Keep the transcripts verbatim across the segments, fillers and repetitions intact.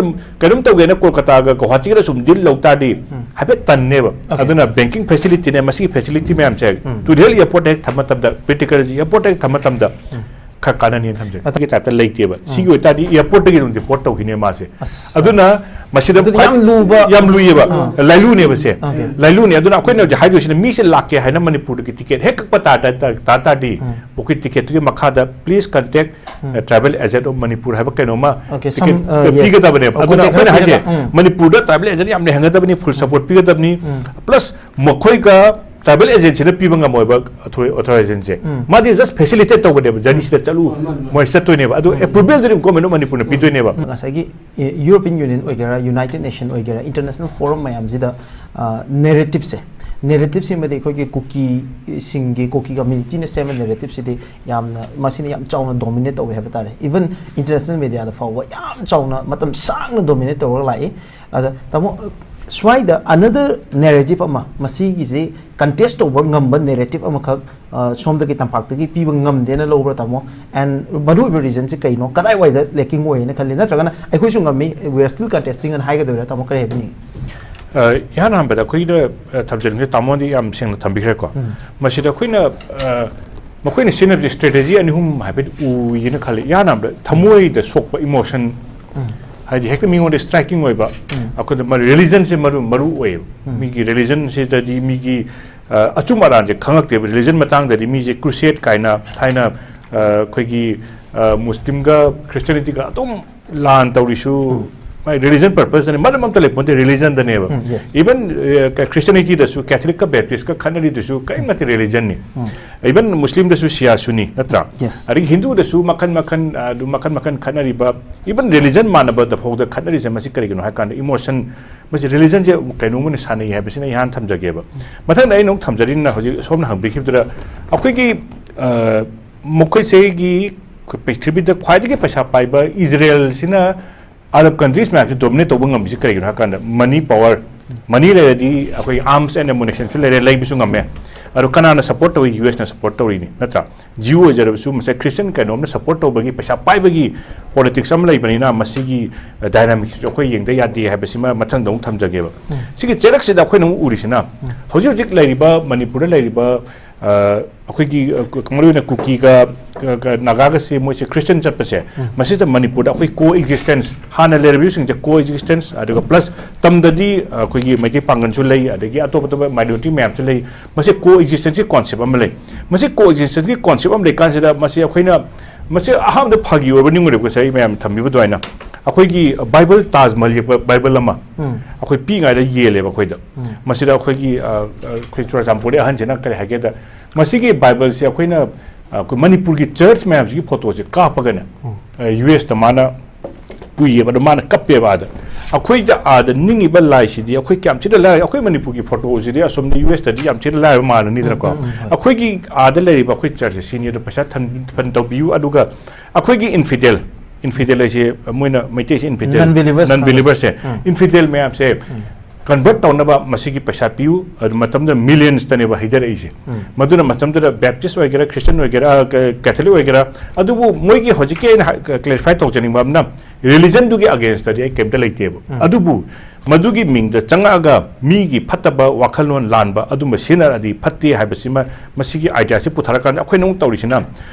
ꯀꯩꯅꯣꯝ ꯇꯧꯒꯦꯅ ꯀꯣꯜꯀꯇꯥꯒ ꯒꯧꯍꯥꯇꯤꯒ ꯁꯨꯝ ꯗꯤꯜ ꯂꯧ ꯇꯥꯔꯗꯤ ꯍꯥꯏꯐꯦꯠ ꯇꯟꯅꯦꯕ꯫ ꯑꯗꯨꯅ ꯕꯦꯡꯀꯤꯡ ꯐꯦꯁꯤꯂꯤꯇꯤꯅꯦ, ꯃꯁꯤꯒꯤ ꯐꯦꯁꯤꯂꯤꯇꯤ ꯃꯌꯥꯝꯁꯦ ꯇꯨꯔꯦꯜ ꯑꯦꯌꯔꯄꯣꯔꯠ ꯍꯦꯛ ꯊꯝꯕ ꯃꯇꯝꯗ, ꯄ꯭ꯔꯤꯇꯤꯀꯔꯁꯤ ꯑꯦꯌꯔꯄꯣꯔꯠ ꯍꯦꯛ ꯊꯝꯕ ꯃꯇꯝꯗ ꯈꯔ ꯀꯥꯟꯅꯅꯤꯅ ꯊꯝꯖꯒꯦ꯫ ꯑꯗꯨꯒꯤ ꯇꯥꯏꯞꯇ ꯂꯩꯇꯦꯕ꯫ ꯁꯤꯒꯤ ꯑꯣꯏꯇꯥꯔꯗꯤ ꯑꯦꯌꯔꯄꯣꯔꯠꯇꯒꯤ ꯑꯗꯨꯝ ꯗꯤꯄꯣꯔꯠ ꯇꯧꯈꯤꯅꯦ ꯃꯥꯁꯦ꯫ ꯑꯁ꯫ ꯑꯗꯨꯅ ꯃꯁꯤꯗ ꯑꯗꯨꯗꯤ ꯈ꯭ꯋꯥꯏ ꯌꯥꯝ ꯂꯨꯕ ꯌꯥꯝ ꯂꯨꯏꯌꯦꯕ꯫ ꯑꯥ꯫ ꯂꯥꯏꯂꯨꯅꯦꯕ ꯁꯦ꯫ ꯑꯣꯀꯦ꯫ ꯂꯥꯏꯂꯨꯅꯦ꯫ ꯑꯗꯨꯅ ꯑꯩꯈꯣꯏꯅ ꯍꯧꯖꯤꯛ ꯍꯥꯏꯗꯣꯏꯁꯤꯅ ꯃꯤꯁꯦ ꯂꯥꯛꯀꯦ ꯍꯥꯏꯅ ꯃꯅꯤꯄꯨꯔꯗꯒꯤ ꯇꯤꯀꯦꯠ ꯍꯦꯛ ꯀꯛꯄ ꯇꯥ-, ꯇꯥ-, ꯇꯥ ꯇꯥꯔꯗꯤ ꯎꯝ꯫ ꯃꯈꯣꯏ ꯇꯤꯀꯦꯠꯇꯨꯒꯤ ꯃꯈꯥꯗ "Please contact, um. uh, Travel Agent of Manipur" ꯍꯥꯏꯕ ꯀꯩꯅꯣꯝꯃ ꯑꯣꯀꯦ, ꯇꯤꯀꯦꯠ ꯁꯝ-, ꯑ, ꯌꯦꯁ꯫ ꯄꯤꯒꯗꯕꯅꯦꯕ꯫ ꯑ, ꯑꯗꯨꯅ ꯀꯣꯟꯇꯦꯛ ꯑꯩꯈꯣꯏꯅ ꯍꯥꯏꯁꯦ ꯄꯤꯒꯗꯕ꯫ ꯎꯝ꯫ ꯃꯅꯤꯄꯨꯔꯗ ꯇ꯭ꯔꯥꯏꯕꯦꯜ ꯑꯦꯖꯦꯟ ꯌꯥꯝ ꯂꯩꯍꯟꯒꯗꯕꯅꯤ, ꯐꯨꯜ ꯁꯄꯣꯔꯠ ꯄꯤꯒꯗꯕꯅꯤ꯫ ꯎꯝ꯫ ꯄ꯭ꯂꯁ ꯃꯈꯣꯏꯒ ꯇ꯭ꯔꯥꯏꯕꯦꯜ ꯑꯦꯖꯦꯟꯁꯤꯅ ꯄꯤꯕ ꯉꯝꯃꯣꯏꯕ ꯑꯣꯊꯣꯔꯥꯏꯖꯦꯁꯟꯁꯦ꯫ ꯎꯝ꯫ ꯃꯥꯗꯤ ꯖꯁ ꯐꯦꯁꯤꯂꯤꯇꯦꯠ ꯇꯧꯕꯅꯦꯕ, ꯖꯔꯅꯤꯁꯤꯗ ꯆꯠꯂꯨ, ꯃꯣꯏ ꯆꯠꯇꯣꯏꯅꯦꯕ꯫ ꯑꯗꯨ ꯎꯝ꯫ ꯑꯦꯄ꯭ꯔꯨꯚꯦꯜꯗꯨꯗꯤ ꯒꯣꯔꯃꯦꯟ ꯑꯣꯐ ꯃꯅꯤꯄꯨꯔꯅ ꯄꯤꯗꯣꯏꯅꯦꯕ꯫ ꯉꯁꯥꯏꯒꯤ ꯏ-, ꯌꯨꯔꯣꯄꯤꯌꯟ ꯌꯨꯅꯤꯌꯟ ꯑꯣꯏꯒꯦꯔꯥ, ꯌꯨꯅꯥꯏꯇꯦꯗ ꯅꯦꯁꯟ ꯑꯣꯏꯒꯦꯔꯥ, ꯏꯟꯇꯔꯅꯦꯁꯅꯦꯜ ꯐꯣꯔꯝ ꯃꯌꯥꯝꯁꯤꯗ, ꯑ, ꯅꯦꯔꯦꯇꯤꯞꯁꯦ, ꯅꯦꯔꯦꯇꯤꯞꯁꯤꯃꯗꯤ ꯑꯩꯈꯣꯏꯒꯤ ꯀꯨꯀꯤꯁꯤꯡꯒꯤ, ꯀꯨꯀꯤ ꯀꯝꯃ꯭ꯌꯨꯅꯤꯇꯤꯅ ꯁꯦꯝꯕ ꯅꯦꯔꯦꯇꯤꯞꯁꯤꯗꯤ ꯌꯥꯝꯅ, ꯃꯁꯤꯅ ꯌꯥꯝ ꯆꯥꯎꯅ ꯗꯣꯃꯤꯅꯦꯠ ꯇꯧꯋꯦ ꯍꯥꯏꯕ ꯇꯥꯔꯦ꯫ ꯏꯚꯟ ꯏꯟꯇꯔꯅꯦꯁꯅꯦꯜ ꯃꯦꯗꯤꯌꯥꯗ ꯐꯥꯎꯕ ꯌꯥꯝ ꯆꯥꯎꯅ, ꯃꯇꯝ ꯁꯥꯡꯅ ꯗꯣꯃꯤꯅꯦꯠ ꯇꯧꯔꯒ ꯂꯥꯛꯏ꯫ ꯑꯗ ꯇꯥꯃꯣ, ꯁ꯭ꯋꯥꯏꯗ ꯑꯅꯗꯔ ꯅꯦꯔꯦꯇꯤꯞ ꯑꯃ, ꯃꯁꯤꯒꯤꯁꯤ ꯀꯟꯇꯦꯁ ꯇꯧꯕ ꯉꯝꯕ ꯅꯦꯔꯦꯇꯤꯞ ꯑꯃꯈꯛ, ꯑ, ꯁꯣꯝꯗꯒꯤ ꯇꯝꯄꯥꯛꯇꯒꯤ ꯄꯤꯕ ꯉꯝꯗꯦꯅ ꯂꯧꯕ꯭ꯔꯥ, ꯇꯥꯃꯣ? ꯑꯦꯟ ꯃꯔꯨꯑꯣꯏꯕ ꯔꯤꯖꯟꯁꯤ ꯀꯩꯅꯣ? ꯀꯗꯥꯏꯋꯥꯏꯗ ꯂꯦꯀꯤꯡ ꯑꯣꯏꯌꯦꯅ ꯈꯜꯂꯤ? ꯅꯠꯇ꯭ꯔꯒꯅ "ꯑꯩꯈꯣꯏꯁꯨ ꯉꯝꯃꯤ, we are still contesting" ꯑꯅ ꯍꯥꯏꯒꯗꯣꯏꯔꯥ, ꯇꯥꯃꯣ? ꯀꯔꯤ ꯍꯥꯏꯕꯤꯅꯤꯡꯉꯤ? ꯑ, ꯏꯍꯥꯟ ꯍꯥꯟꯕꯗ ꯑꯩꯈꯣꯏꯅ, ꯑ, ꯊꯝꯖꯅꯤꯡꯉꯤꯁꯦ, ꯇꯥꯃꯣꯗꯤ ꯌꯥꯝ ꯁꯦꯡꯅ ꯊꯝꯕꯤꯈ꯭ꯔꯦꯀꯣ꯫ ꯎꯝ꯫ ꯃꯁꯤꯗ ꯑꯩꯈꯣꯏꯅ, ꯑ, ꯃꯈꯣꯏꯅ ꯁꯤꯖꯤꯟꯅꯕꯁꯦ ꯏꯁꯇ꯭ꯔꯦꯇꯦꯖꯤ ꯑꯅꯤ ꯑꯍꯨꯝ ꯍꯥꯏꯐꯦꯠ ꯎꯏꯌꯦꯅ ꯈꯜꯂꯤ꯫ ꯏꯍꯥꯟ ꯍꯥꯟꯕꯗ ꯊꯃꯣꯏꯗ ꯁꯣꯛꯄ ꯏꯃꯣꯁꯟ, ꯎꯝ꯫ ꯍꯥꯏꯗꯤ ꯍꯦꯛꯇ ꯃꯤꯉꯣꯟꯗ ꯁ꯭ꯇ꯭ꯔꯥꯏꯀꯤꯡ ꯑꯣꯏꯕ, ꯎꯝ꯫ ꯑꯩꯈꯣꯏꯗ ꯃ-, ꯔꯤꯂꯤꯖꯟꯁꯦ ꯃꯔꯨ, ꯃꯔꯨ ꯑꯣꯏꯌꯦꯕ꯫ ꯎꯝ꯫ ꯃꯤꯒꯤ ꯔꯤꯂꯤꯖꯟꯁꯤꯗꯗꯤ ꯃꯤꯒꯤ, ꯑ, ꯑꯆꯨꯝ ꯑꯔꯥꯟꯁꯦ ꯈꯪꯉꯛꯇꯦꯕ꯫ ꯔꯤꯂꯤꯖꯟ ꯃꯇꯥꯡꯗꯗꯤ ꯃꯤꯁꯦ ꯀ꯭ꯔꯨꯁꯦꯠ ꯀꯥꯏꯅ ꯊꯥꯏꯅ, ꯑ, ꯑꯩꯈꯣꯏꯒꯤ, ꯑ, ꯃꯨꯁꯂꯤꯝꯒ ꯈ꯭ꯔꯤꯁꯇꯤꯌꯥꯅꯤꯇꯤꯒ ꯑꯗꯨꯝ ꯂꯥꯟ ꯇꯧꯔꯤꯁꯨ, ꯎꯝ꯫ ꯃꯥꯏ ꯔꯤꯂꯤꯖꯟ ꯄꯔꯄꯁꯇꯅꯦ, ꯃꯔꯝ ꯑꯝꯇ ꯂꯩꯄꯣꯟꯇꯦ ꯔꯤꯂꯤꯖꯟꯗꯅꯦꯕ꯫ ꯎꯝ, ꯌꯦꯁ꯫ ꯏꯚꯟ, ꯑ, ꯀ-, ꯈ꯭ꯔꯤꯁꯇꯤꯌꯥꯅꯤꯇꯤꯗꯁꯨ ꯀꯦꯊꯂꯤꯛꯀ ꯕꯦꯞꯇꯤꯁꯀ ꯈꯠꯅꯔꯤꯗꯨꯁꯨ ꯀꯔꯤꯝ ꯅꯠꯇꯦ, ꯔꯤꯂꯤꯖꯟꯅꯤ꯫ ꯎꯝ꯫ ꯏꯚꯟ ꯃꯨꯁꯂꯤꯝꯗꯁꯨ ꯁꯤꯌꯥ ꯁꯨꯅꯤ, ꯅꯠꯇ꯭ꯔꯥ? ꯌꯦꯁ꯫ ꯑꯗꯒꯤ ꯍꯤꯟꯗꯨꯗꯁꯨ ꯃꯈꯟ ꯃꯈꯟ, ꯑ, ꯑꯗꯨ ꯃꯈꯟ ꯃꯈꯟ ꯈꯠꯅꯔꯤꯕ, ꯏꯚꯟ ꯔꯤꯂꯤꯖꯟ ꯃꯥꯟꯅꯕꯗ ꯐꯥꯎꯗ ꯈꯠꯅꯔꯤꯁꯦ ꯃꯁꯤ ꯀꯔꯤꯒꯤꯅꯣ ꯍꯥꯏ ꯀꯥꯟꯗ ꯏꯃꯣꯁꯟ, ꯃꯁꯤ ꯔꯤꯂꯤꯖꯟꯁꯦ ꯀꯩꯅꯣꯝ ꯑꯣꯏꯅ ꯁꯥꯟꯅꯩ ꯍꯥꯏꯕꯁꯤꯅ ꯏꯍꯥꯟ ꯊꯝꯖꯒꯦꯕ꯫ ꯃꯊꯪꯗ ꯑꯩꯅ ꯑꯃꯨꯛ ꯊꯝꯖꯔꯤꯅ ꯍꯧꯖꯤꯛ ꯁꯣꯝꯅ ꯍꯪꯕꯤꯈꯤꯕꯗꯨꯗ ꯑꯩꯈꯣꯏꯒꯤ, ꯑ, ꯃꯈꯣꯏꯁꯤꯒꯤ ꯄ꯭ꯔꯤꯊꯤꯕꯤꯗ ꯈ꯭ꯋꯥꯏꯗꯒꯤ ꯄꯩꯁꯥ ꯄꯥꯏꯕ ꯏꯖꯔꯦꯜꯁꯤꯅ ꯑꯔꯕ ꯀꯟꯇ꯭ꯔꯤꯁ ꯃꯌꯥꯝꯁꯤ ꯗꯣꯃꯤꯅꯦꯠ ꯇꯧꯕ ꯉꯝꯃꯤꯁꯤ ꯀꯔꯤꯒꯤꯅꯣ ꯍꯥꯏ ꯀꯥꯟꯗ ꯃꯅꯤ ꯄꯋꯥꯔ, ꯃꯅꯤ ꯂꯩꯔꯗꯤ ꯑꯩꯈꯣꯏꯒꯤ ꯑꯥꯔꯝꯁ ꯑꯦꯟ ꯑꯦꯃꯨꯅꯤꯁꯟꯁꯨ ꯂꯩꯔꯦ, ꯂꯩꯕꯁꯨ ꯉꯝꯃꯦ꯫ ꯑꯗꯣ ꯀꯅꯥꯅ ꯁꯄꯣꯔꯠ ꯇꯧꯏ? ꯌꯨ ꯑꯦꯁꯅ ꯁꯄꯣꯔꯠ ꯇꯧꯔꯤꯅꯤ, ꯅꯠꯇ꯭ꯔꯥ? ꯖꯤꯌꯨ ꯑꯣꯏꯖꯔꯕꯁꯨ ꯃꯁꯦ ꯈ꯭ꯔꯤꯁꯇꯤꯌꯟ ꯀꯩꯅꯣꯝꯅ ꯁꯄꯣꯔꯠ ꯇꯧꯕꯒꯤ ꯄꯩꯁꯥ ꯄꯥꯏꯕꯒꯤ ꯄꯣꯂꯤꯇꯤꯛꯁ ꯑꯃ ꯂꯩꯕꯅꯤꯅ, ꯃꯁꯤꯒꯤ ꯗꯥꯏꯅꯥꯃꯤꯛꯁꯤꯁꯨ ꯑꯩꯈꯣꯏ ꯌꯦꯡꯗ ꯌꯥꯗꯦ ꯍꯥꯏꯕꯁꯤꯃ ꯃꯊꯪꯗ ꯑꯃꯨꯛ ꯊꯝꯖꯒꯦꯕ꯫ ꯁꯤꯒꯤ ꯆꯩꯔꯛꯁꯤꯗ ꯑꯩꯈꯣꯏꯅ ꯑꯃꯨꯛ ꯎꯔꯤꯁꯤꯅ, ꯍꯧꯖꯤꯛ ꯍꯧꯖꯤꯛ ꯂꯩꯔꯤꯕ ꯃꯅꯤꯄꯨꯔꯗ ꯂꯩꯔꯤꯕ, ꯑ, ꯑꯩꯈꯣꯏꯒꯤ, ꯑ, ꯀ-, ꯃꯔꯨꯑꯣꯏꯅ ꯀꯨꯀꯤꯒ, ꯀ-, ꯀ-, ꯅꯥꯒꯥꯒꯁꯦ ꯃꯣꯏꯁꯦ ꯈ꯭ꯔꯤꯁꯇꯤꯌꯟ ꯆꯠꯄꯁꯦ, ꯃꯁꯤꯗ ꯃꯅꯤꯄꯨꯔꯗ ꯑꯩꯈꯣꯏ ꯀꯣ ꯑꯦꯛꯖꯤꯁꯇꯦꯟꯁ, ꯍꯥꯟꯅ ꯂꯩꯔꯝꯃꯤꯕꯁꯤꯡꯁꯦ ꯀꯣ ꯑꯦꯛꯖꯤꯁꯇꯦꯟꯁ, ꯑꯗꯨꯒ ꯄ꯭ꯂꯁ ꯇꯝꯗꯗꯤ ꯑꯩꯈꯣꯏꯒꯤ ꯃꯩꯇꯩ ꯄꯥꯡꯒꯜꯁꯨ ꯂꯩ, ꯑꯗꯒꯤ ꯑꯇꯣꯞ ꯑꯇꯣꯞꯄ ꯃꯥꯏꯅꯣꯔꯤꯇꯤ ꯃꯌꯥꯝꯁꯨ ꯂꯩ, ꯃꯁꯤ ꯀꯣ ꯑꯦꯛꯖꯤꯁꯇꯦꯟꯁꯀꯤ ꯀꯣꯟꯁꯦꯞ ꯑꯃ ꯂꯩ꯫ ꯃꯁꯤ ꯀꯣ ꯑꯦꯛꯖꯤꯁꯇꯦꯟꯁꯀꯤ ꯀꯣꯟꯁꯦꯞ ꯑꯃ ꯂꯩꯀꯥꯟꯁꯤꯗ, ꯃꯁꯤ ꯑꯩꯈꯣꯏꯅ, ꯃꯁꯤ ꯑꯍꯥꯟꯕꯗ ꯐꯥꯒꯤ ꯑꯣꯏꯕ ꯅꯤꯡꯉꯨꯔꯦꯕ, ꯉꯁꯥꯏ ꯑꯩ ꯃꯌꯥꯝ ꯊꯝꯕꯤꯕ ꯑꯗꯨꯃꯥꯏꯅ꯫ ꯑꯩꯈꯣꯏꯒꯤ ꯕꯥꯏꯕꯜ, ꯇꯥꯖ ꯃꯍꯜ ꯌꯦꯛꯄ ꯕꯥꯏꯕꯜ ꯑꯃ ꯑꯩꯈꯣꯏ ꯄꯤꯛꯏꯉꯩꯗ ꯌꯦꯜꯂꯦꯕ ꯑꯩꯈꯣꯏꯗ꯫ ꯃꯁꯤꯗ ꯑꯩꯈꯣꯏꯒꯤ, ꯑ, ꯑ, ꯑꯩꯈꯣꯏ ꯆꯨꯔꯆꯥꯟꯄꯨꯔꯗꯒꯤ ꯑꯍꯟꯁꯤꯅ ꯀꯔꯤ ꯍꯥꯏꯒꯦꯗ, ꯃꯁꯤꯒꯤ ꯕꯥꯏꯕꯜꯁꯦ ꯑꯩꯈꯣꯏꯅ, ꯑ, ꯑꯩꯈꯣꯏ ꯃꯅꯤꯄꯨꯔꯒꯤ ꯆꯔꯆ ꯃꯌꯥꯝꯁꯤꯒꯤ ꯐꯣꯇꯣꯁꯦ ꯀꯥꯞꯄꯒꯅꯦ, ꯎꯝ꯫ ꯑ, ꯌꯨ ꯑꯦꯁꯇ ꯃꯥꯅ ꯄꯨꯏꯌꯦꯕ, ꯑꯗꯣ ꯃꯥꯅ ꯀꯞꯄꯦꯕ ꯑꯥꯗ꯫ ꯑꯩꯈꯣꯏꯗ ꯑꯥꯗ ꯅꯤꯡꯉꯤꯕ ꯂꯥꯏꯁꯤꯗꯤ ꯑꯩꯈꯣꯏ ꯀꯌꯥꯝ ꯊꯤꯅ ꯂꯥꯏ-, ꯑꯩꯈꯣꯏ ꯃꯅꯤꯄꯨꯔꯒꯤ ꯐꯣꯇꯣꯁꯤꯗꯤ ꯑꯁꯣꯝꯗ ꯌꯨ ꯑꯦꯁꯇꯗꯤ ꯌꯥꯝ ꯊꯤꯅ ꯂꯥꯏꯔꯕ ꯃꯥꯜꯂꯅꯤꯗꯅꯀꯣ꯫ ꯎꯝ, ꯎꯝ, ꯎꯝ, ꯍꯣꯏ꯫ ꯑꯩꯈꯣꯏꯒꯤ ꯑꯥꯗ ꯂꯩꯔꯤꯕ ꯑꯩꯈꯣꯏ ꯆꯔꯆꯁꯦ ꯁꯤꯅꯤ, ꯑꯗꯣ ꯄꯩꯁꯥ ꯊꯟ-, ꯐꯟ ꯇꯧꯕꯤꯌꯨ, ꯑꯗꯨꯒ ꯑꯩꯈꯣꯏꯒꯤ ꯏꯟꯐꯤꯗꯦꯜ, ꯏꯟꯐꯤꯗꯦꯜ ꯍꯥꯏꯁꯦ ꯃꯣꯏꯅ ꯃꯩꯇꯩꯁꯦ ꯏꯟꯐꯤꯗꯦꯜ, Non-believers non-believersꯁꯦ, ꯎꯝ꯫ ꯏꯟꯐꯤꯗꯦꯜ ꯃꯌꯥꯝꯁꯦ ꯎꯝ꯫ ꯀꯟꯚꯔꯠ ꯇꯧꯅꯕ ꯃꯁꯤꯒꯤ ꯄꯩꯁꯥ ꯄꯤꯌꯨ, ꯑꯗꯨ ꯃꯇꯝꯗꯨꯗ ꯃꯤꯂꯤꯌꯟꯁꯇꯅꯦꯕ ꯍꯩꯊꯔꯛꯏꯁꯦ꯫ ꯎꯝ꯫ ꯃꯗꯨꯅ ꯃꯇꯝꯗꯨꯗ ꯕꯦꯞꯇꯤꯁ ꯑꯣꯏꯒꯦꯔꯥ, ꯈ꯭ꯔꯤꯁꯇꯟ ꯑꯣꯏꯒꯦꯔꯥ, ꯀ-, ꯀꯦꯊꯣꯂꯤꯛ ꯑꯣꯏꯒꯦꯔꯥ, ꯑꯗꯨꯕꯨ ꯃꯣꯏꯒꯤ ꯍꯧꯖꯤꯛꯀꯤ ꯑꯩꯅ ꯍꯥꯏ-, ꯀ-, ꯀ꯭ꯂꯦꯔꯤꯐꯥꯏ ꯇꯧꯖꯅꯤꯡꯕ ꯑꯃꯅ, ꯔꯤꯂꯤꯖꯟꯗꯨꯒꯤ ꯑꯒꯦꯟꯁꯇꯗꯤ ꯑꯩ ꯀꯩꯝꯇ ꯂꯩꯇꯦꯕ꯫ ꯎꯝ꯫ ꯑꯗꯨꯕꯨ ꯃꯗꯨꯒꯤ ꯃꯤꯡꯗ ꯆꯪꯉꯛꯑꯒ ꯃꯤꯒꯤ ꯐꯠꯇꯕ ꯋꯥꯈꯜꯂꯣꯟ ꯂꯥꯟꯕ ꯑꯗꯨꯝꯕ ꯁꯤꯖꯤꯟꯅꯔꯛꯑꯗꯤ ꯐꯠꯇꯦ ꯍꯥꯏꯕꯁꯤꯃ, ꯃꯁꯤꯒꯤ ꯑꯥꯏꯗꯤꯌꯥꯁꯤ ꯄꯨꯊꯔꯀꯥꯟꯗ ꯑꯩꯈꯣꯏꯅ ꯑꯃꯨꯛ ꯇꯧꯔꯤꯁꯤꯅ,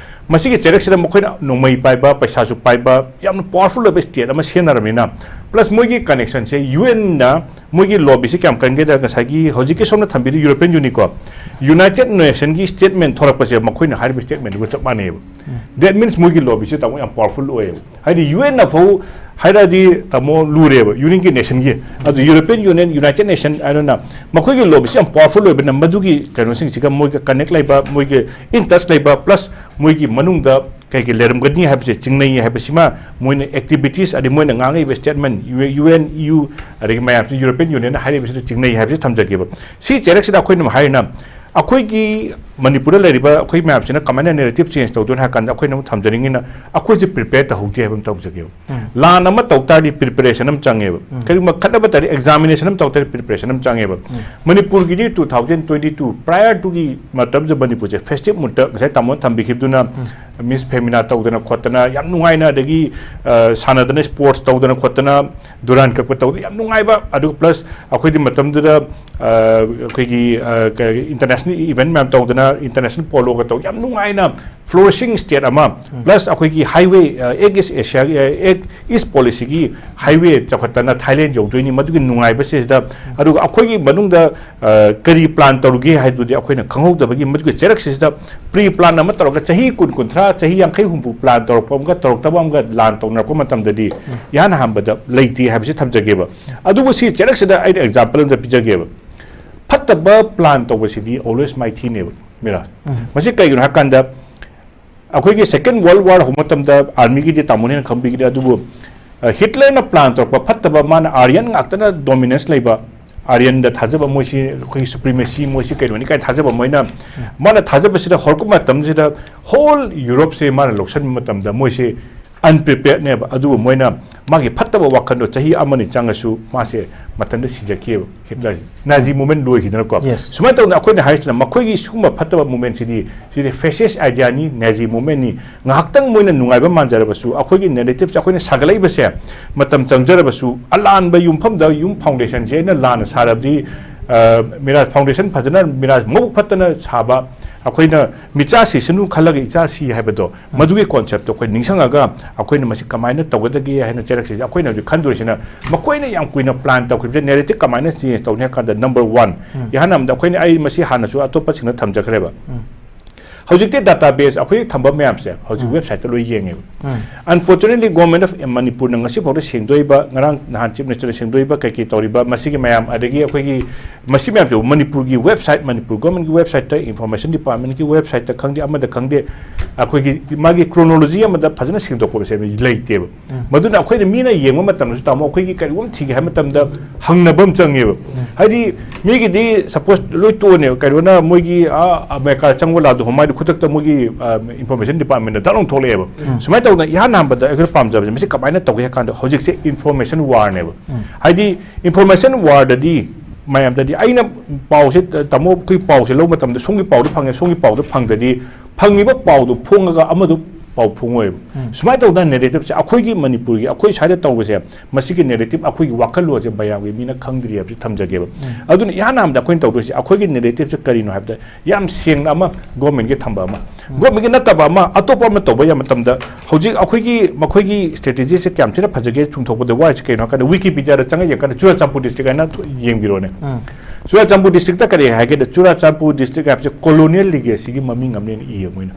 ꯃꯁꯤꯒꯤ ꯆꯩꯔꯛꯁꯤꯗ ꯃꯈꯣꯏꯅ ꯅꯣꯡꯃꯩ ꯄꯥꯏꯕ, ꯄꯩꯁꯥꯁꯨ ꯄꯥꯏꯕ, ꯌꯥꯝꯅ ꯄꯋꯥꯔꯐꯨꯜ ꯑꯣꯏꯕ ꯁ꯭ꯇꯦꯠ ꯑꯃ ꯁꯤꯖꯤꯟꯅꯔꯕꯅꯤꯅ, ꯄ꯭ꯂꯁ ꯃꯣꯏꯒꯤ ꯀꯅꯦꯛꯁꯟꯁꯦ ꯌꯨ ꯑꯦꯟꯅ ꯃꯣꯏꯒꯤ ꯂꯣꯕꯤꯁꯦ ꯀꯌꯥꯝ ꯀꯟꯒꯦꯗ, ꯉꯁꯥꯏꯒꯤ ꯍꯧꯖꯤꯛꯀꯤ ꯁꯣꯝꯅ ꯊꯝꯕꯤꯔꯤ ꯌꯨꯔꯣꯄꯤꯌꯟ ꯌꯨꯅꯤꯀꯣ, ꯌꯨꯅꯥꯏꯇꯦꯗ ꯅꯦꯁꯟꯒꯤ ꯁ꯭ꯇꯦꯠꯃꯦꯟ ꯊꯣꯛꯂꯛꯄꯁꯦ ꯃꯈꯣꯏꯅ ꯍꯥꯏꯔꯤꯕ ꯁ꯭ꯇꯦꯠꯃꯦꯟꯗꯨꯒ ꯆꯞ ꯃꯥꯟꯅꯩꯌꯦꯕ꯫ ꯎꯝ꯫ That means ꯃꯣꯏꯒꯤ ꯂꯣꯕꯤꯁꯦ ꯇꯥꯃꯣ ꯌꯥꯝ ꯄꯋꯥꯔꯐꯨꯜ ꯑꯣꯏꯌꯦꯕ꯫ ꯍꯥꯏꯗꯤ ꯌꯨ ꯑꯦꯟꯅ ꯐꯥꯎ ꯍꯥꯏꯔꯛꯑꯗꯤ ꯇꯥꯃꯣ ꯂꯨꯔꯦꯕ, ꯌꯨꯅꯤꯌꯟꯒꯤ ꯅꯦꯁꯟꯒꯤ꯫ ꯑꯗꯨ ꯌꯨꯔꯣꯄꯤꯌꯟ ꯌꯨꯅꯤꯌꯟ, ꯌꯨꯅꯥꯏꯇꯦꯗ ꯅꯦꯁꯟ ꯍꯥꯏꯗꯅ ꯃꯈꯣꯏꯒꯤ ꯂꯣꯕꯤꯁꯦ ꯌꯥꯝ ꯄꯋꯥꯔꯐꯨꯜ ꯑꯣꯏꯕꯅꯤꯅ ꯃꯗꯨꯒꯤ ꯀꯩꯅꯣꯁꯤꯡꯁꯤꯒ ꯃꯣꯏꯒ ꯀꯅꯦꯛ ꯂꯩꯕ, ꯃꯣꯏꯒꯤ ꯏꯟ ꯇꯆ ꯂꯩꯕ, ꯄ꯭ꯂꯁ ꯃꯣꯏꯒꯤ ꯃꯅꯨꯡꯗ ꯀꯩ ꯀꯩ ꯂꯩꯔꯝꯒꯅꯤ ꯍꯥꯏꯕꯁꯦ ꯆꯤꯡꯅꯩ ꯍꯥꯏꯕꯁꯤꯃ ꯃꯣꯏꯅ ꯑꯦꯛꯇꯤꯚꯤꯇꯤꯁ ꯑꯗꯩ ꯃꯣꯏꯅ ꯉꯥꯡꯉꯛꯏꯕ ꯁ꯭ꯇꯦꯠꯃꯦꯟ, ꯌꯨ ꯑꯦꯟ, ꯌꯨ ꯑꯗꯒꯤ ꯃꯌꯥꯝꯁꯤ ꯌꯨꯔꯣꯄꯤꯌꯟ ꯌꯨꯅꯤꯌꯟꯅ ꯍꯥꯏꯔꯤꯕꯁꯤꯗ ꯆꯤꯡꯅꯩ ꯍꯥꯏꯕꯁꯤ ꯊꯝꯖꯒꯦꯕ꯫ ꯁꯤ ꯆꯩꯔꯛꯁꯤꯗ ꯑꯩꯈꯣꯏꯅ ꯍꯥꯏꯔꯤꯅ ꯑꯩꯈꯣꯏꯒꯤ ꯃꯅꯤꯄꯨꯔꯗ ꯂꯩꯔꯤꯕ ꯑꯩꯈꯣꯏ ꯃꯌꯥꯝꯁꯤꯅ ꯀꯃꯥꯏꯅ narrative change ꯇꯧꯗꯣꯏꯅꯣ ꯍꯥꯏ ꯀꯥꯟꯗ, ꯑꯩꯈꯣꯏꯅ ꯑꯃꯨꯛ ꯊꯝꯖꯅꯤꯡꯉꯤꯅ, ꯑꯩꯈꯣꯏꯁꯦ prepare ꯇꯧꯍꯧꯗꯦ ꯍꯥꯏꯕ ꯑꯃ ꯇꯧꯖꯒꯦꯕ꯫ ꯂꯥꯟ ꯑꯃ ꯇꯧ ꯇꯥꯔꯗꯤ preparation ꯑꯃ ꯆꯪꯉꯦꯕ꯫ ꯀꯔꯤꯒꯨꯝꯕ ꯈꯠꯅꯕ ꯇꯥꯔꯗꯤ, examination ꯑꯃ ꯇꯧ ꯇꯥꯔꯗꯤ preparation ꯑꯃ ꯆꯪꯉꯦꯕ꯫ ꯃꯅꯤꯄꯨꯔꯒꯤꯗꯤ two thousand twenty two prior to ꯒꯤ ꯃꯇꯝꯗ ꯃꯅꯤꯄꯨꯔꯁꯦ festive mood ꯇ, ꯉꯁꯥꯏ ꯇꯥꯃꯣꯅ ꯊꯝꯕꯤꯈꯤꯕꯗꯨꯅ, Miss Femina ꯇꯧꯗꯅ ꯈꯣꯠꯇꯅ ꯌꯥꯝ ꯅꯨꯡꯉꯥꯏꯅ, ꯑꯗꯒꯤ, ꯑ, ꯁꯥꯟꯅꯗꯅ, sports ꯇꯧꯗꯅ ꯈꯣꯠꯇꯅ, Durand Cup ꯀ ꯇꯧꯗꯅ ꯌꯥꯝ ꯅꯨꯡꯉꯥꯏꯕ, ꯑꯗꯨꯒ plus ꯑꯩꯈꯣꯏꯗꯤ ꯃꯇꯝꯗꯨꯗ, ꯑ, ꯑꯩꯈꯣꯏꯒꯤ, ꯑ, ꯀ-, international event ꯃꯌꯥꯝ ꯇꯧꯗꯅ, international polo ꯒ ꯇꯧ, ꯌꯥꯝ ꯅꯨꯡꯉꯥꯏꯅ flourishing state ꯑꯃ, plus ꯑꯩꯈꯣꯏꯒꯤ highway, ꯑ, Act East Asia, ꯑ, Act East Policy ꯒꯤ highway ꯆꯥꯎꯈꯠꯇꯅ Thailand ꯌꯧꯗꯣꯏꯅꯤ, ꯃꯗꯨꯒꯤ ꯅꯨꯡꯉꯥꯏꯕꯁꯤꯗ, ꯑꯗꯨꯒ ꯑꯩꯈꯣꯏꯒꯤ ꯃꯅꯨꯡꯗ, ꯑ, ꯀꯔꯤ plan ꯇꯧꯔꯨꯒꯦ ꯍꯥꯏꯗꯨꯗꯤ ꯑꯩꯈꯣꯏꯅ ꯈꯪꯍꯧꯗꯕꯒꯤ, ꯃꯗꯨꯒꯤ ꯆꯩꯔꯛꯁꯤꯗ pre plan ꯑꯃ ꯇꯧꯔꯒ ꯆꯍꯤ ꯀꯨꯟ, ꯀꯨꯟꯊ꯭ꯔꯥ, ꯆꯍꯤ ꯌꯥꯡꯈꯩ, ꯍꯨꯝꯐꯨ plan ꯇꯧꯔꯛꯄ ꯑꯃꯒ ꯇꯧꯔꯛꯇꯕ ꯑꯃꯒ ꯂꯥꯟ ꯇꯧꯅꯔꯛꯄ ꯃꯇꯝꯗꯗꯤ ꯏꯍꯥꯟ ꯍꯥꯟꯕꯗ ꯂꯩꯇꯦ ꯍꯥꯏꯕꯁꯤ ꯊꯝꯖꯒꯦꯕ꯫ ꯑꯗꯨꯕꯨ ꯁꯤ ꯆꯩꯔꯛꯁꯤꯗ ꯑꯩꯅ example ꯑꯃꯗ ꯄꯤꯖꯒꯦꯕ꯫ ꯐꯠꯇꯕ plan ꯇꯧꯕꯁꯤꯗꯤ always ꯃꯥꯏꯊꯤꯅꯦꯕ, ꯃꯤꯔꯥꯖ꯫ ꯃꯁꯤ ꯀꯩꯒꯤꯅꯣ ꯍꯥꯏꯀꯥꯟꯗ, ꯑꯩꯈꯣꯏꯒꯤ Second World War ꯍꯧꯕ ꯃꯇꯝꯗ, army ꯒꯤꯗꯤ ꯇꯥꯃꯣꯅ ꯍꯦꯟꯅ ꯈꯪꯕꯤꯒꯅꯤ, ꯑꯗꯨꯕꯨ, ꯑ, Hitler ꯅ plan ꯇꯧꯔꯛꯄ ꯐꯠꯇꯕ, ꯃꯥꯅ Aryan ꯉꯥꯛꯇꯅ dominance ꯂꯩꯕ, Aryan ꯗ ꯊꯥꯖꯕ, ꯃꯣꯏꯁꯤ ꯑꯩꯈꯣꯏꯒꯤ supremacy, ꯃꯣꯏꯁꯤ ꯀꯩꯅꯣꯅꯤ ꯀꯥꯏꯅ ꯊꯥꯖꯕ, ꯃꯣꯏꯅ, ꯃꯥꯅ ꯊꯥꯖꯕꯁꯤꯗ ꯍꯧꯔꯛꯄ ꯃꯇꯝꯁꯤꯗ whole Europe ꯁꯦ ꯃꯥꯅ ꯂꯧꯁꯤꯟꯕ ꯃꯇꯝꯗ ꯃꯣꯏꯁꯦ unprepared ꯅꯦꯕ꯫ ꯑꯗꯨꯕꯨ ꯃꯣꯏꯅ ꯃꯥꯒꯤ ꯐꯠꯇꯕ ꯋꯥꯈꯜꯗꯣ ꯆꯍꯤ ꯑꯃꯅꯤ ꯆꯪꯉꯁꯨ ꯃꯥꯁꯦ ꯃꯊꯟꯇ ꯁꯤꯖꯈꯤꯑꯕ, Hitler ꯁꯦ꯫ Nazi movement ꯂꯣꯏꯈꯤꯗꯅꯀꯣ꯫ Yes. ꯁꯨꯃꯥꯏꯅ ꯇꯧꯗꯅ ꯑꯩꯈꯣꯏꯅ ꯍꯥꯏꯔꯤꯁꯤꯅ, ꯃꯈꯣꯏꯒꯤ ꯁꯤꯒꯨꯝꯕ ꯐꯠꯇꯕ movement ꯁꯤꯗꯤ, ꯁꯤꯗꯤ fascist idea ꯅꯤ, Nazi movement ꯅꯤ꯫ ꯉꯥꯏꯍꯥꯛꯇꯪ ꯃꯣꯏꯅ ꯅꯨꯡꯉꯥꯏꯕ ꯃꯥꯟꯖꯔꯕꯁꯨ, ꯑꯩꯈꯣꯏꯒꯤ narrative ꯁꯦ ꯑꯩꯈꯣꯏꯅ ꯁꯥꯒꯠꯂꯛꯏꯕꯁꯦ ꯃꯇꯝ ꯆꯪꯖꯔꯕꯁꯨ, ꯑꯂꯥꯟꯕ ꯌꯨꯝꯐꯝꯗ ꯌꯨꯝ foundation ꯁꯦ ꯑꯩꯅ ꯂꯥꯟꯅ ꯁꯥꯔꯕꯗꯤ, ꯑ, ꯃꯤꯔꯥꯖ, foundation ꯐꯖꯅ, ꯃꯤꯔꯥꯖ, ꯃꯕꯨꯛ ꯐꯠꯇꯅ ꯁꯥꯕ, ꯑꯩꯈꯣꯏꯅ ꯃꯤꯆꯥ ꯁꯤꯁꯅꯨ ꯈꯜꯂꯒ ꯏꯆꯥ ꯁꯤ ꯍꯥꯏꯕꯗꯣ, ꯃꯗꯨꯒꯤ concept ꯇꯣ ꯑꯩꯈꯣꯏ ꯅꯤꯡꯁꯤꯡꯉꯒ ꯑꯩꯈꯣꯏꯅ ꯃꯁꯤ ꯀꯃꯥꯏꯅ ꯇꯧꯒꯗꯒꯦ ꯍꯥꯏꯅ ꯆꯩꯔꯛꯁꯤꯁꯦ ꯑꯩꯈꯣꯏꯅ ꯍꯧꯖꯤꯛ ꯈꯟꯗꯣꯏꯁꯤꯅ, ꯃꯈꯣꯏꯅ ꯌꯥꯝ ꯀꯨꯏꯅ plan ꯇꯧꯈꯤꯕꯁꯦ narrative ꯀꯃꯥꯏꯅ change ꯇꯧꯅꯤ ꯍꯥꯏ ꯀꯥꯟꯗ, number one, ꯏꯍꯥꯟ ꯍꯥꯟꯕꯗ ꯑꯩꯈꯣꯏꯅ, ꯑꯩ ꯃꯁꯤ ꯍꯥꯟꯅꯁꯨ ꯑꯇꯣꯞꯄꯁꯤꯡꯅ ꯊꯝꯖꯈ꯭ꯔꯦꯕ꯫ ꯍꯧꯖꯤꯛꯇꯤ database ꯑꯩꯈꯣꯏ ꯊꯝꯕ ꯃꯌꯥꯝꯁꯦ ꯍꯧꯖꯤꯛ websiteꯇ ꯂꯣꯏ ꯌꯦꯡꯉꯦꯕ꯫ Unfortunately, Government of Manipurꯅ ꯉꯁꯤ ꯐꯥꯎꯗ ꯁꯦꯡꯗꯣꯛꯏꯕ, ꯉꯔꯥꯡ ꯅꯍꯥꯟ Chief Ministerꯅ ꯁꯦꯡꯗꯣꯛꯏꯕ ꯀꯩ ꯀꯩ ꯇꯧꯔꯤꯕ ꯃꯁꯤꯒꯤ ꯃꯌꯥꯝ, ꯑꯗꯒꯤ ꯑꯩꯈꯣꯏꯒꯤ ꯃꯁꯤ ꯃꯌꯥꯝꯁꯦ ꯃꯅꯤꯄꯨꯔꯒꯤ website, ꯃꯅꯤꯄꯨꯔ Governmentꯀꯤ websiteꯇ, Information Departmentꯀꯤ websiteꯇ ꯈꯪꯗꯦ, ꯑꯃꯗ ꯈꯪꯗꯦ, ꯑꯩꯈꯣꯏꯒꯤ ꯃꯥꯒꯤ chronology ꯑꯃꯗ ꯐꯖꯅ ꯁꯦꯡꯗꯣꯛꯄꯁꯦ ꯂꯩꯇꯦꯕ꯫ ꯃꯗꯨꯅ ꯑꯩꯈꯣꯏꯅ ꯃꯤꯅ ꯌꯦꯡꯕ ꯃꯇꯝꯗꯁꯨ, ꯇꯥꯃꯣ, ꯑꯩꯈꯣꯏꯒꯤ ꯀꯔꯤꯒꯨꯝꯕ ꯊꯤꯒꯦ ꯍꯥꯏꯕ ꯃꯇꯝꯗ ꯍꯪꯅꯕ ꯑꯃ ꯆꯪꯉꯦꯕ꯫ ꯍꯥꯏꯗꯤ ꯃꯤꯒꯤꯗꯤ suppose ꯂꯣꯏ ꯇꯣꯛꯑꯅꯦꯕ, ꯀꯩꯅꯣꯅ ꯃꯣꯏꯒꯤ, ꯑꯥ, ꯑꯃꯦꯔꯤꯀꯥꯗ ꯆꯪꯕ ꯂꯥꯛꯗꯣ ꯍꯣꯃꯥꯏꯗ ꯈꯨꯗꯛꯇ ꯃꯣꯏꯒꯤ, ꯑꯥ, Information Departmentꯅ ꯗꯛ ꯂꯥꯎꯅ ꯊꯣꯛꯂꯛꯑꯦꯕ꯫ ꯁꯨꯃꯥꯏꯅ ꯇꯧꯗꯅ ꯏꯍꯥꯟ ꯍꯥꯟꯕꯗ ꯑꯩꯈꯣꯏꯅ ꯄꯥꯝꯖꯕꯁꯦ ꯃꯁꯤ ꯀꯃꯥꯏꯅ ꯇꯧꯒꯦ ꯍꯥꯏ ꯀꯥꯟꯗ ꯍꯧꯖꯤꯛꯁꯦ information warꯅꯦꯕ꯫ ꯍꯥꯏꯗꯤ information warꯗꯗꯤ ꯃꯌꯥꯝꯗꯗꯤ ꯑꯩꯅ ꯄꯥꯎꯁꯦ, ꯇꯥꯃꯣ, ꯑꯩꯈꯣꯏ ꯄꯥꯎꯁꯦ ꯂꯧꯕ ꯃꯇꯝꯗ ꯁꯣꯝꯒꯤ ꯄꯥꯎꯗꯣ ꯐꯪꯉꯦ, ꯁꯣꯝꯒꯤ ꯄꯥꯎꯗꯣ ꯐꯪꯗ꯭ꯔꯗꯤ ꯐꯪꯉꯤꯕ ꯄꯥꯎꯗꯣ ꯐꯣꯡꯉꯒ ꯑꯃꯗꯨ ꯄꯥꯎ ꯐꯣꯡꯉꯣꯏꯕ꯫ ꯁꯨꯃꯥꯏꯅ ꯇꯧꯗꯅ narrativeꯁꯦ ꯑꯩꯈꯣꯏꯒꯤ ꯃꯅꯤꯄꯨꯔꯒꯤ, ꯑꯩꯈꯣꯏ ꯁ꯭ꯋꯥꯏꯗ ꯇꯧꯕꯁꯦ, ꯃꯁꯤꯒꯤ narrative, ꯑꯩꯈꯣꯏꯒꯤ ꯋꯥꯈꯜꯂꯣꯟꯁꯦ ꯃꯌꯥꯝꯒꯤ ꯃꯤꯅ ꯈꯪꯗ꯭ꯔꯤ ꯍꯥꯏꯕꯁꯤ ꯊꯝꯖꯒꯦꯕ꯫ ꯑꯗꯨꯅ ꯏꯍꯥꯟ ꯍꯥꯟꯕꯗ ꯑꯩꯈꯣꯏꯅ ꯇꯧꯗꯣꯏꯁꯦ, ꯑꯩꯈꯣꯏꯒꯤ narrativeꯁꯦ ꯀꯔꯤꯅꯣ ꯍꯥꯏꯕꯗ, ꯌꯥꯝ ꯁꯦꯡꯅ ꯑꯃ governmentꯀꯤ ꯊꯝꯕ ꯑꯃ, governmentꯀꯤ ꯅꯠꯇꯕ ꯑꯃ, ꯑꯇꯣꯞꯄ ꯑꯃ ꯇꯧꯕ ꯌꯥꯕ ꯃꯇꯝꯗ, ꯍꯧꯖꯤꯛ ꯑꯩꯈꯣꯏꯒꯤ, ꯃꯈꯣꯏꯒꯤ strategyꯁꯦ ꯀꯌꯥꯝ ꯊꯤꯅ ꯐꯖꯒꯦ ꯆꯨꯝꯊꯣꯛꯄꯗ ꯋꯥꯔꯤꯁꯦ ꯀꯩꯅꯣ ꯍꯥꯏ ꯀꯥꯟꯗ, Wikipediaꯗ ꯆꯪꯉ ꯌꯦꯡꯉꯀꯥꯟꯗ ꯆꯨꯔꯥꯆꯥꯟꯄꯨꯔ district ꯍꯥꯏꯅ ꯌꯦꯡꯕꯤꯔꯣꯅꯦ꯫ ꯆꯨꯔꯥꯆꯥꯟꯄꯨꯔ districtꯇ ꯀꯔꯤ ꯍꯥꯏꯒꯦꯗ, ꯆꯨꯔꯥꯆꯥꯟꯄꯨꯔ district ꯍꯥꯏꯕꯁꯦ colonial legacyꯒꯤ ꯃꯃꯤꯡ ꯑꯃꯅꯦꯅ ꯏꯌꯦ ꯃꯣꯏꯅ꯫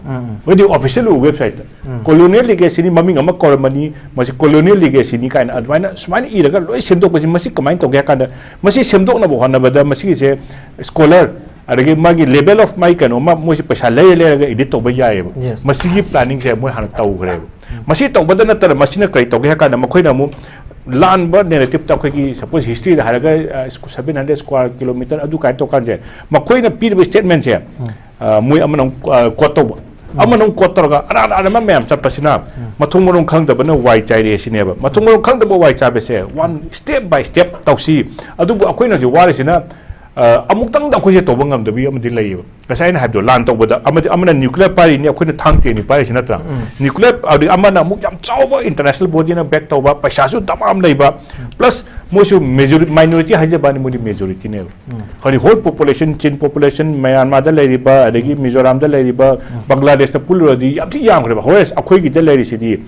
ꯃꯣꯏꯗꯤ official websiteꯇ colonial legacyꯅꯤ, ꯃꯃꯤꯡ ꯑꯃ ꯀꯧꯔꯝꯃꯅꯤ, ꯃꯁꯤ colonial legacyꯅꯤ ꯀꯥꯏꯅ ꯑꯗꯨꯃꯥꯏꯅ ꯁꯨꯃꯥꯏꯅ ꯏꯔꯒ ꯂꯣꯏ ꯁꯦꯝꯗꯣꯛꯄꯁꯤ, ꯃꯁꯤ ꯀꯃꯥꯏꯅ ꯇꯧꯒꯦ ꯍꯥꯏ ꯀꯥꯟꯗ, ꯃꯁꯤ ꯁꯦꯝꯗꯣꯛꯅꯕ ꯍꯣꯠꯅꯕꯗ ꯃꯁꯤꯒꯤꯁꯦ scholar, ꯑꯗꯒꯤ ꯃꯥꯒꯤ level of ꯃꯥꯒꯤ ꯀꯩꯅꯣ ꯑꯃ, ꯃꯣꯏꯁꯦ ꯄꯩꯁꯥ ꯂꯩꯔ ꯂꯩꯔꯒ edit ꯇꯧꯕ ꯌꯥꯏꯑꯕ꯫ Yes. ꯃꯁꯤꯒꯤ planningꯁꯦ ꯃꯣꯏ ꯍꯥꯟꯅ ꯇꯧꯈ꯭ꯔꯦꯕ꯫ ꯃꯁꯤ ꯇꯧꯕꯗ ꯅꯠꯇꯅ ꯃꯁꯤꯅ ꯀꯔꯤ ꯇꯧꯒꯦ ꯍꯥꯏ ꯀꯥꯟꯗ, ꯃꯈꯣꯏꯅ ꯑꯃꯨꯛ ꯂꯥꯟꯕ narrativeꯇ, ꯑꯩꯈꯣꯏꯒꯤ suppose historyꯗ ꯍꯥꯏꯔꯒ, ꯑ, seven hundred square kilometre ꯑꯗꯨ ꯀꯥꯏꯅ ꯇꯧ ꯀꯥꯟꯁꯦ, ꯃꯈꯣꯏꯅ ꯄꯤꯔꯤꯕ statementꯁꯦ, ꯑ, ꯃꯣꯏ ꯑꯃꯅ ꯑꯃꯨꯛ, ꯑ, quote ꯇꯧꯕ, ꯑꯃꯅ ꯑꯃꯨꯛ quote ꯇꯧꯔꯒ ꯑꯔꯥꯟ ꯑꯔꯥꯟꯕ ꯃꯌꯥꯝ ꯆꯠꯄꯁꯤꯅ ꯃꯊꯣꯡ ꯃꯔꯣꯡ ꯈꯪꯗꯕꯅ ꯋꯥꯏ ꯆꯥꯏꯔꯦ ꯁꯤꯅꯦꯕ꯫ ꯃꯊꯣꯡ ꯃꯔꯣꯡ ꯈꯪꯗꯕ ꯋꯥꯏ ꯆꯥꯏꯕꯁꯦ one step by step ꯇꯧꯁꯤ꯫ ꯑꯗꯨꯕꯨ ꯑꯩꯈꯣꯏꯅ ꯍꯧꯖꯤꯛ ꯋꯥꯔꯤꯁꯤꯅ, ꯑ, ꯑꯃꯨꯛꯇꯪꯗ ꯑꯩꯈꯣꯏꯁꯦ ꯇꯧꯕ ꯉꯝꯗꯕꯤ ꯑꯃꯗꯤ ꯂꯩꯌꯦꯕ꯫ ꯉꯁꯥꯏ ꯑꯩꯅ ꯍꯥꯏꯕꯗꯣ, ꯂꯥꯟ ꯇꯧꯕꯗ ꯑꯃꯗꯤ, ꯑꯃꯅ nuclear ꯄꯥꯏꯔꯤꯅꯤ, ꯑꯩꯈꯣꯏꯅ ꯊꯥꯡ ꯇꯦꯟꯅꯤ ꯄꯥꯏꯔꯤꯁꯤ ꯅꯠꯇ꯭ꯔꯥ? Nuclear, ꯑꯗꯒꯤ ꯑꯃꯅ ꯑꯃꯨꯛ ꯌꯥꯝ ꯆꯥꯎꯕ international bodyꯅ back ꯇꯧꯕ, ꯄꯩꯁꯥꯁꯨ ꯗꯃꯥ ꯑꯃ ꯂꯩꯕ, plus ꯃꯣꯏꯁꯨ majority, minority ꯍꯥꯏꯖꯕꯅꯤ, ꯃꯣꯏꯗꯤ majorityꯅꯦꯕ꯫ ꯍꯥꯏꯗꯤ whole population, Chin population, ꯃ꯭ꯌꯥꯟꯃꯥꯔꯗ ꯂꯩꯔꯤꯕ, ꯑꯗꯒꯤ ꯃꯤꯖꯣꯔꯥꯝꯗ ꯂꯩꯔꯤꯕ, ꯕꯪꯒ꯭ꯂꯥꯗꯦꯁꯇ ꯄꯨꯜꯂꯨꯔꯗꯤ ꯌꯥꯝ ꯊꯤ ꯌꯥꯝꯈ꯭ꯔꯦꯕ꯫ Whereas ꯑꯩꯈꯣꯏꯒꯤꯗ ꯂꯩꯔꯤꯁꯤꯗꯤ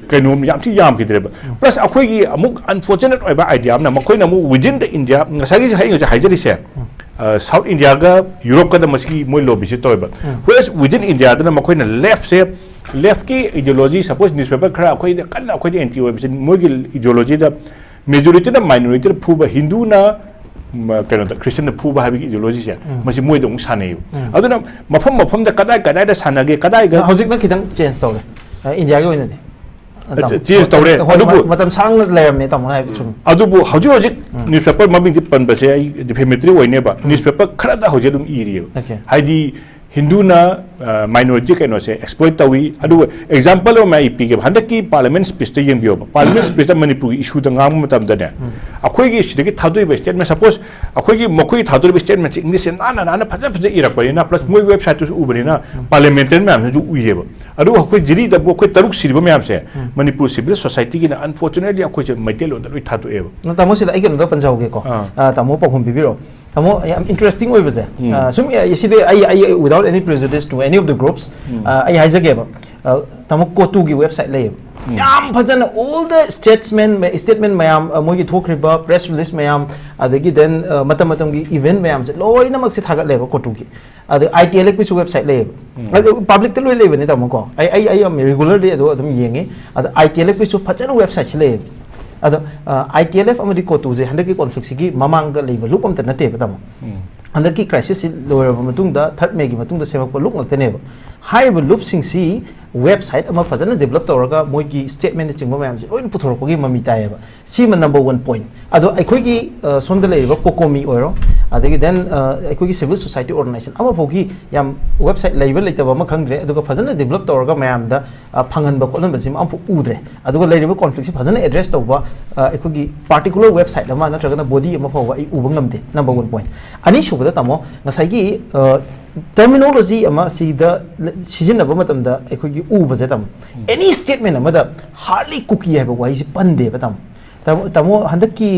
ꯀꯩꯅꯣꯝ ꯌꯥꯝ ꯊꯤ ꯌꯥꯝꯈꯤꯗ꯭ꯔꯦꯕ꯫ Plus ꯑꯩꯈꯣꯏꯒꯤ ꯑꯃꯨꯛ unfortunate ꯑꯣꯏꯕ idea ꯑꯃꯅ, ꯃꯈꯣꯏꯅ ꯑꯃꯨꯛ within the India, ꯉꯁꯥꯏꯒꯤ ꯑꯩ ꯉꯁꯥꯏ ꯍꯥꯏꯖꯔꯤꯁꯦ, ꯁꯥꯎꯠ ꯏꯟꯗꯤꯌꯥꯒ ꯌꯨꯔꯣꯞꯀꯗ ꯃꯁꯤꯒꯤ ꯃꯣꯏ ꯂꯣꯕꯤꯁꯦ ꯇꯧꯋꯦꯕ꯫ ꯋꯦꯁ ꯋꯤꯗꯤꯟ ꯏꯟꯗꯤꯌꯥꯗꯅ ꯃꯈꯣꯏꯅ ꯂꯦꯐꯁꯦ, ꯂꯦꯐꯀꯤ ꯏꯗꯤꯌꯣꯂꯣꯖꯤ, ꯁꯄꯣꯁ ꯅ꯭ꯌꯨꯁꯄꯦꯄꯔ ꯈꯔ ꯑꯩꯈꯣꯏꯗ ꯀꯟꯅ ꯑꯩꯈꯣꯏꯗ ꯑꯦꯟꯇꯤ ꯑꯣꯏꯕꯁꯦ, ꯃꯣꯏꯒꯤ ꯏꯗꯤꯌꯣꯂꯣꯖꯤꯗ ꯃꯦꯖꯣꯔꯤꯇꯤꯅ ꯃꯥꯏꯅꯣꯔꯤꯇꯤꯗ ꯐꯨꯕ, ꯍꯤꯟꯗꯨꯅ ꯀꯩꯅꯣꯗ ꯈ꯭ꯔꯤꯁꯇꯟꯗ ꯐꯨꯕ ꯍꯥꯏꯕꯒꯤ ꯏꯗꯤꯌꯣꯂꯣꯖꯤꯁꯦ ꯃꯁꯤ ꯃꯣꯏꯗ ꯑꯃꯨꯛ ꯁꯥꯟꯅꯩꯌꯦꯕ꯫ ꯑꯗꯨꯅ ꯃꯐꯝ ꯃꯐꯝꯗ ꯀꯗꯥꯏ ꯀꯗꯥꯏꯗ ꯁꯥꯟꯅꯒꯦ, ꯀꯗꯥꯏꯗ ꯍꯧꯖꯤꯛꯅ ꯈꯤꯇꯪ ꯆꯦꯟꯖ ꯇꯧꯔꯦ, ꯑ, ꯏꯟꯗꯤꯌꯥꯒꯤ ꯑꯣꯏꯅꯗꯤ꯫ ꯑ, ꯇꯥꯃꯣ꯫ ꯆꯦꯟꯖ ꯇꯧꯔꯦ꯫ ꯍꯣꯏ, ꯑꯗꯨꯕꯨ ꯃ-, ꯃꯇꯝ ꯁꯥꯡꯅ ꯂꯩꯔꯝꯃꯦ ꯇꯥꯃꯣꯅ ꯍꯥꯏꯕ ꯆꯨꯝꯃꯤ꯫ ꯑꯗꯨꯕꯨ ꯍꯧꯖꯤꯛ ꯍꯧꯖꯤꯛ ꯅ꯭ꯌꯨꯁꯄꯦꯄꯔ ꯃꯃꯤꯡꯗꯤ ꯄꯟꯕꯁꯦ ꯑꯩ ꯗꯤꯐꯦꯃꯦꯇꯔꯤ ꯑꯣꯏꯅꯦꯕ꯫ ꯅ꯭ꯌꯨꯁꯄꯦꯄꯔ ꯈꯔꯗ ꯍꯧꯖꯤꯛ ꯑꯗꯨꯝ ꯏꯔꯤꯌꯦꯕ꯫ ꯑꯣꯀꯦ꯫ ꯍꯥꯏꯗꯤ ꯍꯤꯟꯗꯨꯅ, ꯑ, ꯃꯥꯏꯅꯣꯔꯤꯇꯤ ꯀꯩꯅꯣꯁꯦ ꯑꯦꯛꯁꯄ꯭ꯂꯣꯏꯠ ꯇꯧꯏ꯫ ꯑꯗꯨꯒ ꯑꯦꯛꯖꯥꯝꯄꯜ ꯑꯃ ꯑꯩ ꯄꯤꯒꯦꯕ, ꯍꯟꯗꯛꯀꯤ ꯄꯥꯔꯂꯤꯌꯥꯃꯦꯟ ꯁ꯭ꯄꯤꯆꯇ ꯌꯦꯡꯕꯤꯌꯣꯕ꯫ ꯄꯥꯔꯂꯤꯌꯥꯃꯦꯟ ꯁ꯭ꯄꯤꯆꯇ ꯃꯅꯤꯄꯨꯔꯒꯤ ꯏꯁꯨꯗ ꯉꯥꯡꯕ ꯃꯇꯝꯗꯅꯦ, ꯑꯩꯈꯣꯏꯒꯤ ꯁꯤꯗꯒꯤ ꯊꯥꯗꯣꯛꯏꯕ ꯁ꯭ꯇꯦꯠꯃꯦꯟ, ꯁꯄꯣꯁ ꯑꯩꯈꯣꯏꯒꯤ ꯃꯈꯣꯏꯒꯤ ꯊꯥꯗꯣꯔꯤꯕ ꯁ꯭ꯇꯦꯠꯃꯦꯟꯁꯦ ꯏꯪꯂꯤꯁꯁꯦ ꯅꯥꯟꯅ ꯅꯥꯟꯅ ꯐꯖ ꯐꯖ ꯏꯔꯛꯄꯅꯤꯅ, ꯄ꯭ꯂꯁ ꯃꯣꯏ ꯋꯦꯕꯁꯥꯏꯠꯇꯨꯁꯨ ꯎꯕꯅꯤꯅ, ꯄꯥꯔꯂꯤꯌꯥꯃꯦꯟꯇꯔꯤ ꯃꯌꯥꯝꯁꯤꯁꯨ ꯎꯏꯌꯦꯕ꯫ ꯑꯗꯨꯒ ꯑꯩꯈꯣꯏ ꯖꯤꯔꯤꯗꯕꯨ ꯑꯩꯈꯣꯏ ꯇꯔꯨꯛ ꯁꯤꯔꯤꯕ ꯃꯌꯥꯝꯁꯦ, ꯃꯅꯤꯄꯨꯔ ꯁꯤꯚꯤꯜ ꯁꯣꯁꯥꯏꯇꯤꯒꯤꯅ ꯑꯟꯐꯣꯔꯆꯨꯅꯦꯠꯂꯤ ꯑꯩꯈꯣꯏꯁꯦ ꯃꯩꯇꯩꯂꯣꯟꯗ ꯂꯣꯏ ꯊꯥꯗꯣꯛꯑꯦꯕ꯫ ꯅ-, ꯇꯥꯃꯣ, ꯁꯤꯗ ꯑꯩ ꯀꯩꯅꯣꯝꯇ ꯄꯟꯖꯍꯧꯒꯦꯀꯣ꯫ ꯑꯥ꯫ ꯑ, ꯇꯥꯃꯣ ꯄꯥꯎꯈꯨꯝ ꯄꯤꯕꯤꯔꯛꯑꯣ꯫ ꯇꯥꯃꯣ, ꯌꯥꯝ ꯏꯟꯇꯔꯦꯁꯇꯤꯡ ꯑꯣꯏꯕꯁꯦ, ꯎꯝ꯫ ꯑ, ꯁꯨꯝ, ꯑ, ꯁꯤꯗꯤ ꯑꯩ, ꯑꯩ, without any prejudice to any of the groups, ꯎꯝ꯫ ꯑ, ꯑꯩ ꯍꯥꯏꯖꯒꯦꯕ꯫ ꯑ, ꯇꯥꯃꯣ, ꯀꯣꯇꯨꯒꯤ ꯋꯦꯕꯁꯥꯏꯠ ꯂꯩꯌꯦꯕ꯫ ꯎꯝ꯫ ꯌꯥꯝ ꯐꯖꯅ all the statesmen, statement ꯃꯌꯥꯝ, ꯑ, ꯃꯣꯏꯒꯤ ꯊꯣꯛꯈ꯭ꯔꯤꯕ press release ꯃꯌꯥꯝ, ꯑꯗꯒꯤ then, ꯑ, ꯃꯇꯝ ꯃꯇꯝꯒꯤ event ꯃꯌꯥꯝꯁꯦ ꯂꯣꯏꯅꯃꯛꯁꯦ ꯊꯥꯒꯠꯂꯦꯕ ꯀꯣꯇꯨꯒꯤ꯫ ꯑꯗ ITLFꯀꯤꯁꯨ ꯋꯦꯕꯁꯥꯏꯠ ꯂꯩꯌꯦꯕ꯫ ꯎꯝ꯫ ꯑꯗꯨ ꯄꯕ꯭ꯂꯤꯛꯇ ꯂꯣꯏ ꯂꯩꯕꯅꯦ, ꯇꯥꯃꯣ, ꯀꯣ꯫ ꯑꯩ, ꯑꯩ, ꯑꯩ ꯌꯥꯝ regularly ꯑꯗꯨ ꯑꯗꯨꯝ ꯌꯦꯡꯉꯤ꯫ ꯑꯗ ITLFꯀꯤꯁꯨ ꯐꯖꯅ ꯋꯦꯕꯁꯥꯏꯠꯁꯤ ꯂꯩꯌꯦꯕ꯫ ꯑꯗꯣ, ꯑ, ITLF ꯑꯃꯗꯤ ꯀꯣꯇꯨꯁꯦ ꯍꯟꯗꯛꯀꯤ ꯀꯣꯟꯐ꯭ꯂꯤꯛꯁꯤꯒꯤ ꯃꯃꯥꯡꯗ ꯂꯩꯕ ꯂꯨꯞ ꯑꯝꯇ ꯅꯠꯇꯦꯕ, ꯇꯥꯃꯣ꯫ ꯎꯝ꯫ ꯍꯟꯗꯛꯀꯤ ꯀ꯭ꯔꯥꯏꯁꯤꯁꯁꯤ ꯂꯣꯏꯔꯕ ꯃꯇꯨꯡꯗ, ꯊꯥꯔꯠ ꯃꯦꯒꯤ ꯃꯇꯨꯡꯗ ꯁꯦꯝꯃꯛꯄ ꯂꯨꯞ ꯉꯥꯛꯇꯅꯦꯕ꯫ ꯍꯥꯏꯔꯤꯕ ꯂꯨꯞꯁꯤꯡꯁꯤ ꯋꯦꯕꯁꯥꯏꯠ ꯑꯃ ꯐꯖꯅ ꯗꯤꯕꯂꯞ ꯇꯧꯔꯒ ꯃꯣꯏꯒꯤ ꯁ꯭ꯇꯦꯠꯃꯦꯟꯅꯆꯤꯡꯕ ꯃꯌꯥꯝꯁꯦ ꯂꯣꯏꯅ ꯄꯨꯊꯣꯔꯛꯄꯒꯤ ꯃꯃꯤ ꯇꯥꯏꯌꯦꯕ꯫ ꯁꯤꯃ number one point꯫ ꯑꯗꯣ ꯑꯩꯈꯣꯏꯒꯤ, ꯑ, ꯁꯣꯝꯗ ꯂꯩꯔꯤꯕ ꯀꯣꯀꯣꯃꯤ ꯑꯣꯏꯔꯣ, ꯑꯗꯒꯤ then, ꯑ, ꯑꯩꯈꯣꯏꯒꯤ civil society organization ꯑꯃꯐꯥꯎꯒꯤ ꯌꯥꯝ ꯋꯦꯕꯁꯥꯏꯠ ꯂꯩꯕ ꯂꯩꯇꯕ ꯑꯃ ꯈꯪꯗ꯭ꯔꯦ, ꯑꯗꯨꯒ ꯐꯖꯅ ꯗꯤꯕꯂꯞ ꯇꯧꯔꯒ ꯃꯌꯥꯝꯗ, ꯑ, ꯐꯪꯍꯟꯕ ꯈꯣꯠꯍꯟꯕꯁꯤꯃ ꯑꯃꯐꯥꯎ ꯎꯗ꯭ꯔꯦ꯫ ꯑꯗꯨꯒ ꯂꯩꯔꯤꯕ ꯀꯣꯟꯐ꯭ꯂꯤꯛꯁꯤ ꯐꯖꯅ ꯑꯦꯗ꯭ꯔꯦꯁ ꯇꯧꯕ, ꯑ, ꯑꯩꯈꯣꯏꯒꯤ ꯄꯥꯔꯇꯤꯀꯨꯂꯔ ꯋꯦꯕꯁꯥꯏꯠ ꯑꯃ ꯅꯠꯇ꯭ꯔꯒꯅ ꯕꯣꯗꯤ ꯑꯃ ꯐꯥꯎꯕ ꯑꯩ ꯎꯕ ꯉꯝꯗꯦ, number one point꯫ ꯑꯅꯤꯁꯨꯕꯗ, ꯇꯥꯃꯣ, ꯉꯁꯥꯏꯒꯤ, ꯑ, ꯇꯔꯃꯤꯅꯣꯂꯣꯖꯤ ꯑꯃ ꯁꯤꯗ ꯁꯤꯖꯤꯟꯅꯕ ꯃꯇꯝꯗ ꯑꯩꯈꯣꯏꯒꯤ ꯎꯕꯁꯦ, ꯇꯥꯃꯣ, ꯑꯦꯅꯤ ꯁ꯭ꯇꯦꯠꯃꯦꯟ ꯑꯃꯗ hardly ꯀꯨꯀꯤ ꯍꯥꯏꯕ ꯋꯥꯍꯩꯁꯤ ꯄꯟꯗꯦꯕ, ꯇꯥꯃꯣ꯫ ꯇꯥꯃꯣ, ꯇꯥꯃꯣ, ꯍꯟꯗꯛꯀꯤ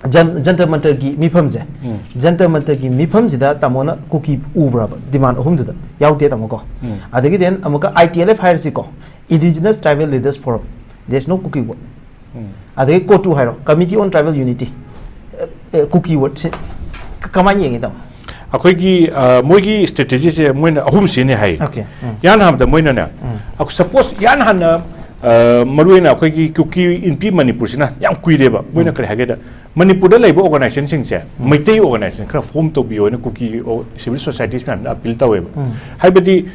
ꯖꯟ-, ꯖꯟꯇꯔ ꯃꯟꯇꯔꯒꯤ ꯃꯤꯐꯝꯁꯦ, ꯎꯝ꯫ ꯖꯟꯇꯔ ꯃꯟꯇꯔꯒꯤ ꯃꯤꯐꯝꯁꯤꯗ ꯇꯥꯃꯣꯅ ꯀꯨꯀꯤ ꯎꯕ꯭ꯔꯕ? ꯗꯤꯃꯥꯟ ꯑꯍꯨꯝꯗꯨꯗ ꯌꯥꯎꯗꯦ, ꯇꯥꯃꯣ, ꯀꯣ? ꯎꯝ꯫ ꯑꯗꯒꯤ then ꯑꯃꯨꯛꯀ ITLF ꯍꯥꯏꯔꯁꯤꯀꯣ, Indigenous Tribal Leaders Forum, there is no Kuki word꯫ ꯎꯝ꯫ ꯑꯗꯒꯤ ꯀꯣꯇꯨ ꯍꯥꯏꯔꯣ, Committee on Tribal Unity, ꯑꯦ, ꯑꯦ, ꯀꯨꯀꯤ ꯋꯥꯔꯗꯁꯦ ꯀꯃꯥꯏꯅ ꯌꯦꯡꯉꯤ, ꯇꯥꯃꯣ? ꯑꯩꯈꯣꯏꯒꯤ ꯑ, ꯃꯣꯏꯒꯤ ꯁ꯭ꯇ꯭ꯔꯦꯇꯦꯖꯤꯁꯦ ꯃꯣꯏꯅ ꯑꯍꯨꯝ ꯁꯤꯖꯤꯟꯅꯩ ꯍꯥꯏ꯫ Okay, ꯎꯝ꯫ ꯏꯍꯥꯟ ꯍꯥꯟꯕꯗ ꯃꯣꯏꯅꯅꯦ, ꯁꯄꯣꯁ ꯏꯍꯥꯟ ꯍꯥꯟꯅ ꯑ, ꯃꯔꯨꯑꯣꯏꯅ ꯑꯩꯈꯣꯏꯒꯤ ꯀꯨꯀꯤ ꯏꯟꯄꯤ ꯃꯅꯤꯄꯨꯔꯁꯤꯅ ꯌꯥꯝ ꯀꯨꯏꯔꯦꯕ꯫ ꯃꯣꯏꯅ ꯀꯔꯤ ꯍꯥꯏꯒꯦꯗ, ꯃꯅꯤꯄꯨꯔꯗ ꯂꯩꯕ ꯑꯣꯔꯒꯅꯥꯏꯖꯦꯁꯟꯁꯤꯡꯁꯦ ꯃꯩꯇꯩ ꯑꯣꯔꯒꯅꯥꯏꯖꯦꯁꯟ ꯈꯔ ꯐꯣꯝ ꯇꯧꯕꯤꯌꯣ ꯍꯥꯏꯅ ꯀꯨꯀꯤ ꯁꯤꯚꯤꯜ ꯁꯣꯁꯥꯏꯇꯤꯁ ꯃꯌꯥꯝꯗ ꯑꯄꯤꯜ ꯇꯧꯋꯦꯕ꯫ ꯍꯥꯏꯕꯗꯤ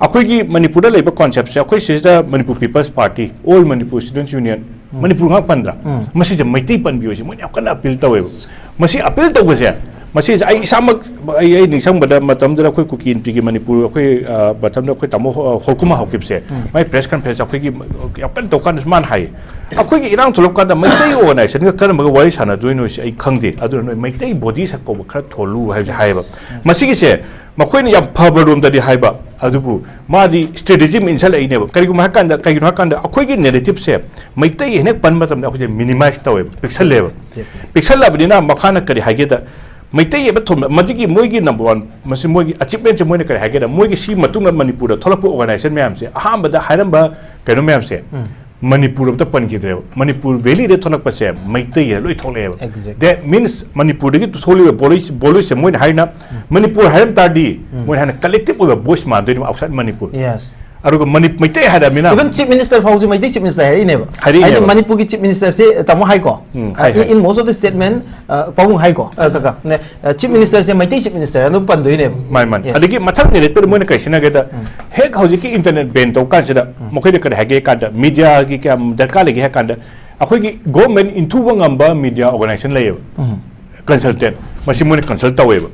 ꯑꯩꯈꯣꯏꯒꯤ ꯃꯅꯤꯄꯨꯔꯗ ꯂꯩꯕ ꯀꯣꯟꯁꯦꯞꯁꯦ, ꯑꯩꯈꯣꯏ ꯁꯤꯗ Manipur people's party, all Manipur students union, Manipur ꯉꯥꯛ ꯄꯟꯗ꯭ꯔꯥ? ꯃꯁꯤꯁꯦ ꯃꯩꯇꯩ ꯄꯟꯕꯤꯌꯣ ꯁꯤ ꯃꯣꯏꯅ ꯌꯥꯝ ꯀꯟꯅ ꯑꯄꯤꯜ ꯇꯧꯋꯦꯕ꯫ ꯃꯁꯤ ꯑꯄꯤꯜ ꯇꯧꯕꯁꯦ, ꯃꯁꯤꯁꯦ ꯑꯩ ꯏꯁꯥꯃꯛ, ꯑꯩ ꯑꯩ ꯅꯤꯡꯁꯤꯡꯕꯗ, ꯃꯇꯝꯗꯨꯗ ꯑꯩꯈꯣꯏ ꯀꯨꯀꯤ ꯏꯟꯄꯤꯒꯤ ꯃꯅꯤꯄꯨꯔ, ꯑꯩꯈꯣꯏ ꯑ, ꯃꯇꯝꯗ ꯑꯩꯈꯣꯏ ꯇꯥꯃꯣ ꯍꯣ- ꯍꯣꯜꯀꯨꯃꯥ ꯍꯥꯎꯀꯤꯞꯁꯦ, ꯃꯥꯏ ꯄ꯭ꯔꯦꯁ ꯀꯟꯐꯔꯦꯟꯁ ꯑꯩꯈꯣꯏꯒꯤ ꯌꯥꯝ ꯀꯟꯅ ꯇꯧꯀꯥꯟꯗꯁꯨ ꯃꯥꯅ ꯍꯥꯏꯌꯦ, ꯑꯩꯈꯣꯏꯒꯤ ꯏꯔꯥꯡ ꯊꯣꯛꯂꯛꯄ ꯀꯥꯟꯗ ꯃꯩꯇꯩ ꯑꯣꯔꯒꯅꯥꯏꯖꯦꯁꯟꯒ ꯀꯔꯝꯕꯒ ꯋꯥꯔꯤ ꯁꯥꯟꯅꯗꯣꯏꯅꯣ ꯁꯤ ꯑꯩ ꯈꯪꯗꯦ, ꯑꯗꯨꯅ ꯅꯣꯏ ꯃꯩꯇꯩ ꯕꯣꯗꯤ ꯁꯛ ꯀꯧꯕ ꯈꯔ ꯊꯣꯜꯂꯨ ꯍꯥꯏꯕꯁꯦ ꯍꯥꯏꯌꯦꯕ꯫ ꯃꯁꯤꯒꯤꯁꯦ ꯃꯈꯣꯏꯅ ꯌꯥꯝ ꯐꯕ ꯔꯣꯝꯗꯗꯤ ꯍꯥꯏꯕ, ꯑꯗꯨꯕꯨ ꯃꯥꯗꯤ ꯁ꯭ꯇ꯭ꯔꯦꯇꯦꯖꯤ ꯑꯃ ꯏꯟꯁꯜꯂꯛꯏꯅꯦꯕ꯫ ꯀꯔꯤꯒꯨꯝꯕ ꯍꯥꯏꯀꯥꯟꯗ, ꯀꯩꯒꯤꯅꯣ ꯍꯥꯏꯀꯥꯟꯗ ꯑꯩꯈꯣꯏꯒꯤ ꯅꯦꯔꯦꯇꯤꯞꯁꯦ ꯃꯩꯇꯩ ꯍꯦꯛ ꯄꯟꯕ ꯃꯇꯝꯗ ꯑꯩꯈꯣꯏꯁꯦ ꯃꯤꯅꯤꯃꯥꯏꯁ ꯇꯧꯋꯦꯕ, ꯄꯤꯛꯁꯜꯂꯦꯕ꯫ ꯄꯤꯛꯁꯜꯂꯕꯅꯤꯅ ꯃꯈꯥꯅ ꯀꯔꯤ ꯍꯥꯏꯒꯦꯗ, ꯃꯩꯇꯩ ꯍꯥꯏꯕ ꯊꯣꯟꯕ, ꯃꯗꯨꯒꯤ ꯃꯣꯏꯒꯤ ꯅꯝꯕꯔ ꯋꯥꯟ, ꯃꯁꯤ ꯃꯣꯏꯒꯤ ꯑꯆꯤꯞꯃꯦꯟꯁꯦ꯫ ꯃꯣꯏꯅ ꯀꯔꯤ ꯍꯥꯏꯒꯦꯗ, ꯃꯣꯏꯒꯤ ꯁꯤ ꯃꯇꯨꯡꯗ ꯃꯅꯤꯄꯨꯔꯗ ꯊꯣꯛꯂꯛꯄ ꯑꯣꯔꯒꯅꯥꯏꯖꯦꯁꯟ ꯃꯌꯥꯝꯁꯦ, ꯑꯍꯥꯟꯕꯗ ꯍꯥꯏꯔꯝꯕ ꯀꯩꯅꯣ ꯃꯌꯥꯝꯁꯦ, ꯃꯅꯤꯄꯨꯔ ꯑꯝꯇ ꯄꯟꯈꯤꯗ꯭ꯔꯦꯕ꯫ ꯃꯅꯤꯄꯨꯔ ꯚꯦꯂꯤꯗ ꯊꯣꯛꯂꯛꯄꯁꯦ ꯃꯩꯇꯩꯅ ꯂꯣꯏ ꯊꯣꯛꯂꯛꯑꯦꯕ꯫ Exactly. That means ꯃꯅꯤꯄꯨꯔꯗꯒꯤ ꯊꯣꯛꯂꯤꯕ ꯚꯣꯏꯁ, ꯚꯣꯏꯁꯁꯦ ꯃꯣꯏꯅ ꯍꯥꯏꯅ, ꯃꯅꯤꯄꯨꯔ ꯍꯥꯏꯔꯝ ꯇꯥꯔꯗꯤ, ꯃꯣꯏꯅ ꯍꯥꯏꯅ ꯀꯂꯦꯛꯇꯤꯞ ꯑꯣꯏꯕ ꯚꯣꯏꯁ ꯃꯥꯟꯗꯣꯏꯅꯦꯕ ꯑꯥꯎꯠꯁꯥꯏꯠ ꯃꯅꯤꯄꯨꯔ꯫ Yes. ꯑꯗꯨꯒ ꯃꯅꯤ-, ꯃꯩꯇꯩ ꯍꯥꯏꯔꯕꯅꯤꯅ Even Chief Minister ꯐꯥꯎꯁꯨ ꯃꯩꯇꯩ Chief Minister ꯍꯥꯏꯔꯛꯏꯅꯦꯕ꯫ ꯍꯥꯏꯔꯛꯏꯅꯦꯕ꯫ ꯍꯥꯏꯗꯤ ꯃꯅꯤꯄꯨꯔꯒꯤ Chief Minister ꯁꯦ ꯇꯥꯃꯣ ꯍꯥꯏꯀꯣ꯫ ꯎꯝ, ꯍꯥꯏ, Uh, high. In most of the statement, uh, ꯄꯥꯕꯨꯡ ꯍꯥꯏꯀꯣ꯫ Uh, ꯀꯀꯥ, ꯅꯦ, uh, Chief Minister ꯁꯦ ꯃꯩꯇꯩ Chief Minister ꯑꯗꯨꯝ ꯄꯟꯗꯣꯏꯅꯦꯕ꯫ ꯃꯥꯅꯤ, ꯃꯥꯅꯤ꯫ Yes. ꯑꯗꯒꯤ ꯃꯊꯪ ꯅꯦꯔꯦꯇꯔ ꯃꯣꯏꯅ ꯀꯩ ꯁꯤꯖꯤꯟꯅꯒꯦꯗ, ꯍꯦꯛ ꯍꯧꯖꯤꯛꯀꯤ ꯏꯟꯇꯔꯅꯦꯠ ꯕꯦꯟ ꯇꯧꯕ ꯀꯥꯟꯁꯤꯗ ꯃꯈꯣꯏꯗ ꯀꯔꯤ ꯍꯥꯏꯒꯦ ꯀꯥꯟꯗ, ꯃꯤꯗꯤꯌꯥꯒꯤ ꯀꯌꯥꯝ ꯗꯔꯀꯥꯔ ꯂꯩꯒꯦ ꯍꯥꯏ ꯀꯥꯟꯗ, ꯑꯩꯈꯣꯏꯒꯤ ꯒꯣꯔꯃꯦꯟ ꯏꯟꯊꯨꯕ ꯉꯝꯕ ꯃꯤꯗꯤꯌꯥ ꯑꯣꯔꯒꯅꯥꯏꯖꯦꯁꯟ ꯂꯩꯌꯦꯕ, ꯀꯟꯁꯜꯇꯦꯟ, ꯃꯁꯤ ꯃꯣꯏꯅ ꯀꯟꯁꯜ ꯇꯧꯋꯦꯕ꯫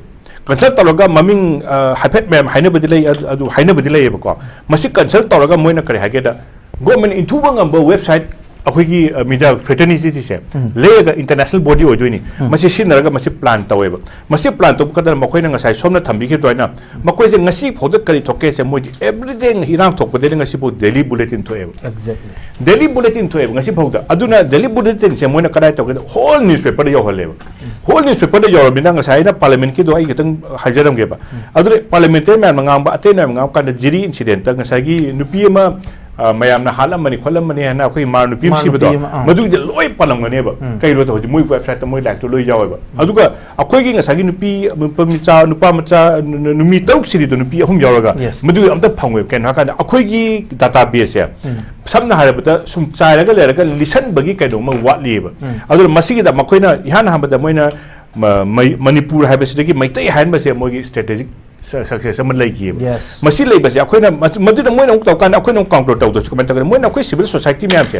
ꯀꯟꯁꯜ ꯇꯧꯔꯒ ꯃꯃꯤꯡ, ꯑ, ꯍꯥꯏꯐꯦꯠ ꯃꯌꯥꯝ ꯍꯥꯏꯅꯕꯗꯤ ꯂꯩ, ꯑꯗꯨ, ꯑꯗꯨ ꯍꯥꯏꯅꯕꯗꯤ ꯂꯩꯌꯦꯕꯀꯣ꯫ ꯃꯁꯤ ꯀꯟꯁꯜ ꯇꯧꯔꯒ ꯃꯣꯏꯅ ꯀꯔꯤ ꯍꯥꯏꯒꯦꯗ, ꯒꯣꯔꯃꯦꯟ ꯏꯟꯊꯨꯕ ꯉꯝꯕ ꯋꯦꯕꯁꯥꯏꯠ, ꯑꯩꯈꯣꯏꯒꯤ, ꯑ, ꯃꯤꯗꯤꯌꯥ ꯐ꯭ꯔꯦꯇꯔꯅꯤꯇꯤꯁꯦ ꯂꯩꯔꯒ ꯏꯟꯇꯔꯅꯦꯁꯅꯦꯜ ꯕꯣꯗꯤ ꯑꯣꯏꯗꯣꯏꯅꯤ꯫ ꯃꯁꯤ ꯁꯤꯖꯤꯟꯅꯔꯒ ꯃꯁꯤ ꯄ꯭ꯂꯥꯟ ꯇꯧꯋꯦꯕ꯫ ꯃꯁꯤ ꯄ꯭ꯂꯥꯟ ꯇꯧꯕ ꯀꯥꯟꯗ ꯃꯈꯣꯏꯅ ꯉꯁꯥꯏ ꯁꯣꯝꯅ ꯊꯝꯕꯤꯈꯤꯕ ꯑꯗꯨꯃꯥꯏꯅ, ꯃꯈꯣꯏꯁꯦ ꯉꯁꯤ ꯐꯥꯎꯗ ꯀꯔꯤ ꯊꯣꯛꯀꯦꯁꯦ, ꯃꯣꯏꯗꯤ ꯑꯦꯕ꯭ꯔꯤꯗꯦ ꯏꯔꯥꯡ ꯊꯣꯛꯄꯗꯒꯤ ꯉꯁꯤ ꯐꯥꯎ ꯗꯦꯂꯤ ꯕꯨꯂꯦꯇꯤꯟ ꯊꯣꯛꯑꯦꯕ꯫ Exactly. ꯗꯦꯂꯤ ꯕꯨꯂꯦꯇꯤꯟ ꯊꯣꯛꯑꯦꯕ ꯉꯁꯤ ꯐꯥꯎꯗ꯫ ꯑꯗꯨꯅ ꯗꯦꯂꯤ ꯕꯨꯂꯦꯇꯤꯟꯁꯦ ꯃꯣꯏꯅ ꯀꯗꯥꯏ ꯇꯧꯒꯦꯗ, ꯍꯣꯜ ꯅ꯭ꯌꯨꯁꯄꯦꯄꯔꯗ ꯌꯧꯍꯜꯂꯦꯕ꯫ ꯍꯣꯜ ꯅ꯭ꯌꯨꯁꯄꯦꯄꯔꯗ ꯌꯧꯔꯕꯅꯤꯅ ꯉꯁꯥꯏ ꯑꯩꯅ ꯄꯥꯔꯂꯤꯌꯥꯃꯦꯟꯠꯀꯤꯗꯣ ꯑꯩ ꯈꯤꯇꯪ ꯍꯥꯏꯖꯔꯝꯒꯦꯕ꯫ ꯑꯗꯨꯗ ꯄꯥꯔꯂꯤꯌꯥꯃꯦꯟꯇꯔꯤ ꯃꯌꯥꯝꯅ ꯉꯥꯡꯕ, ꯑꯇꯩ ꯃꯌꯥꯝꯅ ꯉꯥꯡꯕ ꯀꯥꯟꯗ ꯖꯤꯔꯤ ꯏꯟꯁꯤꯗꯦꯟꯠꯇ ꯉꯁꯥꯏꯒꯤ ꯅꯨꯄꯤ ꯑꯃ ꯑ, ꯃꯌꯥꯝꯅ ꯍꯥꯠꯂꯝꯕꯅꯤ ꯈꯣꯠꯂꯝꯕꯅꯤ ꯍꯥꯏꯅ ꯑꯩꯈꯣꯏ ꯃꯥꯔ ꯅꯨꯄꯤ ꯑꯃ ꯃꯥꯔ ꯁꯤꯕꯗꯣ, ꯅꯨꯄꯤ ꯑꯃ, ꯑꯥ꯫ ꯃꯗꯨꯒꯤꯗ ꯂꯣꯏ ꯄꯥꯜꯂꯝꯒꯅꯦꯕ꯫ ꯎꯝ꯫ ꯀꯩꯅꯣꯗ ꯍꯧꯖꯤꯛ ꯃꯣꯏ ꯋꯦꯕꯁꯥꯏꯠꯇ ꯃꯣꯏ ꯂꯥꯏꯔꯤꯛꯇꯣ ꯂꯣꯏ ꯌꯥꯎꯋꯦꯕ꯫ ꯑꯗꯨꯒ ꯑꯩꯈꯣꯏꯒꯤ ꯉꯁꯥꯏꯒꯤ ꯅꯨꯄꯤ, ꯅꯨꯄꯥ ꯃꯆꯥ, ꯅꯨꯄꯥ ꯃꯆꯥ, ꯅꯨ-, ꯅꯨ-, ꯅꯨꯃꯤ ꯇꯔꯨꯛ ꯁꯤꯔꯤꯗꯣ ꯅꯨꯄꯤ ꯑꯍꯨꯝ ꯌꯥꯎꯔꯒ, Yes. ꯃꯗꯨꯒꯤ ꯑꯝꯇ ꯐꯪꯉꯣꯏꯕ꯫ ꯀꯩꯅꯣ ꯍꯥꯏꯔꯀꯥꯟꯗ ꯑꯩꯈꯣꯏꯒꯤ ꯗꯥꯇꯥ ꯕꯦꯁꯁꯦ, ꯎꯝ꯫ ꯁꯝꯅ ꯍꯥꯏꯔꯕꯗ, ꯁꯨꯝ ꯆꯥꯏꯔꯒ ꯂꯩꯔꯒ ꯂꯤꯁꯟꯕꯒꯤ ꯀꯩꯅꯣꯝꯃ ꯋꯥꯠꯂꯤꯑꯕ꯫ ꯎꯝ꯫ ꯑꯗꯨꯅ ꯃꯁꯤꯒꯤꯗ ꯃꯈꯣꯏꯅ ꯏꯍꯥꯟ ꯍꯥꯟꯕꯗ ꯃꯣꯏꯅ ꯃ-, ꯃꯩ-, ꯃꯅꯤꯄꯨꯔ ꯍꯥꯏꯕꯁꯤꯗꯒꯤ ꯃꯩꯇꯩ ꯍꯥꯏꯍꯟꯕꯁꯦ ꯃꯣꯏꯒꯤ ꯁ꯭ꯇ꯭ꯔꯦꯇꯦꯖꯤꯛ ꯁ-, ꯁꯛꯁꯦꯁ ꯑꯃ ꯂꯩꯈꯤꯑꯕ꯫ Yes. ꯃꯁꯤ ꯂꯩꯕꯁꯦ ꯑꯩꯈꯣꯏꯅ ꯃ-, ꯃꯗꯨꯗ ꯃꯣꯏꯅ ꯑꯃꯨꯛ ꯇꯧꯀꯥꯟꯗ ꯑꯩꯈꯣꯏꯅ ꯑꯃꯨꯛ ꯀꯥꯎꯟꯇꯔ ꯇꯧꯗꯕꯁꯨ ꯀꯃꯥꯏꯅ ꯇꯧꯒꯅꯤ? ꯃꯣꯏꯅ ꯑꯩꯈꯣꯏ ꯁꯤꯚꯤꯜ ꯁꯣꯁꯥꯏꯇꯤ ꯃꯌꯥꯝꯁꯦ,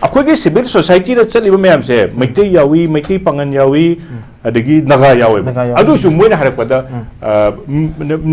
ꯑꯩꯈꯣꯏꯒꯤ ꯁꯤꯚꯤꯜ ꯁꯣꯁꯥꯏꯇꯤꯗ ꯆꯠꯂꯤꯕ ꯃꯌꯥꯝꯁꯦ ꯃꯩꯇꯩ ꯌꯥꯎꯏ, ꯃꯩꯇꯩ ꯄꯥꯉꯟ ꯌꯥꯎꯏ, ꯑꯗꯒꯤ ꯅꯥꯒꯥ ꯌꯥꯎꯋꯦꯕ꯫ ꯅꯥꯒꯥ ꯌꯥꯎꯋꯤ꯫ ꯑꯗꯨꯁꯨ ꯃꯣꯏꯅ ꯍꯥꯏꯔꯛꯄꯗ, ꯎꯝ꯫ ꯑ,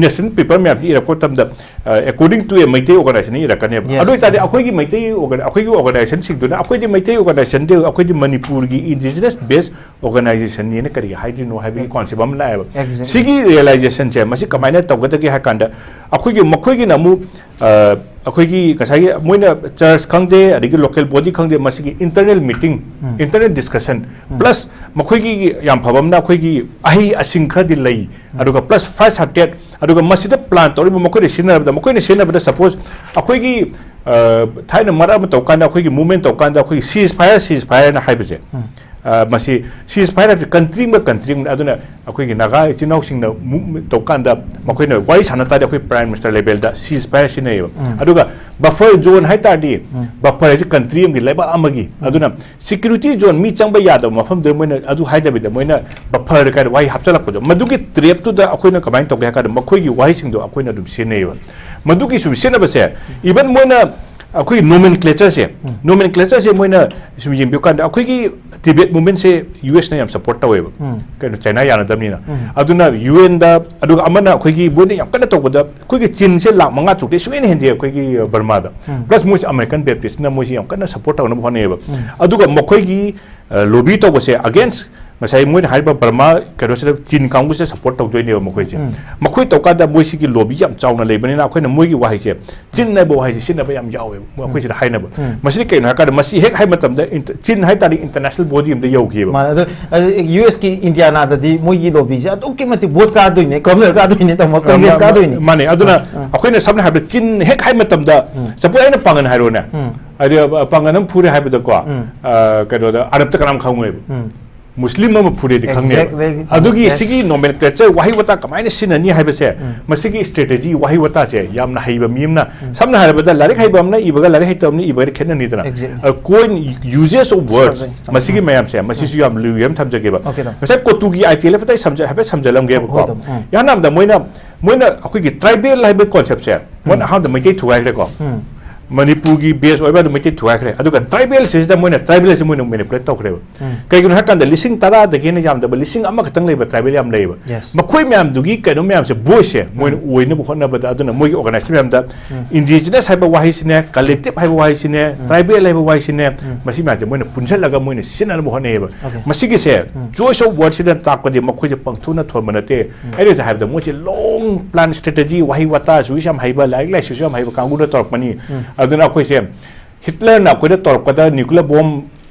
ꯅꯦꯁꯅꯦꯜ ꯄꯦꯄꯔ ꯃꯌꯥꯝꯁꯤ ꯏꯔꯛꯄ ꯃꯇꯝꯗ, ꯑ, according to a Meitei organisation ꯏꯔꯛꯀꯅꯦꯕ꯫ Yes. ꯑꯗꯨ ꯑꯣꯏꯇꯥꯔꯗꯤ ꯑꯩꯈꯣꯏꯒꯤ ꯃꯩꯇꯩ ꯑꯣꯔꯒ-, ꯑꯩꯈꯣꯏꯒꯤ ꯑꯣꯔꯒꯅꯥꯏꯖꯦꯁꯟꯁꯤꯡꯗꯨꯅ, ꯑꯩꯈꯣꯏꯗꯤ ꯃꯩꯇꯩ ꯑꯣꯔꯒꯅꯥꯏꯖꯦꯁꯟꯗꯤ, ꯑꯩꯈꯣꯏꯗꯤ ꯃꯅꯤꯄꯨꯔꯒꯤ ꯏꯟꯗꯤꯖꯤꯅꯁ ꯕꯦꯁ ꯑꯣꯔꯒꯅꯥꯏꯖꯦꯁꯟꯅꯤꯅ ꯀꯔꯤꯒꯤ ꯍꯥꯏꯗꯣꯏꯅꯣ ꯍꯥꯏꯕꯒꯤ ꯀꯣꯟꯁꯦꯞ ꯑꯃ ꯂꯥꯛꯑꯦꯕ꯫ Exactly. ꯁꯤꯒꯤ ꯔꯤꯌꯦꯂꯥꯏꯖꯦꯁꯟꯁꯦ ꯃꯁꯤ ꯀꯃꯥꯏꯅ ꯇꯧꯒꯗꯒꯦ ꯍꯥꯏ ꯀꯥꯟꯗ, ꯑꯩꯈꯣꯏꯒꯤ, ꯃꯈꯣꯏꯒꯤꯅ ꯑꯃꯨꯛ, ꯑ, ꯑꯩꯈꯣꯏꯒꯤ ꯉꯁꯥꯏꯒꯤ ꯃꯣꯏꯅ ꯆꯔꯆ ꯈꯪꯗꯦ, ꯑꯗꯒꯤ ꯂꯣꯀꯦꯜ ꯕꯣꯗꯤ ꯈꯪꯗꯦ, ꯃꯁꯤꯒꯤ ꯏꯟꯇꯔꯅꯦꯜ ꯃꯤꯇꯤꯡ, ꯎꯝ꯫ ꯏꯟꯇꯔꯅꯦꯜ ꯗꯤꯁꯀꯁꯟ, ꯎꯝ꯫ ꯄ꯭ꯂꯁ ꯃꯈꯣꯏꯒꯤ ꯌꯥꯝ ꯐꯕ ꯑꯃꯅ ꯑꯩꯈꯣꯏꯒꯤ ꯑꯍꯩ ꯑꯁꯤꯡ ꯈꯔꯗꯤ ꯂꯩ, ꯑꯗꯨꯒ ꯄ꯭ꯂꯁ ꯐꯥꯏꯚ ꯍꯥꯔꯇꯦꯠ, ꯑꯗꯨꯒ ꯃꯁꯤꯗ ꯄ꯭ꯂꯥꯟ ꯇꯧꯔꯤꯕ ꯃꯈꯣꯏꯅ ꯁꯤꯖꯤꯟꯅꯔꯕꯗ, ꯃꯈꯣꯏꯅ ꯁꯤꯖꯤꯟꯅꯕꯗ ꯁꯄꯣꯁ ꯑꯩꯈꯣꯏꯒꯤ, ꯑ, ꯊꯥꯏꯅ ꯃꯔꯛ ꯑꯃ ꯇꯧꯀꯥꯟꯗ, ꯑꯩꯈꯣꯏꯒꯤ ꯃꯨꯚꯃꯦꯟ ꯇꯧꯀꯥꯟꯗ ꯑꯩꯈꯣꯏꯒꯤ ꯁꯤꯖ ꯐꯥꯌꯔ, ꯁꯤꯖ ꯐꯥꯌꯔꯅ ꯍꯥꯏꯕꯁꯦ, ꯎꯝ꯫ ꯑ, ꯃꯁꯤ ꯁꯤꯖ ꯐꯥꯌꯔ ꯍꯥꯏꯕꯁꯤ ꯀꯟꯇ꯭ꯔꯤ ꯑꯃꯒ ꯀꯟꯇ꯭ꯔꯤ ꯑꯃꯅ, ꯑꯗꯨꯅ ꯑꯩꯈꯣꯏꯒꯤ ꯅꯥꯒꯥ ꯏꯆꯤꯟ ꯏꯅꯥꯎꯁꯤꯡꯅ ꯃꯨꯚꯃꯦꯟ ꯇꯧꯀꯥꯟꯗ ꯃꯈꯣꯏꯅ ꯋꯥꯔꯤ ꯁꯥꯟꯅ ꯇꯥꯔꯗꯤ ꯑꯩꯈꯣꯏ ꯄ꯭ꯔꯥꯏꯝ ꯃꯤꯅꯤꯁꯇꯔ ꯂꯦꯚꯦꯜꯗ ꯁꯤꯖ ꯐꯥꯌꯔ ꯁꯤꯖꯤꯟꯅꯩꯌꯦꯕ꯫ ꯎꯝ꯫ ꯑꯗꯨꯒ ꯕꯐꯔ ꯖꯣꯟ ꯍꯥꯏ ꯇꯥꯔꯗꯤ, ꯎꯝ꯫ ꯕꯐꯔ ꯍꯥꯏꯁꯤ ꯀꯟꯇ꯭ꯔꯤ ꯑꯃꯒꯤ, ꯂꯩꯕꯥꯛ ꯑꯃꯒꯤ, ꯑꯗꯨꯅ ꯁꯤꯀ꯭ꯌꯨꯔꯤꯇꯤ ꯖꯣꯟ, ꯃꯤ ꯆꯪꯕ ꯌꯥꯗꯕ ꯃꯐꯝꯗꯨꯗ ꯃꯣꯏꯅ ꯑꯗꯨ ꯍꯥꯏꯗꯕꯤꯗ ꯃꯣꯏꯅ ꯕꯐꯔ ꯀꯥꯏꯅ ꯋꯥꯍꯩ ꯍꯥꯞꯆꯤꯜꯂꯛꯄꯗꯣ, ꯃꯗꯨꯒꯤ ꯇ꯭ꯔꯦꯞꯇꯨꯗ ꯑꯩꯈꯣꯏꯅ ꯀꯃꯥꯏꯅ ꯇꯧꯒꯦ ꯍꯥꯏ ꯀꯥꯟꯗ ꯃꯈꯣꯏꯒꯤ ꯋꯥꯍꯩꯁꯤꯡꯗꯣ ꯑꯩꯈꯣꯏꯅ ꯑꯗꯨꯝ ꯁꯤꯖꯤꯟꯅꯩꯌꯦꯕ꯫ ꯃꯗꯨꯒꯤ ꯁꯨꯝ ꯁꯤꯖꯤꯟꯅꯕꯁꯦ, ꯏꯚꯟ ꯃꯣꯏꯅ ꯑꯩꯈꯣꯏꯒꯤ ꯅꯣꯃꯦꯟꯀ꯭ꯂꯦꯆꯔꯁꯦ, ꯎꯝ꯫ ꯅꯣꯃꯦꯟꯀ꯭ꯂꯦꯆꯔꯁꯦ ꯃꯣꯏꯅ ꯁꯨꯝ ꯌꯦꯡꯕꯤꯌꯨ ꯀꯥꯟꯗ ꯑꯩꯈꯣꯏꯒꯤ ꯇꯤꯕꯦꯠ ꯃꯨꯚꯃꯦꯟꯁꯦ ꯌꯨ ꯑꯦꯁꯅ ꯌꯥꯝ ꯁꯄꯣꯔꯠ ꯇꯧꯋꯦꯕ꯫ ꯎꯝ꯫ ꯀꯩꯅꯣ, ꯆꯥꯏꯅꯥ ꯌꯥꯅꯗꯕꯅꯤꯅ꯫ ꯎꯝ꯫ ꯑꯗꯨꯅ ꯌꯨ ꯑꯦꯟꯗ, ꯑꯗꯨꯒ ꯑꯃꯅ ꯑꯩꯈꯣꯏꯒꯤ ꯃꯣꯏꯅ ꯌꯥꯝ ꯀꯟꯅ ꯇꯧꯕꯗ ꯑꯩꯈꯣꯏꯒꯤ ꯆꯤꯟꯁꯦ ꯂꯥꯛ ꯃꯉꯥ ꯇꯔꯨꯛꯇꯩ ꯁꯨꯡꯍꯦꯟ ꯍꯦꯟꯗꯦ ꯑꯩꯈꯣꯏꯒꯤ ꯕꯔꯃꯥꯗ꯫ ꯎꯝ꯫ ꯄ꯭ꯂꯁ ꯃꯣꯏꯁꯦ ꯑꯃꯦꯔꯤꯀꯟ ꯕꯦꯞꯇꯤꯁꯅ ꯃꯣꯏꯁꯦ ꯌꯥꯝ ꯀꯟꯅ ꯁꯄꯣꯔꯠ ꯇꯧꯅꯕ ꯍꯣꯠꯅꯩꯌꯦꯕ꯫ ꯎꯝ꯫ ꯑꯗꯨꯒ ꯃꯈꯣꯏꯒꯤ, ꯑ, ꯂꯣꯕꯤ ꯇꯧꯕꯁꯦ ꯑꯒꯦꯟꯁ ꯉꯁꯥꯏ ꯃꯣꯏꯅ ꯍꯥꯏꯔꯤꯕ ꯕꯔꯃꯥ ꯀꯩꯅꯣꯁꯤꯗ ꯆꯤꯟ ꯀꯥꯡꯕꯨꯁꯤꯗ ꯁꯄꯣꯔꯠ ꯇꯧꯗꯣꯏꯅꯦꯕ ꯃꯈꯣꯏꯁꯦ꯫ ꯎꯝ꯫ ꯃꯈꯣꯏ ꯇꯧꯀꯥꯟꯗ ꯃꯣꯏꯁꯤꯒꯤ ꯂꯣꯕꯤ ꯌꯥꯝ ꯆꯥꯎꯅ ꯂꯩꯕꯅꯤꯅ ꯑꯩꯈꯣꯏꯅ ꯃꯣꯏꯒꯤ ꯋꯥꯍꯩꯁꯦ, ꯆꯤꯟ ꯍꯥꯏꯕ ꯋꯥꯍꯩꯁꯦ ꯁꯤꯖꯤꯟꯅꯕ ꯌꯥꯝ ꯌꯥꯎꯋꯦꯕ ꯑꯩꯈꯣꯏꯁꯤꯗ ꯍꯥꯏꯅꯕ꯫ ꯎꯝ꯫ ꯃꯁꯤꯗꯤ ꯀꯩꯅꯣ ꯍꯥꯏꯔꯀꯥꯟꯗ ꯃꯁꯤ ꯍꯦꯛ ꯍꯥꯏꯕ ꯃꯇꯝꯗ ꯏꯟꯇ-, ꯆꯤꯟ ꯍꯥꯏ ꯇꯥꯔꯗꯤ ꯏꯟꯇꯔꯅꯦꯁꯅꯦꯜ ꯕꯣꯗꯤ ꯑꯃꯗ ꯌꯧꯈꯤꯑꯕ꯫ ꯃꯥꯅꯦ, ꯑꯗꯣ, ꯑꯗꯣ ꯌꯨ ꯑꯦꯁꯀꯤ ꯏꯟꯗꯤꯌꯥꯅꯥꯗꯗꯤ ꯃꯣꯏꯒꯤ ꯂꯣꯕꯤꯁꯦ ꯑꯗꯨꯛꯀꯤ ꯃꯇꯤꯛ ꯚꯣꯠ ꯀꯥꯗꯣꯏꯅꯦ, ꯒꯚꯔꯅꯔ ꯀꯥꯗꯣꯏꯅꯦ, ꯇꯥꯃꯣ, ꯀꯪꯒ꯭ꯔꯦꯁ ꯀꯥꯗꯣꯏꯅꯦ꯫ ꯃꯥꯅꯦ, ꯑꯗꯨꯅ ꯑꯥ, ꯑꯥ꯫ ꯑꯩꯈꯣꯏꯅ ꯁꯝꯅ ꯍꯥꯏꯔꯕꯗ ꯆꯤꯟ ꯍꯦꯛ ꯍꯥꯏ ꯃꯇꯝꯗ, ꯎꯝ꯫ ꯆꯄꯣꯏ ꯑꯩꯅ ꯄꯥꯡꯒꯟ ꯍꯥꯏꯔꯣꯅꯦ, ꯎꯝ꯫ ꯍꯥꯏꯗꯤ, ꯑ, ꯄꯥꯡꯒꯟ ꯑꯃ ꯐꯨꯔꯦ ꯍꯥꯏꯕꯗꯀꯣ, ꯎꯝ꯫ ꯑ, ꯀꯩꯅꯣꯗ ꯑꯔꯕꯇ ꯀꯅꯥꯝ ꯈꯪꯉꯣꯏꯕ꯫ ꯎꯝ꯫ ꯃꯨꯁꯂꯤꯝ ꯑꯃ ꯐꯨꯔꯦꯗꯤ ꯈꯪꯅꯦꯕ꯫ Exactly. ꯑꯗꯨꯒꯤ Yes. ꯁꯤꯒꯤ ꯅꯣꯃꯦꯟꯀ꯭ꯂꯦꯆꯔ, ꯋꯥꯍꯩ ꯋꯥꯇꯥ ꯀꯃꯥꯏꯅ ꯁꯤꯖꯤꯟꯅꯅꯤ ꯍꯥꯏꯕꯁꯦ, ꯎꯝ꯫ ꯃꯁꯤꯒꯤ ꯁ꯭ꯇ꯭ꯔꯦꯇꯦꯖꯤ, ꯋꯥꯍꯩ ꯋꯥꯇꯥꯁꯦ ꯌꯥꯝꯅ ꯍꯩꯕ ꯃꯤ ꯑꯃꯅ, ꯎꯝ꯫ ꯁꯝꯅ ꯍꯥꯏꯔꯕꯗ ꯂꯥꯏꯔꯤꯛ ꯍꯩꯕ ꯑꯃꯅ ꯏꯕꯒ ꯂꯥꯏꯔꯤꯛ ꯍꯩꯇꯕ ꯑꯃꯅ ꯏꯕꯒ ꯈꯦꯠꯅꯅꯤꯗꯅ꯫ Exactly. ꯑ, coin, usage of words, ꯆꯨꯝꯃꯦ, ꯆꯨꯝꯃꯦ꯫ ꯃꯁꯤꯒꯤ ꯃꯌꯥꯝꯁꯦ, ꯃꯁꯤꯁꯨ ꯎꯝ꯫ ꯌꯥꯝ ꯂꯨꯏ ꯑꯃ ꯊꯝꯖꯒꯦꯕ꯫ Okay, ꯇꯥꯃꯣ꯫ ꯉꯁꯥꯏ ꯀꯣꯇꯨꯒꯤ ꯑꯥꯏ ꯇꯤ ꯑꯦꯜ ꯑꯦꯐ ꯍꯥꯏꯐꯦꯠ ꯁꯝꯖ-, ꯍꯥꯏꯐꯦꯠ ꯁꯝꯖꯜꯂꯝꯒꯦꯕꯀꯣ꯫ ꯍꯣꯏ, ꯇꯥꯃꯣ꯫ ꯎꯝ꯫ ꯌꯥꯅꯕꯗ ꯃꯣꯏꯅ, ꯃꯣꯏꯅ ꯑꯩꯈꯣꯏꯒꯤ ꯇ꯭ꯔꯥꯏꯕꯦꯜ ꯍꯥꯏꯕ ꯀꯣꯟꯁꯦꯞꯁꯦ, ꯃꯣꯏꯅ ꯎꯝ꯫ ꯑꯍꯥꯟꯕꯗ ꯃꯩꯇꯩ ꯊꯨꯒꯥꯏꯈ꯭ꯔꯦꯀꯣ꯫ ꯎꯝ꯫ ꯃꯅꯤꯄꯨꯔꯒꯤ ꯕꯦꯁ ꯑꯣꯏꯕ ꯑꯗꯨꯝ ꯃꯩꯇꯩ ꯊꯨꯒꯥꯏꯈ꯭ꯔꯦ꯫ ꯑꯗꯨꯒ ꯇ꯭ꯔꯥꯏꯕꯦꯜꯁꯤꯗ ꯃꯣꯏꯅ, ꯇ꯭ꯔꯥꯏꯕꯦꯜꯁꯤ ꯃꯣꯏꯅ ꯃꯦꯅꯤꯄꯨꯂꯦꯠ ꯇꯧꯈ꯭ꯔꯦꯕ꯫ ꯎꯝ꯫ ꯀꯩꯒꯤꯅꯣ ꯍꯥꯏ ꯀꯥꯟꯗ ꯂꯤꯁꯤꯡ ꯇꯔꯥꯗꯒꯤ ꯍꯦꯟꯅ ꯌꯥꯝꯗꯕ, ꯂꯤꯁꯤꯡ ꯑꯃꯈꯛꯇꯪ ꯂꯩꯕ ꯇ꯭ꯔꯥꯏꯕꯦꯜ ꯌꯥꯝ ꯂꯩꯌꯦꯕ꯫ Yes. ꯃꯈꯣꯏ ꯃꯌꯥꯝꯗꯨꯒꯤ ꯀꯩꯅꯣ ꯃꯌꯥꯝꯁꯦ, ꯚꯣꯏꯁꯁꯦ ꯃꯣꯏꯅ ꯎꯝ꯫ ꯑꯣꯏꯅꯕ ꯍꯣꯠꯅꯕꯗ, ꯑꯗꯨꯅ ꯃꯣꯏꯒꯤ ꯑꯣꯔꯒꯅꯥꯏꯖꯦꯁꯟ ꯃꯌꯥꯝꯗ ꯎꯝ꯫ ꯏꯟꯗꯤꯖꯤꯅꯁ ꯍꯥꯏꯕ ꯋꯥꯍꯩꯁꯤꯅꯦ, ꯀꯂꯦꯛꯇꯤꯚ ꯍꯥꯏꯕ ꯋꯥꯍꯩꯁꯤꯅꯦ, ꯎꯝ꯫ ꯇ꯭ꯔꯥꯏꯕꯦꯜ ꯍꯥꯏꯕ ꯋꯥꯍꯩꯁꯤꯅꯦ, ꯎꯝ꯫ ꯃꯁꯤ ꯃꯌꯥꯝꯁꯦ ꯃꯣꯏꯅ ꯄꯨꯟꯁꯤꯜꯂꯒ ꯃꯣꯏꯅ ꯁꯤꯖꯤꯟꯅꯅꯕ ꯍꯣꯠꯅꯩꯌꯦꯕ꯫ Okay. ꯃꯁꯤꯒꯤꯁꯦ ꯎꯝ꯫ ꯆꯣꯏꯁ ꯑꯣꯐ ꯋꯥꯔꯗꯁꯤꯅ ꯇꯥꯛꯄꯗꯤ ꯃꯈꯣꯏꯁꯦ ꯄꯪꯊꯣꯛꯅ ꯊꯣꯟꯕ ꯅꯠꯇꯦ꯫ ꯎꯝ꯫ ꯑꯩꯅ ꯉꯁꯥꯏ ꯍꯥꯏꯕꯗ ꯃꯣꯏꯁꯦ ꯂꯣꯡ ꯄ꯭ꯂꯥꯟ, ꯁ꯭ꯇ꯭ꯔꯦꯇꯦꯖꯤ, ꯋꯥꯍꯩ ꯋꯥꯇꯥꯁꯨ ꯌꯥꯝ ꯍꯩꯕ, ꯂꯥꯏꯔꯤꯛ ꯂꯥꯏꯁꯨꯁꯨ ꯌꯥꯝ ꯍꯩꯕ ꯀꯥꯡꯕꯨꯅ ꯇꯧꯔꯛꯄꯅꯤ꯫ ꯎꯝ꯫ ꯑꯗꯨꯅ ꯑꯩꯈꯣꯏꯁꯦ ꯍꯤꯠꯂꯔꯅ ꯑꯩꯈꯣꯏꯗ ꯇꯧꯔꯛꯄꯗ ꯅ꯭ꯌꯨꯀ꯭ꯂꯤꯌꯔ ꯕꯣꯝ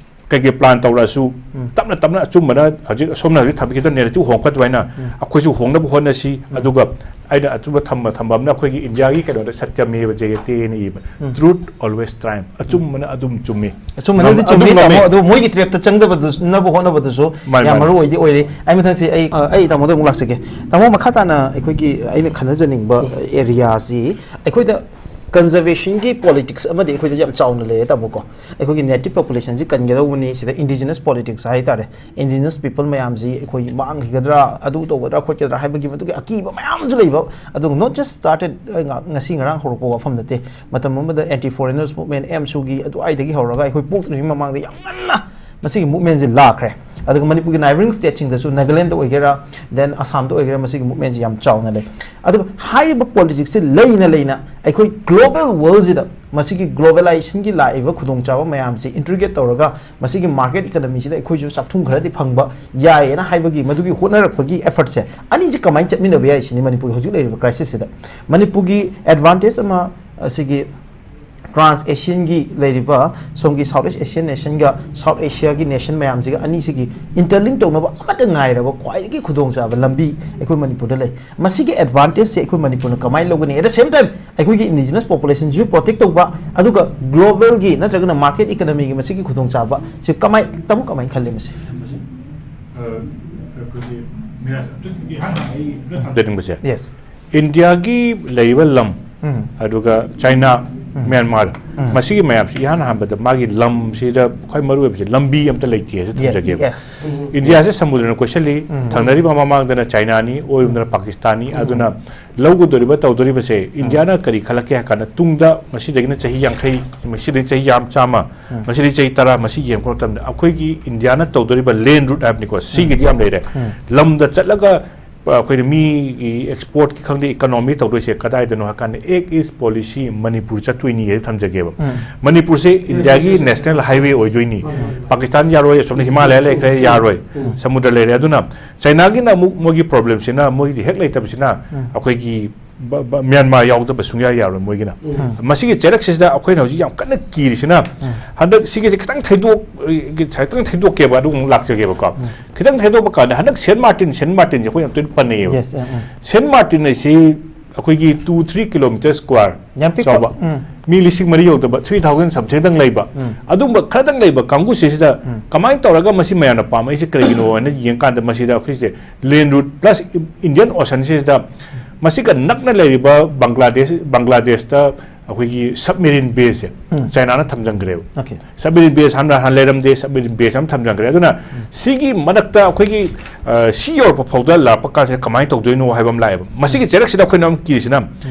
ꯀꯩꯀꯩ ꯄ꯭ꯂꯥꯟ ꯇꯧꯔꯛꯑꯁꯨ ꯎꯝ꯫ ꯇꯞꯅ ꯇꯞꯅ ꯑꯆꯨꯝꯕꯅ ꯍꯧꯖꯤꯛ ꯑꯁꯣꯝꯅ ꯍꯧꯖꯤꯛ ꯊꯝꯕꯤꯈꯤꯕ ꯅꯦꯔꯦꯇꯤꯚ ꯍꯣꯡꯉꯛꯄ ꯑꯗꯨꯃꯥꯏꯅ ꯎꯝ꯫ ꯑꯩꯈꯣꯏꯁꯨ ꯍꯣꯡꯅꯕ ꯍꯣꯠꯅꯁꯤ꯫ ꯎꯝ꯫ ꯑꯗꯨꯒ ꯑꯩꯅ ꯑꯆꯨꯝꯕ ꯊꯝꯕ, ꯊꯝꯕ ꯑꯃꯅ ꯑꯩꯈꯣꯏꯒꯤ ꯏꯟꯗꯤꯌꯥꯒꯤ ꯀꯩꯅꯣꯗ ꯁꯇ꯭ꯌꯃꯦꯕ ꯖꯌꯇꯦꯅ ꯏꯕ, ꯎꯝ꯫ Truth always triumph, ꯑꯆꯨꯝꯕꯅ ꯑꯗꯨꯝ ꯆꯨꯝꯃꯤ꯫ ꯑꯆꯨꯝꯕꯅꯗꯤ ꯉꯝ-, ꯆꯨꯝꯃꯤ, ꯑꯗꯨꯝ ꯉꯝꯃꯤ꯫ ꯇꯥꯃꯣ, ꯑꯗꯨ ꯃꯣꯏꯒꯤ ꯇ꯭ꯔꯦꯞꯇ ꯆꯪꯗꯕꯗꯨꯅꯕꯨ ꯍꯣꯠꯅꯕꯗꯨꯁꯨ ꯃꯥꯅꯤ, ꯌꯥꯝ ꯃꯥꯅꯤ꯫ ꯃꯔꯨ ꯑꯣꯏꯗꯤ ꯑꯣꯏꯔꯤ꯫ ꯑꯩ ꯃꯊꯪꯁꯤ ꯑꯩ, ꯑ, ꯑꯩ ꯇꯥꯃꯣꯗ ꯑꯃꯨꯛ ꯂꯥꯛꯆꯒꯦ꯫ ꯇꯥꯃꯣ, ꯃꯈꯥ ꯇꯥꯅ ꯑꯩꯈꯣꯏꯒꯤ ꯑꯩꯅ ꯈꯟꯅꯖꯅꯤꯡꯕ ꯑꯦꯔꯤꯌꯥꯁꯤ ꯑꯩꯈꯣꯏꯗ ꯀꯟꯖꯔꯕꯦꯁꯟꯒꯤ ꯄꯣꯂꯤꯇꯤꯛꯁ ꯑꯃꯗꯤ ꯑꯩꯈꯣꯏꯗ ꯌꯥꯝ ꯆꯥꯎꯅ ꯂꯩꯔꯦ, ꯇꯥꯃꯣꯀꯣ꯫ ꯑꯩꯈꯣꯏꯒꯤ ꯅꯦꯇꯤꯚ ꯄꯣꯄꯨꯂꯦꯁꯟꯁꯤ ꯀꯟꯒꯗꯧꯕꯅꯤ, ꯁꯤꯗ ꯏꯟꯗꯤꯖꯤꯅꯁ ꯄꯣꯂꯤꯇꯤꯛꯁ ꯍꯥꯏ ꯇꯥꯔꯦ, ꯏꯟꯗꯤꯖꯤꯅꯁ ꯄꯤꯄꯜ ꯃꯌꯥꯝꯁꯤ ꯑꯩꯈꯣꯏ ꯃꯥꯡꯈꯤꯒꯗ꯭ꯔꯥ, ꯑꯗꯨ ꯇꯧꯒꯗ꯭ꯔꯥ ꯈꯣꯠꯀꯗ꯭ꯔꯥ ꯍꯥꯏꯕꯒꯤ ꯃꯗꯨꯒꯤ ꯑꯀꯤꯕ ꯃꯌꯥꯝꯁꯨ ꯂꯩꯕ꯫ ꯑꯗꯨꯒ not just started, ꯑ, ꯉ-, ꯉꯁꯤ ꯉꯔꯥꯡ ꯍꯧꯔꯛꯄ ꯋꯥꯐꯝ ꯅꯠꯇꯦ꯫ ꯃꯇꯝ ꯑꯃꯗ ꯑꯦꯟꯇꯤ ꯐꯣꯔꯦꯅꯔꯁ ꯃꯨꯚꯃꯦꯟ, ꯑꯦꯝꯁꯨꯒꯤ ꯑꯗꯨꯋꯥꯏꯗꯒꯤ ꯍꯧꯔꯒ ꯑꯩꯈꯣꯏ ꯄꯣꯛꯇ꯭ꯔꯤꯉꯩ ꯃꯃꯥꯡꯗ ꯌꯥꯝ ꯉꯟꯅ ꯃꯁꯤꯒꯤ ꯃꯨꯚꯃꯦꯟꯁꯤ ꯂꯥꯛꯈ꯭ꯔꯦ꯫ ꯑꯗꯨꯒ ꯃꯅꯤꯄꯨꯔꯒꯤ neighbouring stateꯁꯤꯡꯗꯁꯨ, ꯅꯥꯒꯥꯂꯦꯟꯗ ꯑꯣꯏꯒꯦꯔꯥ, then ꯑꯁꯥꯝꯗ ꯑꯣꯏꯒꯦꯔꯥ, ꯃꯁꯤꯒꯤ movementꯁꯤ ꯌꯥꯝ ꯆꯥꯎꯅ ꯂꯩ꯫ ꯑꯗꯨꯒ ꯍꯥꯏꯔꯤꯕ politicsꯁꯤ ꯂꯩꯅ ꯂꯩꯅ ꯑꯩꯈꯣꯏ global worldꯁꯤꯗ ꯃꯁꯤꯒꯤ globalizationꯒꯤ ꯂꯥꯛꯏꯕ ꯈꯨꯗꯣꯡꯆꯥꯕ ꯃꯌꯥꯝꯁꯤ integrate ꯇꯧꯔꯒ ꯃꯁꯤꯒꯤ market economyꯁꯤꯗ ꯑꯩꯈꯣꯏꯁꯨ ꯆꯥꯛꯊꯨꯡ ꯈꯔꯗꯤ ꯐꯪꯕ ꯌꯥꯏꯌꯦꯅ ꯍꯥꯏꯕꯒꯤ ꯃꯗꯨꯒꯤ ꯍꯣꯠꯅꯔꯛꯄꯒꯤ effortꯁꯦ ꯑꯅꯤꯁꯤ ꯀꯃꯥꯏꯅ ꯆꯠꯃꯤꯟꯅꯕ ꯌꯥꯏ ꯁꯤꯅꯤ ꯃꯅꯤꯄꯨꯔꯒꯤ ꯍꯧꯖꯤꯛ ꯂꯩꯔꯤꯕ crisisꯁꯤꯗ꯫ ꯃꯅꯤꯄꯨꯔꯒꯤ advantage ꯑꯃ ꯑꯁꯤꯒꯤ trans Asianꯒꯤ ꯂꯩꯔꯤꯕ ꯁꯣꯝꯒꯤ South East Asian nationꯒ South Asiaꯒꯤ nation ꯃꯌꯥꯝꯁꯤꯒ ꯑꯅꯤꯁꯤꯒꯤ interlink ꯇꯧꯅꯕ ꯑꯃꯠꯇ ꯉꯥꯏꯔꯕ ꯈ꯭ꯋꯥꯏꯗꯒꯤ ꯈꯨꯗꯣꯡꯆꯥꯕ ꯂꯝꯕꯤ ꯑꯩꯈꯣꯏ ꯃꯅꯤꯄꯨꯔꯗ ꯂꯩ꯫ ꯃꯁꯤꯒꯤ advantageꯁꯦ ꯑꯩꯈꯣꯏ ꯃꯅꯤꯄꯨꯔꯅ ꯀꯃꯥꯏꯅ ꯂꯧꯒꯅꯤ? At the same time ꯑꯩꯈꯣꯏꯒꯤ indigenous populationꯁꯨ protect ꯇꯧꯕ, ꯑꯗꯨꯒ globalꯒꯤ ꯅꯠꯇ꯭ꯔꯒꯅ market economyꯒꯤ ꯃꯁꯤꯒꯤ ꯈꯨꯗꯣꯡꯆꯥꯕ ꯁꯤ ꯀꯃꯥꯏ, ꯇꯥꯃꯣ ꯀꯃꯥꯏꯅ ꯈꯜꯂꯤ ꯃꯁꯤ? ꯑ, ꯑꯩꯈꯣꯏꯒꯤ ꯃꯤꯔꯥꯖ, ꯑꯝꯇꯪꯗꯤ ꯍꯥꯟꯅ ꯑꯩ ꯑꯝꯇ ꯊꯝꯖꯅꯤꯡꯕꯁꯦ꯫ Yes. ꯏꯟꯗꯤꯌꯥꯒꯤ ꯂꯩꯔꯤꯕ ꯂꯝ, ꯎꯝ꯫ ꯑꯗꯨꯒ ꯆꯥꯏꯅꯥ, ꯎꯝ꯫ ꯃ꯭ꯌꯥꯟꯃꯥꯔ, ꯎꯝ꯫ ꯃꯁꯤꯒꯤ ꯃꯌꯥꯝꯁꯤ ꯏꯍꯥꯟ ꯍꯥꯟꯕꯗ ꯃꯥꯒꯤ ꯂꯝꯁꯤꯗ ꯈ꯭ꯋꯥꯏ ꯃꯔꯨ ꯑꯣꯏꯕꯁꯦ ꯂꯝꯕꯤ ꯑꯝꯇ ꯂꯩꯇꯦ ꯍꯥꯏꯁꯦ Yes, ꯊꯝꯖꯒꯦꯕ꯫ Yes. ꯏꯟꯗꯤꯌꯥꯁꯦ ꯁꯃꯨꯗ꯭ꯔꯅ ꯀꯣꯏꯁꯜꯂꯤ, ꯎꯝ꯫ ꯊꯪꯅꯔꯤꯕ ꯃꯃꯥꯡꯗꯅ ꯆꯥꯏꯅꯥꯅꯤ, ꯑꯣꯏꯔꯣꯝꯗꯅ ꯄꯥꯀꯤꯁꯇꯥꯟꯅꯤ, ꯑꯗꯨꯅ ꯂꯧꯒꯗꯧꯔꯤꯕ ꯇꯧꯗꯧꯔꯤꯕꯁꯦ ꯏꯟꯗꯤꯌꯥꯅ ꯀꯔꯤ ꯈꯜꯂꯛꯀꯦ ꯍꯥꯏ ꯀꯥꯟꯗ ꯇꯨꯡꯗ ꯃꯁꯤꯗꯒꯤꯅ ꯆꯍꯤ ꯌꯥꯡꯈꯩ, ꯃꯁꯤꯗꯒꯤ ꯆꯍꯤ ꯌꯥꯝ ꯆꯥꯝꯃ, ꯎꯝ꯫ ꯃꯁꯤꯗꯒꯤ ꯆꯍꯤ ꯇꯔꯥ, ꯃꯁꯤ ꯌꯦꯡꯉꯛꯄ ꯃꯇꯝꯗ ꯑꯩꯈꯣꯏꯒꯤ ꯏꯟꯗꯤꯌꯥꯅ ꯇꯧꯗꯧꯔꯤꯕ land route ꯍꯥꯏꯕꯅꯤꯀꯣ, ꯁꯤꯒꯤꯗꯤ ꯌꯥꯝ ꯂꯩꯔꯦ꯫ ꯎꯝ꯫ ꯂꯝꯗ ꯆꯠꯂꯒ ꯑ, ꯑꯩꯈꯣꯏꯅ ꯃꯤꯒꯤ exportꯀꯤ ꯈꯪꯗꯦ, economy ꯇꯧꯗꯣꯏꯁꯦ ꯀꯗꯥꯏꯗꯅꯣ ꯍꯥꯏ ꯀꯥꯟꯗ Act East Policy ꯃꯅꯤꯄꯨꯔ ꯆꯠꯇꯣꯏꯅꯤ ꯍꯥꯏꯕ ꯊꯝꯖꯒꯦꯕ꯫ ꯎꯝ꯫ ꯃꯅꯤꯄꯨꯔꯁꯦ ꯏꯟꯗꯤꯌꯥꯒꯤ national highway ꯑꯣꯏꯗꯣꯏꯅꯤ꯫ ꯄꯥꯀꯤꯁꯇꯥꯟ ꯌꯥꯔꯣꯏ, ꯑꯁꯣꯝꯗ ꯍꯤꯃꯥꯂꯌꯥ ꯂꯩꯈ꯭ꯔꯦ, ꯌꯥꯔꯣꯏ꯫ ꯁꯃꯨꯗ꯭ꯔ ꯂꯩꯔꯦ꯫ ꯑꯗꯨꯅ ꯆꯥꯏꯅꯥꯒꯤꯅ ꯑꯃꯨꯛ ꯃꯣꯏꯒꯤ problemꯁꯤꯅ, ꯃꯣꯏꯒꯤꯗꯤ ꯍꯦꯛ ꯂꯩꯇꯕꯁꯤꯅ ꯎꯝ꯫ ꯑꯩꯈꯣꯏꯒꯤ ꯕ-, ꯕ-, ꯃ꯭ꯌꯥꯟꯃꯥꯔ ꯌꯥꯎꯗꯕ ꯁꯨꯡꯌꯥ ꯌꯥꯔꯣꯏ ꯃꯣꯏꯒꯤꯅ꯫ ꯎꯝ꯫ ꯃꯁꯤꯒꯤ ꯆꯩꯔꯛꯁꯤꯗ ꯑꯩꯈꯣꯏꯅ ꯍꯧꯖꯤꯛ ꯌꯥꯝ ꯀꯟꯅ ꯀꯤꯔꯤꯁꯤꯅ, ꯎꯝ꯫ ꯍꯟꯗꯛ ꯁꯤꯒꯤꯁꯦ ꯈꯤꯇꯪ ꯊꯩꯗꯣꯛ-, ꯈꯤꯇꯪ ꯊꯩꯗꯣꯛꯀꯦꯕ, ꯑꯗꯨꯒ ꯑꯃꯨꯛ ꯂꯥꯛꯆꯒꯦꯕꯀꯣ꯫ ꯎꯝ꯫ ꯈꯤꯇꯪ ꯊꯩꯗꯣꯛꯄ ꯀꯥꯟꯗ ꯍꯟꯗꯛ ꯁꯦꯟ ꯃꯥꯔꯇꯤꯟ, ꯁꯦꯟ ꯃꯥꯔꯇꯤꯟꯁꯦ ꯑꯩꯈꯣꯏ ꯌꯥꯝ ꯇꯣꯏꯅ ꯄꯟꯅꯩꯌꯦꯕ꯫ Yes, ꯎꯝ, ꯎꯝ꯫ ꯁꯦꯟ ꯃꯥꯔꯇꯤꯟ ꯍꯥꯏꯁꯤ ꯑꯩꯈꯣꯏꯒꯤ two three kilometre square ꯌꯥꯝ ꯄꯤꯛꯄ꯫ ꯆꯥꯎꯕ, ꯎꯝ꯫ ꯃꯤ ꯂꯤꯁꯤꯡ ꯃꯔꯤ ꯌꯧꯗꯕ, three thousand somethingꯗꯪ ꯂꯩꯕ, ꯎꯝ꯫ ꯑꯗꯨꯝꯕ ꯈꯔꯗꯪ ꯂꯩꯕ ꯀꯥꯡꯕꯨꯁꯤꯗ ꯎꯝ꯫ ꯀꯃꯥꯏꯅ ꯇꯧꯔꯒ ꯃꯁꯤ ꯃꯌꯥꯝꯅ ꯄꯥꯝꯃꯛꯏꯁꯦ ꯀꯔꯤꯒꯤꯅꯣ ꯍꯥꯏꯅ ꯌꯦꯡꯀꯥꯟꯗ ꯃꯁꯤꯗ ꯑꯩꯈꯣꯏꯁꯦ land route plus Indian Oceanꯁꯤꯗ ꯃꯁꯤꯒ ꯅꯛꯅ ꯂꯩꯔꯤꯕ ꯕꯪꯒ꯭ꯂꯥꯗꯦꯁ, ꯕꯪꯒ꯭ꯂꯥꯗꯦꯁꯇ ꯑꯩꯈꯣꯏꯒꯤ submarine baseꯁꯦ, ꯆꯥꯏꯅꯥꯅ ꯊꯝꯖꯤꯟꯈ꯭ꯔꯦꯕ꯫ ꯁꯕꯃꯦꯔꯤꯟ ꯕꯦꯁ ꯍꯥꯟꯅ ꯍꯥꯟꯅ ꯂꯩꯔꯝꯗꯦ, ꯁꯕꯃꯦꯔꯤꯟ ꯕꯦꯁ ꯑꯃ ꯊꯝꯖꯤꯟꯈ꯭ꯔꯦ꯫ ꯑꯗꯨꯅ ꯁꯤꯒꯤ ꯃꯔꯛꯇ ꯑꯩꯈꯣꯏꯒꯤ, ꯑ, ꯁꯤ ꯌꯧꯔꯛꯄ ꯐꯥꯎꯗ ꯂꯥꯛꯄ ꯀꯥꯟꯁꯤꯗ ꯀꯃꯥꯏꯅ ꯇꯧꯗꯣꯏꯅꯣ ꯍꯥꯏꯕ ꯑꯃ ꯂꯥꯛꯑꯦꯕ꯫ ꯃꯁꯤꯒꯤ ꯆꯩꯔꯛꯁꯤꯗ ꯑꯩꯈꯣꯏꯅ ꯑꯃꯨꯛ ꯀꯤꯔꯤꯁꯤꯅ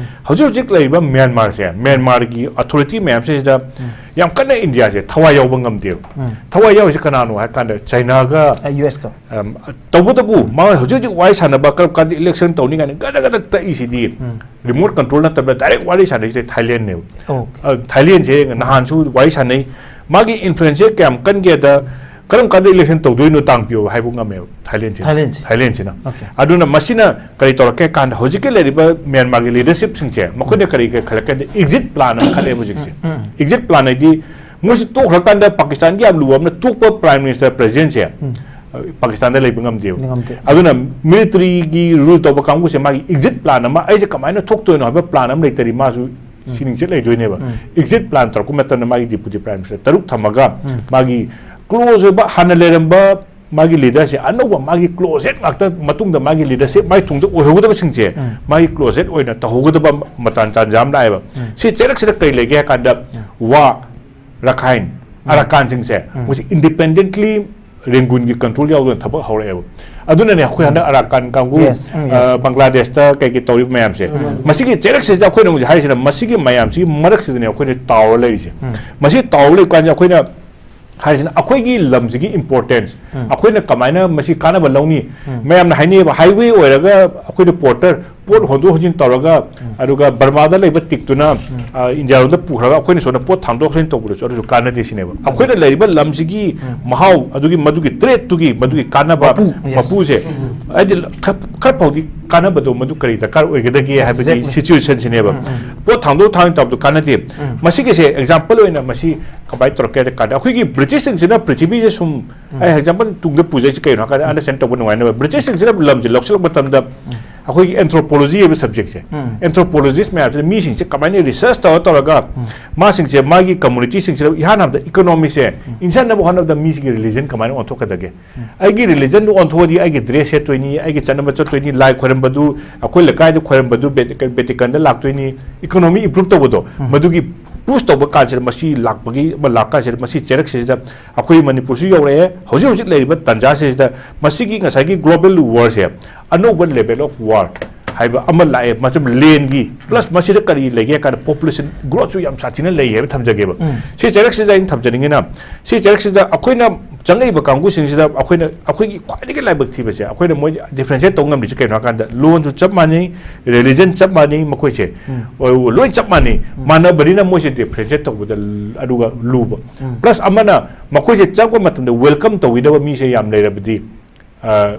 ꯍꯧꯖꯤꯛ ꯍꯧꯖꯤꯛ ꯂꯩꯔꯤꯕ ꯃ꯭ꯌꯥꯟꯃꯥꯔꯁꯦ, ꯃ꯭ꯌꯥꯟꯃꯥꯔꯒꯤ ꯑꯣꯊꯣꯔꯤꯇꯤ ꯃꯌꯥꯝꯁꯤꯗ ꯌꯥꯝ ꯀꯟꯅ ꯏꯟꯗꯤꯌꯥꯁꯦ ꯊꯋꯥꯏ ꯌꯥꯎꯕ ꯉꯝꯗꯦꯕ꯫ ꯊꯋꯥꯏ ꯌꯥꯎꯔꯤꯁꯦ ꯀꯅꯥꯅꯣ ꯍꯥꯏ ꯀꯥꯟꯗ ꯆꯥꯏꯅꯥꯒ, ꯌꯨ ꯑꯦꯁꯀ꯫ ꯑꯝ, ꯇꯧꯕꯇꯕꯨ ꯃꯥ ꯍꯧꯖꯤꯛ ꯍꯧꯖꯤꯛ ꯋꯥꯔꯤ ꯁꯥꯟꯅꯕ ꯀꯔꯝ ꯀꯥꯟꯗ ꯏꯂꯦꯛꯁꯟ ꯇꯧꯅꯤ ꯀꯥꯏꯅ ꯒꯗ ꯒꯗ ꯇꯛꯏꯁꯤꯗꯤ ꯔꯤꯃꯣꯠ ꯀꯟꯇ꯭ꯔꯣꯜ ꯅꯠꯇꯕꯗ ꯗꯥꯏꯔꯦꯛ ꯋꯥꯔꯤ ꯁꯥꯟꯅꯩꯁꯦ ꯊꯥꯏꯂꯦꯟꯅꯦꯕ꯫ ꯑ, ꯊꯥꯏꯂꯦꯟꯁꯦ ꯅꯍꯥꯟꯁꯨ ꯋꯥꯔꯤ ꯁꯥꯟꯅꯩ꯫ ꯃꯥꯒꯤ ꯏꯟꯐ꯭ꯂꯨꯌꯦꯟꯁꯁꯦ ꯀꯌꯥꯝ ꯀꯟꯒꯦꯗ ꯀꯔꯝ ꯀꯥꯟꯗ ꯏꯂꯦꯛꯁꯟ ꯇꯧꯗꯣꯏꯅꯣ ꯇꯥꯡꯄꯤꯌꯣ ꯍꯥꯏꯕ ꯉꯝꯃꯦꯕ ꯊꯥꯏꯂꯦꯟꯁꯤꯅ꯫ ꯊꯥꯏꯂꯦꯟꯁꯦ꯫ ꯊꯥꯏꯂꯦꯟꯁꯤꯅ꯫ ꯑꯗꯨꯅ ꯃꯁꯤꯅ ꯀꯔꯤ ꯇꯧꯔꯛꯀꯦ ꯀꯥꯟꯗ ꯍꯧꯖꯤꯛꯀꯤ ꯂꯩꯔꯤꯕ ꯃ꯭ꯌꯥꯟꯃꯥꯔꯒꯤ ꯂꯤꯗꯔꯁꯤꯞꯁꯤꯡꯁꯦ ꯃꯈꯣꯏꯅ ꯀꯔꯤ ꯀꯔꯤ ꯈꯜꯂꯛꯀꯦ ꯍꯥꯏꯗ ꯑꯦꯛꯖꯤꯠ ꯄ꯭ꯂꯥꯟ ꯑꯃ ꯈꯜꯂꯦꯕ ꯍꯧꯖꯤꯛꯁꯦ꯫ ꯑꯦꯛꯖꯤꯠ ꯄ꯭ꯂꯥꯟ ꯍꯥꯏꯗꯤ ꯃꯣꯏꯁꯤ ꯇꯣꯛꯈ꯭ꯔꯀꯥꯟꯗ ꯄꯥꯀꯤꯁꯇꯥꯟꯒꯤ ꯌꯥꯝ ꯂꯨꯕ ꯑꯃꯅ ꯇꯣꯛꯄ ꯄ꯭ꯔꯥꯏꯝ ꯃꯤꯅꯤꯁꯇꯔ ꯄ꯭ꯔꯦꯁꯤꯗꯦꯟꯁꯦ ꯄꯥꯀꯤꯁꯇꯥꯟꯗ ꯂꯩꯕ ꯉꯝꯗꯦꯕ꯫ ꯉꯝꯗꯦ꯫ ꯑꯗꯨꯅ ꯃꯤꯂꯤꯇꯔꯤꯒꯤ ꯔꯨꯜ ꯇꯧꯕ ꯀꯥꯡꯕꯨꯁꯦ ꯃꯥꯒꯤ ꯑꯦꯛꯖꯤꯠ ꯄ꯭ꯂꯥꯟ ꯑꯃ, ꯑꯩꯁꯦ ꯀꯃꯥꯏꯅ ꯊꯣꯛꯇꯣꯏꯅꯣ ꯍꯥꯏꯕ ꯄ꯭ꯂꯥꯟ ꯑꯃ ꯂꯩꯇꯔꯤ ꯃꯥꯁꯨ ꯁꯤꯅꯤꯡꯆꯠ ꯂꯩꯗꯣꯏꯅꯦꯕ꯫ ꯑꯦꯛꯖꯤꯠ ꯄ꯭ꯂꯥꯟ ꯇꯧꯔꯛꯄ ꯃꯇꯝꯗ ꯃꯥꯒꯤ ꯗꯤꯄꯨꯇꯤ ꯄ꯭ꯔꯥꯏꯝ ꯃꯤꯅꯤꯁꯇꯔ ꯇꯔꯨꯛ ꯊꯝꯃꯒ ꯃꯥꯒꯤ ꯀ꯭ꯂꯣꯖ ꯑꯣꯏꯕ ꯍꯥꯟꯅ ꯂꯩꯔꯝꯕ ꯃꯥꯒꯤ ꯂꯤꯗꯔꯁꯦ ꯑꯅꯧꯕ ꯃꯥꯒꯤ ꯀ꯭ꯂꯣꯖꯦꯠ ꯉꯥꯛꯇ ꯃꯇꯨꯡꯗ ꯃꯥꯒꯤ ꯂꯤꯗꯔꯁꯤꯞ ꯃꯥꯒꯤ ꯇꯨꯡꯗ ꯑꯣꯏꯍꯧꯒꯗꯕꯁꯤꯡꯁꯦ ꯃꯥꯒꯤ ꯀ꯭ꯂꯣꯖꯦꯠ ꯑꯣꯏꯅ ꯇꯧꯍꯧꯒꯗꯕ ꯃꯇꯥꯟ ꯆꯥꯟꯖꯥ ꯑꯃ ꯂꯥꯛꯑꯦꯕ꯫ ꯁꯤ ꯆꯩꯔꯛꯁꯤꯗ ꯀꯔꯤ ꯂꯩꯒꯦ ꯍꯥꯏ ꯀꯥꯟꯗ ꯋꯥ ꯔꯈꯥꯏꯟ ꯑꯔꯥꯀꯥꯟꯁꯤꯡꯁꯦ ꯃꯣꯏꯁꯦ ꯏꯟꯗꯤꯄꯦꯟꯗꯦꯟꯠꯂꯤ ꯔꯦꯡꯒꯨꯟꯒꯤ ꯀꯟꯇ꯭ꯔꯣꯜ ꯌꯥꯎꯗꯅ ꯊꯕꯛ ꯍꯧꯔꯛꯑꯦꯕ꯫ ꯑꯗꯨꯅꯅꯦ ꯑꯩꯈꯣꯏ ꯍꯟꯗꯛ ꯑꯔꯥꯀꯥꯟ ꯀꯥꯡꯕꯨ, Yes, ꯎꯝ, ꯑ, yes. ꯕꯪꯒ꯭ꯂꯥꯗꯦꯁꯇ ꯀꯩ ꯀꯩ ꯇꯧꯔꯤꯕ ꯃꯌꯥꯝꯁꯦ꯫ ꯃꯁꯤꯒꯤ ꯆꯩꯔꯛꯁꯤꯗ ꯑꯩꯈꯣꯏꯅ ꯍꯧꯖꯤꯛ ꯍꯥꯏꯔꯤꯁꯤꯅ ꯃꯁꯤꯒꯤ ꯃꯌꯥꯝꯁꯤꯒꯤ ꯃꯔꯛꯁꯤꯗꯅꯦ ꯑꯩꯈꯣꯏꯅ ꯇꯥꯎꯔ ꯂꯩꯔꯤꯁꯦ꯫ ꯃꯁꯤ ꯇꯥꯎꯔ ꯂꯩꯕ ꯀꯥꯟꯁꯤꯗ ꯑꯩꯈꯣꯏꯅ ꯍꯥꯏꯔꯤꯁꯤꯅ ꯑꯩꯈꯣꯏꯒꯤ ꯂꯝꯁꯤꯒꯤ ꯏꯝꯄꯣꯔꯇꯦꯟꯁ, ꯑꯩꯈꯣꯏꯅ ꯀꯃꯥꯏꯅ ꯃꯁꯤ ꯀꯥꯟꯅꯕ ꯂꯧꯅꯤ? ꯃꯌꯥꯝꯅ ꯍꯥꯏꯅꯩꯌꯦꯕ, ꯍꯥꯏꯋꯦ ꯑꯣꯏꯔꯒ ꯑꯩꯈꯣꯏꯅ ꯄꯣꯔꯇꯔ ꯄꯣꯠ ꯍꯣꯟꯗꯣꯛ ꯍꯣꯟꯖꯤꯟ ꯇꯧꯔꯒ, ꯑꯗꯨꯒ ꯕꯔꯃꯥꯗ ꯂꯩꯕ ꯇꯤꯛꯇꯨꯅ, ꯑ, ꯏꯟꯗꯤꯌꯥꯔꯣꯝꯗ ꯄꯨꯈ꯭ꯔꯒ ꯑꯩꯈꯣꯏꯅ ꯁꯣꯝꯗ ꯄꯣꯠ ꯊꯥꯡꯗꯣꯛ ꯊꯥꯡꯖꯤꯟ ꯇꯧꯕꯗꯁꯨ ꯑꯗꯨꯁꯨ ꯀꯥꯟꯅꯗꯦ ꯁꯤꯅꯦꯕ꯫ ꯑꯩꯈꯣꯏꯅ ꯂꯩꯔꯤꯕ ꯂꯝꯁꯤꯒꯤ ꯃꯍꯥꯎ, ꯑꯗꯨꯒꯤ ꯃꯗꯨꯒꯤ ꯇ꯭ꯔꯦꯠꯇꯨꯒꯤ ꯃꯗꯨꯒꯤ ꯀꯥꯟꯅꯕ ꯃꯄꯨ, yes. ꯃꯄꯨꯁꯦ, ꯍꯥꯏꯗꯤ ꯈ-, ꯈꯔ ꯐꯥꯎꯗꯤ ꯀꯥꯟꯅꯕꯗꯣ ꯃꯗꯨ ꯀꯔꯤ ꯗꯔꯀꯥꯔ ꯑꯣꯏꯒꯗꯒꯦ ꯍꯥꯏꯕꯒꯤ Exactly. ꯁꯤꯆꯨꯋꯦꯁꯟꯁꯤꯅꯦꯕ꯫ ꯄꯣꯠ ꯊꯥꯡꯗꯣꯛ ꯊꯥꯡꯖꯤꯟ ꯇꯧꯕꯗꯣ ꯀꯥꯟꯅꯗꯦ꯫ ꯃꯁꯤꯒꯤꯁꯦ ꯑꯦꯛꯖꯥꯝꯄꯜ ꯑꯣꯏꯅ ꯃꯁꯤ ꯀꯃꯥꯏꯅ ꯇꯧꯔꯛꯀꯦ ꯍꯥꯏ ꯀꯥꯟꯗ ꯑꯩꯈꯣꯏꯒꯤ ꯕ꯭ꯔꯤꯇꯤꯁꯁꯤꯡꯁꯤꯅ ꯄ꯭ꯔꯤꯊꯤꯕꯤꯁꯦ ꯁꯨꯝ, ꯑꯩ ꯑꯦꯛꯖꯥꯝꯄꯜ ꯇꯨꯡꯗ ꯄꯨꯖꯩꯁꯤ ꯀꯩꯅꯣ ꯍꯥꯏ ꯀꯥꯟꯗ ꯑꯟꯗꯔꯁꯇꯦꯟ ꯇꯧꯕ ꯅꯨꯡꯉꯥꯏꯅꯕ꯫ ꯕ꯭ꯔꯤꯇꯤꯁꯁꯤꯡꯁꯤꯅ ꯂꯝꯁꯦ ꯂꯧꯁꯤꯜꯂꯛꯄ ꯃꯇꯝꯗ ꯑꯩꯈꯣꯏꯒꯤ ꯑꯦꯟꯊ꯭ꯔꯣꯄꯣꯂꯣꯖꯤ ꯍꯥꯏꯕ ꯁꯕꯖꯦꯛꯁꯦ, ꯑꯦꯟꯊ꯭ꯔꯣꯄꯣꯂꯣꯖꯤꯁ ꯃꯌꯥꯝꯁꯤꯅ ꯃꯤꯁꯤꯡꯁꯦ ꯀꯃꯥꯏꯅ ꯔꯤꯁꯔꯁ ꯇꯧꯔ ꯇꯧꯔꯒ ꯃꯥꯁꯤꯡꯁꯦ ꯃꯥꯒꯤ ꯀꯝꯃꯨꯅꯤꯇꯤꯁꯤꯡꯁꯤꯗ ꯏꯍꯥꯟ ꯍꯥꯟꯕꯗ ꯏꯀꯣꯅꯣꯃꯤꯁꯦ ꯏꯟꯁꯤꯟꯅꯕ ꯍꯣꯠꯅꯕꯗ ꯃꯤꯁꯤꯒꯤ ꯔꯤꯂꯤꯖꯟ ꯀꯃꯥꯏꯅ ꯑꯣꯟꯊꯣꯛꯀꯗꯒꯦ? ꯑꯩꯒꯤ ꯔꯤꯂꯤꯖꯟꯗꯨ ꯑꯣꯟꯊꯣꯛꯑꯗꯤ ꯑꯩꯒꯤ ꯗ꯭ꯔꯦꯁ ꯁꯦꯠꯇꯣꯏꯅꯤ, ꯑꯩꯒꯤ ꯆꯠꯅꯕ ꯆꯠꯇꯣꯏꯅꯤ, ꯂꯥꯏ ꯈꯣꯏꯔꯝꯕꯗꯨ, ꯑꯩꯈꯣꯏ ꯂꯩꯀꯥꯏꯗ ꯈꯣꯏꯔꯝꯕꯗꯨ ꯕꯦꯇꯤ-, ꯕꯦꯇꯤꯀꯟꯗ ꯂꯥꯛꯇꯣꯏꯅꯤ, ꯏꯀꯣꯅꯣꯃꯤ ꯏꯝꯄ꯭ꯔꯨꯞ ꯇꯧꯕꯗꯣ, ꯃꯗꯨꯒꯤ ꯄꯨꯁ ꯇꯧꯕ ꯀꯥꯟꯁꯤꯗ, ꯃꯁꯤ ꯂꯥꯛꯄꯒꯤ ꯑꯃ ꯂꯥꯛ ꯀꯥꯟꯁꯤꯗ, ꯃꯁꯤ ꯆꯩꯔꯛꯁꯤꯗ ꯑꯩꯈꯣꯏ ꯃꯅꯤꯄꯨꯔꯁꯨ ꯌꯧꯔꯛꯑꯦ꯫ ꯍꯧꯖꯤꯛ ꯍꯧꯖꯤꯛ ꯂꯩꯔꯤꯕ ꯇꯥꯟꯖꯥꯁꯤꯗ ꯃꯁꯤꯒꯤ ꯉꯁꯥꯏꯒꯤ global war ꯁꯦ ꯑꯅꯧꯕ level of war ꯍꯥꯏꯕ ꯑꯃ ꯂꯥꯛꯑꯦ꯫ ꯃꯁꯤ ꯂꯦꯟꯒꯤ plus ꯃꯁꯤꯗ ꯀꯔꯤ ꯂꯩꯒꯦ ꯍꯥꯏ ꯀꯥꯟꯗ population growth ꯁꯨ ꯌꯥꯝ ꯁꯥꯊꯤꯅ ꯂꯩ ꯍꯥꯏꯕ ꯊꯝꯖꯒꯦꯕ꯫ ꯁꯤ ꯆꯩꯔꯛꯁꯤꯗ ꯑꯩꯅ ꯊꯝꯖꯅꯤꯡꯉꯤꯅ, ꯁꯤ ꯆꯩꯔꯛꯁꯤꯗ ꯑꯩꯈꯣꯏꯅ ꯆꯪꯉꯛꯏꯕ ꯀꯥꯡꯕꯨꯁꯤꯡꯁꯤꯗ ꯑꯩꯈꯣꯏꯅ, ꯑꯩꯈꯣꯏꯒꯤ ꯈ꯭ꯋꯥꯏꯗꯒꯤ ꯂꯥꯏꯕꯛ ꯊꯤꯕꯁꯦ, ꯑꯩꯈꯣꯏꯅ ꯃꯣꯏ differentiate ꯇꯧ ꯉꯝꯗ꯭ꯔꯤꯁꯦ ꯀꯩꯅꯣ ꯍꯥꯏꯀꯥꯟꯗ, ꯂꯣꯟꯁꯨ ꯆꯞ ꯃꯥꯟꯅꯩ, religion ꯆꯞ ꯃꯥꯟꯅꯩ ꯃꯈꯣꯏꯁꯦ꯫ ꯎꯝ꯫ ꯑꯣ, ꯂꯣꯏ ꯆꯞ ꯃꯥꯟꯅꯩ꯫ ꯎꯝ꯫ ꯃꯥꯟꯅꯕꯅꯤꯅ ꯃꯣꯏꯁꯦ differentiate ꯇꯧꯕꯗ ꯂ-, ꯑꯗꯨꯒ ꯂꯨꯕ꯫ ꯎꯝ꯫ Plus ꯑꯃꯅ ꯃꯈꯣꯏꯁꯦ ꯆꯪꯉꯛꯄ ꯃꯇꯝꯗ welcome ꯇꯧꯕꯤꯅꯕ ꯃꯤꯁꯦ ꯌꯥꯝ ꯂꯩꯔꯕꯗꯤ, ꯑ,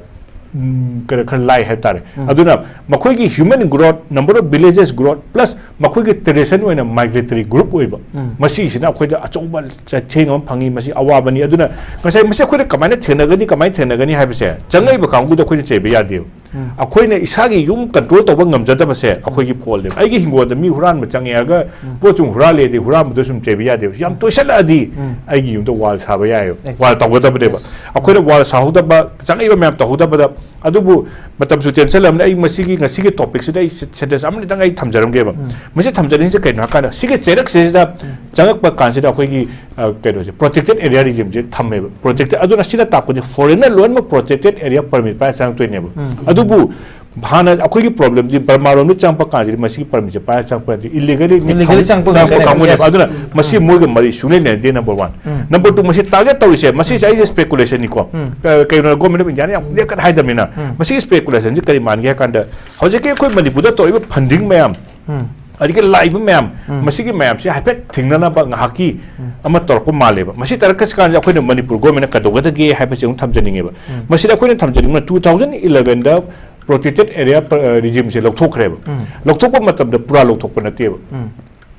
ꯎꯝ, ꯈꯔ, ꯈꯔ ꯂꯥꯏ ꯍꯥꯏꯕ ꯇꯥꯔꯦ꯫ ꯎꯝ꯫ ꯑꯗꯨꯅ ꯃꯈꯣꯏꯒꯤ human growth, number of villages growth, plus ꯃꯈꯣꯏꯒꯤ tradition ꯑꯣꯏꯅ migratory group ꯑꯣꯏꯕ, ꯎꯝ꯫ ꯃꯁꯤꯁꯤꯅ ꯑꯩꯈꯣꯏꯗ ꯑꯆꯧꯕ ꯆꯩꯊꯦꯡ ꯑꯃ ꯐꯪꯉꯤ꯫ ꯃꯁꯤ ꯑꯋꯥꯕꯅꯤ꯫ ꯑꯗꯨꯅ ꯉꯁꯥꯏ ꯃꯁꯤ ꯑꯩꯈꯣꯏꯅ ꯀꯃꯥꯏꯅ ꯊꯦꯡꯅꯒꯅꯤ, ꯀꯃꯥꯏꯅ ꯊꯦꯡꯅꯒꯅꯤ ꯍꯥꯏꯕꯁꯦ, ꯆꯪꯉꯛꯏꯕ ꯀꯥꯡꯕꯨꯗ ꯑꯩꯈꯣꯏꯅ ꯆꯩꯕ ꯌꯥꯗꯦꯕ꯫ ꯎꯝ꯫ ꯑꯩꯈꯣꯏꯅ ꯏꯁꯥꯒꯤ ꯌꯨꯝ control ꯇꯧꯕ ꯉꯝꯖꯗꯕꯁꯦ ꯑꯩꯈꯣꯏꯒꯤ fault ꯅꯦꯕ꯫ ꯑꯩꯒꯤ ꯍꯤꯡꯒꯣꯜꯗ ꯃꯤ ꯍꯨꯔꯥꯟꯕ ꯆꯪꯉꯛꯑꯒ ꯎꯝ꯫ ꯄꯣꯠ ꯁꯨꯝ ꯍꯨꯔꯥꯜꯂꯦꯗꯤ ꯍꯨꯔꯥꯟꯕꯗꯣ ꯁꯨꯝ ꯆꯩꯕ ꯌꯥꯗꯦꯕ꯫ ꯌꯥꯝ ꯇꯣꯏꯁꯜꯂꯛꯑꯗꯤ ꯎꯝ꯫ ꯑꯩꯒꯤ ꯌꯨꯝꯗ wall ꯁꯥꯕ ꯌꯥꯏꯑꯕ꯫ Exactly. Wall ꯇꯧꯒꯗꯕꯅꯦꯕ꯫ Yes. ꯑꯩꯈꯣꯏꯅ wall ꯁꯥꯍꯧꯗꯕ, ꯆꯪꯉꯛꯏꯕ ꯃꯌꯥꯝ ꯇꯧꯍꯧꯗꯕꯗ, ꯑꯗꯨꯕꯨ ꯃꯇꯝꯁꯨ ꯇꯦꯟꯁꯜꯂꯕꯅꯤꯅ ꯑꯩ ꯃꯁꯤꯒꯤ, ꯉꯁꯤꯒꯤ topic ꯁꯤꯗ ꯑꯩ ꯁꯦ-, sentence ꯑꯃꯅꯤꯗꯪ ꯑꯩ ꯊꯝꯖꯔꯝꯒꯦꯕ꯫ ꯎꯝ꯫ ꯃꯁꯤ ꯊꯝꯖꯅꯤꯡꯉꯤꯁꯦ ꯀꯩꯅꯣ ꯍꯥꯏꯀꯥꯟꯗ, ꯁꯤꯒꯤ ꯆꯩꯔꯛꯁꯤꯗ ꯎꯝ꯫ ꯆꯪꯉꯛꯄ ꯀꯥꯟꯁꯤꯗ ꯑꯩꯈꯣꯏꯒꯤ, ꯑ, ꯀꯩꯅꯣꯁꯦ, protected area regime ꯁꯦ ꯊꯝꯃꯦꯕ꯫ Protected, ꯑꯗꯨꯅ ꯁꯤꯅ ꯇꯥꯛꯄꯗꯤ foreigner ꯂꯣꯏꯅꯃꯛ protected area permit ꯄꯥꯏꯔ ꯆꯪꯉꯛꯇꯣꯏꯅꯦꯕ꯫ ꯎꯝ꯫ ꯑꯗꯨꯕꯨ ꯍꯥꯟꯅ ꯑꯩꯈꯣꯏꯒꯤ problem ꯗꯤ ꯕꯔꯃꯥꯔꯣꯝꯗ ꯆꯪꯉꯛꯄ ꯀꯥꯟꯁꯤꯗꯤ ꯃꯁꯤꯒꯤ permit ꯁꯦ ꯄꯥꯏꯔ ꯆꯪꯉꯛꯄ ꯅꯠꯇꯦ, illegally illegally ꯆꯪꯉꯛꯄ ꯆꯪꯉꯛꯄ ꯀꯥꯡꯕꯨꯅꯦꯕ꯫ ꯀꯥꯡꯕꯨꯅꯦꯕ꯫ Yes. ꯑꯗꯨꯅ ꯃꯁꯤ ꯎꯝ꯫ ꯃꯣꯏꯒ ꯃꯔꯤ ꯁꯨꯡꯂꯩ ꯂꯩꯅꯗꯦ, number one꯫ ꯎꯝ꯫ Number two, ꯃꯁꯤ target ꯇꯧꯔꯤꯁꯦ, ꯃꯁꯤꯁꯦ ꯑꯩꯁꯦ speculation ꯅꯤꯀꯣ꯫ ꯎꯝ꯫ ꯀ-, ꯀꯩꯅꯣ, government of India ꯅ ꯌꯥꯝ clear cut ꯍꯥꯏꯗꯕꯅꯤꯅ, ꯎꯝ꯫ ꯃꯁꯤꯒꯤ speculation ꯁꯦ ꯀꯔꯤ ꯃꯥꯟꯒꯦ ꯍꯥꯏ ꯀꯥꯟꯗ, ꯍꯧꯖꯤꯛꯀꯤ ꯑꯩꯈꯣꯏ ꯃꯅꯤꯄꯨꯔꯗ ꯇꯧꯔꯤꯕ funding ꯃꯌꯥꯝ, ꯎꯝ꯫ ꯑꯗꯒꯤ ꯂꯥꯛꯏꯕ ꯃꯌꯥꯝ, ꯎꯝ꯫ ꯃꯁꯤꯒꯤ ꯃꯌꯥꯝꯁꯦ ꯍꯥꯏꯐꯦꯠ ꯊꯤꯡꯅꯅꯕ ꯉꯥꯏꯍꯥꯛꯀꯤ ꯎꯝ꯫ ꯑꯃ ꯇꯧꯔꯛꯄ ꯃꯥꯜꯂꯦꯕ꯫ ꯃꯁꯤ ꯇꯧꯔꯛꯄ ꯀꯥꯟꯁꯤꯗ ꯑꯩꯈꯣꯏꯅ ꯃꯅꯤꯄꯨꯔ government ꯅ ꯀꯩꯗꯧꯒꯗꯒꯦ ꯍꯥꯏꯕꯁꯦ ꯑꯃꯨꯛ ꯊꯝꯖꯅꯤꯡꯉꯦꯕ꯫ ꯎꯝ꯫ ꯃꯁꯤꯗ ꯑꯩꯈꯣꯏꯅ ꯊꯝꯖꯅꯤꯡꯕꯅ two thousand eleven ꯗ protected area, ꯑ, regime ꯁꯦ ꯂꯧꯊꯣꯛꯈ꯭ꯔꯦꯕ꯫ ꯎꯝ꯫ ꯂꯧꯊꯣꯛꯄ ꯃꯇꯝꯗ ꯄꯨꯔꯥ ꯂꯧꯊꯣꯛꯄ ꯅꯠꯇꯦꯕ꯫ ꯎꯝ꯫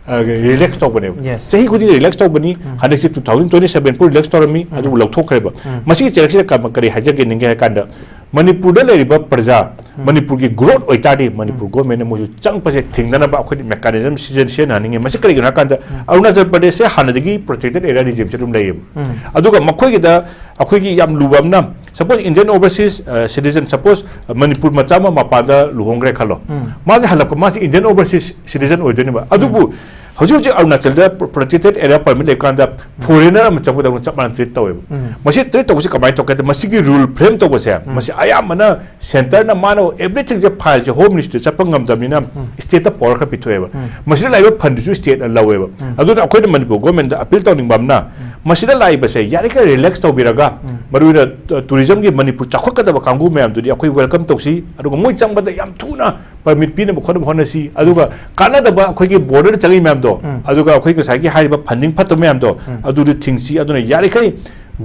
ꯑ, relax ꯇꯧꯕꯅꯦꯕ꯫ Yes. ꯆꯍꯤ ꯈꯨꯗꯤꯡꯒꯤ relax ꯇꯧꯕꯅꯤ꯫ ꯎꯝ꯫ ꯍꯟꯗꯛꯁꯤ two thousand twenty seven ꯐꯥꯎ relax ꯇꯧꯔꯝꯃꯤ, ꯎꯝ꯫ ꯑꯗꯨꯕꯨ ꯂꯧꯊꯣꯛꯈ꯭ꯔꯦꯕ꯫ ꯎꯝ꯫ ꯃꯁꯤꯒꯤ ꯆꯩꯔꯛꯁꯤꯗ ꯀ-, ꯀꯔꯤ ꯍꯥꯏꯖꯒꯦ ꯅꯤꯡꯒꯦ ꯍꯥꯏ ꯀꯥꯟꯗ, ꯃꯅꯤꯄꯨꯔꯗ ꯂꯩꯔꯤꯕ ꯄ꯭ꯔꯖꯥ, ꯎꯝ꯫ ꯃꯅꯤꯄꯨꯔꯒꯤ growth ꯑꯣꯏꯇꯥꯔꯗꯤ ꯃꯅꯤꯄꯨꯔ ꯎꯝ꯫ Government ꯅ ꯃꯣꯏꯁꯨ ꯆꯪꯉꯛꯄꯁꯦ ꯊꯤꯡꯅꯅꯕ ꯑꯩꯈꯣꯏꯅ mechanism ꯁꯤꯖꯤꯟ-, ꯁꯤꯖꯤꯟꯅꯍꯟꯅꯤꯡꯉꯤ꯫ ꯃꯁꯤ ꯀꯔꯤꯒꯤꯅꯣ ꯍꯥꯏ ꯀꯥꯟꯗ, ꯎꯝ꯫ ꯑꯔꯨꯅꯥꯆꯜ ꯄ꯭ꯔꯗꯦꯁꯁꯦ ꯍꯥꯟꯅꯗꯒꯤ protected area regime ꯁꯦ ꯑꯗꯨꯝ ꯂꯩꯌꯦꯕ꯫ ꯎꯝ꯫ ꯑꯗꯨꯒ ꯃꯈꯣꯏꯒꯤꯗ ꯑꯩꯈꯣꯏꯒꯤ ꯌꯥꯝ ꯂꯨꯕ ꯑꯃꯅ, suppose Indian overseas, ꯑ, citizen, suppose, ꯑ, ꯃꯅꯤꯄꯨꯔ ꯃꯆꯥ ꯑꯃ ꯃꯄꯥꯟꯗ ꯂꯨꯍꯣꯡꯈ꯭ꯔꯦ ꯈꯜꯂꯣ꯫ ꯎꯝ꯫ ꯃꯥꯁꯦ ꯍꯜꯂꯛꯄ, ꯃꯥꯁꯦ Indian overseas citizen ꯑꯣꯏꯗꯣꯏꯅꯦꯕ꯫ ꯑꯗꯨꯕꯨ ꯎꯝ꯫ ꯍꯧꯖꯤꯛ ꯍꯧꯖꯤꯛ ꯑꯔꯨꯅꯥꯆꯜꯗ ꯄ꯭ꯔꯣꯇꯦꯛꯇꯦꯠ ꯑꯦꯔꯤꯌꯥ ꯄꯔꯃꯤꯠ ꯂꯩꯕꯀꯥꯟꯗ ꯐꯣꯔꯦꯅꯔ ꯑꯃ ꯆꯪꯕꯗꯧꯅ ꯆꯞ ꯃꯥꯟꯅ ꯇ꯭ꯔꯤꯠ ꯇꯧꯋꯦꯕ꯫ ꯎꯝ꯫ ꯃꯁꯤ ꯇ꯭ꯔꯤꯠ ꯇꯧꯕꯁꯤ ꯀꯃꯥꯏꯅ ꯇꯧꯒꯦ ꯍꯥꯏꯗ, ꯃꯁꯤꯒꯤ ꯔꯨꯜ ꯐ꯭ꯔꯦꯝ ꯇꯧꯕꯁꯦ, ꯎꯝ꯫ ꯃꯁꯤ ꯑꯌꯥꯝꯕꯅ ꯁꯦꯟꯇꯔꯅ ꯃꯥꯅ ꯑꯦꯚ꯭ꯔꯤꯊꯤꯡꯁꯦ, ꯐꯥꯏꯜꯁꯦ ꯍꯣꯝ ꯃꯤꯅꯤꯁꯇ꯭ꯔꯤ ꯆꯠꯄ ꯉꯝꯗꯕꯅꯤꯅ, ꯎꯝ꯫ ꯁ꯭ꯇꯦꯠꯇ ꯄꯋꯥꯔ ꯈꯔ ꯄꯤꯊꯣꯛꯑꯦꯕ꯫ ꯎꯝ꯫ ꯃꯁꯤꯗ ꯂꯥꯛꯏꯕ ꯐꯟꯗꯨꯁꯨ ꯁ꯭ꯇꯦꯠꯅ ꯂꯧꯋꯦꯕ꯫ ꯎꯝ꯫ ꯑꯗꯨꯅ ꯑꯩꯈꯣꯏꯅ ꯃꯅꯤꯄꯨꯔ ꯒꯣꯔꯃꯦꯟꯗ ꯑꯄꯤꯜ ꯇꯧꯅꯤꯡꯕ ꯑꯃꯅ, ꯎꯝ꯫ ꯃꯁꯤꯗ ꯂꯥꯛꯏꯕꯁꯦ ꯌꯥꯔꯤꯈꯩ ꯔꯤꯂꯦꯛꯁ ꯇꯧꯕꯤꯔꯒ, ꯎꯝ꯫ ꯃꯔꯨꯑꯣꯏꯅ, ꯑ, ꯇꯨꯔꯤꯖꯝꯒꯤ ꯃꯅꯤꯄꯨꯔ ꯆꯥꯎꯈꯠꯀꯗꯕ ꯀꯥꯡꯕꯨ ꯃꯌꯥꯝꯗꯨꯗꯤ ꯑꯩꯈꯣꯏ ꯋꯦꯜꯀꯝ ꯇꯧꯁꯤ, ꯑꯗꯨꯒ ꯃꯣꯏ ꯆꯪꯕꯗ ꯌꯥꯝ ꯊꯨꯅ ꯄꯔꯃꯤꯠ ꯄꯤꯅꯕ ꯈꯣꯠꯅꯕ ꯍꯣꯠꯅꯁꯤ꯫ ꯑꯗꯨꯒ ꯀꯥꯟꯅꯗꯕ ꯑꯩꯈꯣꯏꯒꯤ ꯕꯣꯔꯗꯔꯗ ꯆꯪꯉꯤ ꯃꯌꯥꯝꯗꯣ, ꯎꯝ꯫ ꯑꯗꯨꯒ ꯑꯩꯈꯣꯏ ꯉꯁꯥꯏꯒꯤ ꯍꯥꯏꯔꯤꯕ ꯐꯟꯗꯤꯡ ꯐꯠꯇꯕ ꯃꯌꯥꯝꯗꯣ, ꯎꯝ꯫ ꯑꯗꯨꯗꯤ ꯊꯤꯡꯁꯤ꯫ ꯑꯗꯨꯅ ꯌꯥꯔꯤꯈꯩ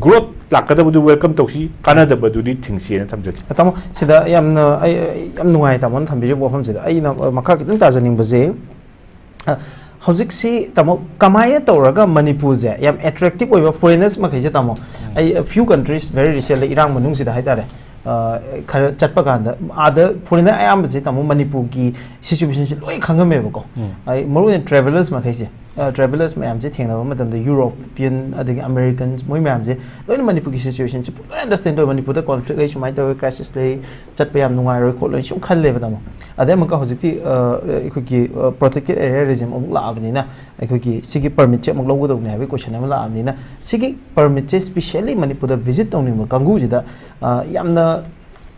ꯒ꯭ꯔꯣꯠ ꯂꯥꯛꯀꯗꯕꯗꯨ ꯋꯦꯜꯀꯝ ꯇꯧꯁꯤ, ꯀꯥꯟꯅꯗꯕꯗꯨꯗꯤ ꯊꯤꯡꯁꯤꯅ ꯊꯝꯖꯒꯦ꯫ ꯇꯥꯃꯣ, ꯁꯤꯗ ꯌꯥꯝꯅ ꯑꯩ, ꯑꯩ ꯌꯥꯝ ꯅꯨꯡꯉꯥꯏ ꯇꯥꯃꯣꯅ ꯊꯝꯕꯤꯔꯤꯕ ꯋꯥꯐꯝꯁꯤꯗ꯫ ꯑꯩꯅ, ꯑ, ꯃꯈꯥ ꯈꯤꯇꯪ ꯇꯥꯖꯅꯤꯡꯕꯁꯦ, ꯑ, ꯍꯧꯖꯤꯛꯁꯤ ꯇꯥꯃꯣ, ꯀꯃꯥꯏꯅ ꯇꯧꯔꯒ ꯃꯅꯤꯄꯨꯔꯁꯦ ꯌꯥꯝ ꯑꯦꯇ꯭ꯔꯦꯛꯇꯤꯞ ꯑꯣꯏꯕ ꯐꯣꯔꯦꯅꯔꯁ ꯃꯈꯩꯁꯦ ꯇꯥꯃꯣ, ꯎꯝ꯫ ꯑꯩ, a few countries very recently, ꯏꯔꯥꯡ ꯃꯅꯨꯡꯁꯤꯗ ꯍꯥꯏꯇꯥꯔꯦ, ꯑ, ꯈꯔ ꯆꯠꯄ ꯀꯥꯟꯗ, ꯑꯥꯗ ꯐꯣꯔꯦꯅꯔ ꯑꯌꯥꯝꯕꯁꯦ ꯇꯥꯃꯣ ꯃꯅꯤꯄꯨꯔꯒꯤ ꯁꯤꯆꯨꯋꯦꯁꯟꯁꯤ ꯂꯣꯏ ꯈꯪꯉꯝꯃꯦꯕꯀꯣ꯫ ꯎꯝ꯫ ꯑꯩ ꯃꯔꯨꯑꯣꯏꯅ ꯇ꯭ꯔꯦꯚꯦꯂꯔꯁ ꯃꯈꯩꯁꯦ, ꯑ, ꯇ꯭ꯔꯦꯚꯦꯂꯔꯁ ꯃꯌꯥꯝꯁꯦ ꯊꯦꯡꯅꯕ ꯃꯇꯝꯗ, ꯌꯨꯔꯣꯄꯤꯌꯟ ꯑꯗꯒꯤ ꯑꯃꯦꯔꯤꯀꯟ, ꯃꯣꯏ ꯃꯌꯥꯝꯁꯦ ꯂꯣꯏꯅ ꯃꯅꯤꯄꯨꯔꯒꯤ ꯁꯤꯆꯨꯋꯦꯁꯟꯁꯤ ꯂꯣꯏ ꯑꯟꯗꯔꯁꯇꯦꯟ ꯇꯧꯋꯦ꯫ ꯃꯅꯤꯄꯨꯔꯗ ꯀꯣꯟꯐ꯭ꯂꯤꯛ ꯂꯩ, ꯁꯨꯃꯥꯏꯅ ꯇꯧꯋꯦ, ꯀ꯭ꯔꯥꯏꯁꯤꯁ ꯂꯩ, ꯆꯠꯄ ꯌꯥꯝ ꯅꯨꯡꯉꯥꯏꯔꯣꯏ ꯈꯣꯠꯂꯣꯏ ꯁꯨꯝ ꯈꯜꯂꯦꯕ ꯇꯥꯃꯣ꯫ ꯑꯗꯩ ꯑꯃꯨꯛꯀ ꯍꯧꯖꯤꯛꯇꯤ, ꯑ, ꯑꯩꯈꯣꯏꯒꯤ, ꯑ, ꯄ꯭ꯔꯣꯇꯦꯛꯇꯦꯠ ꯑꯦꯔꯤꯌꯥ ꯔꯦꯖꯤꯝ ꯑꯃꯨꯛ ꯂꯥꯛꯑꯕꯅꯤꯅ, ꯑꯩꯈꯣꯏꯒꯤ ꯁꯤꯒꯤ ꯄꯔꯃꯤꯠꯁꯦ ꯑꯃꯨꯛ ꯂꯧꯒꯗꯧꯕꯅꯦ ꯍꯥꯏꯕꯒꯤ ꯀꯣꯏꯁꯟ ꯑꯃ ꯂꯥꯛꯑꯕꯅꯤꯅ, ꯁꯤꯒꯤ ꯄꯔꯃꯤꯠꯁꯦ ꯁ꯭ꯄꯤꯁꯦꯜꯂꯤ ꯃꯅꯤꯄꯨꯔꯗ ꯚꯤꯖꯤꯠ ꯇꯧꯅꯤꯡꯕ ꯀꯥꯡꯕꯨꯁꯤꯗ, ꯑ, ꯌꯥꯝꯅ,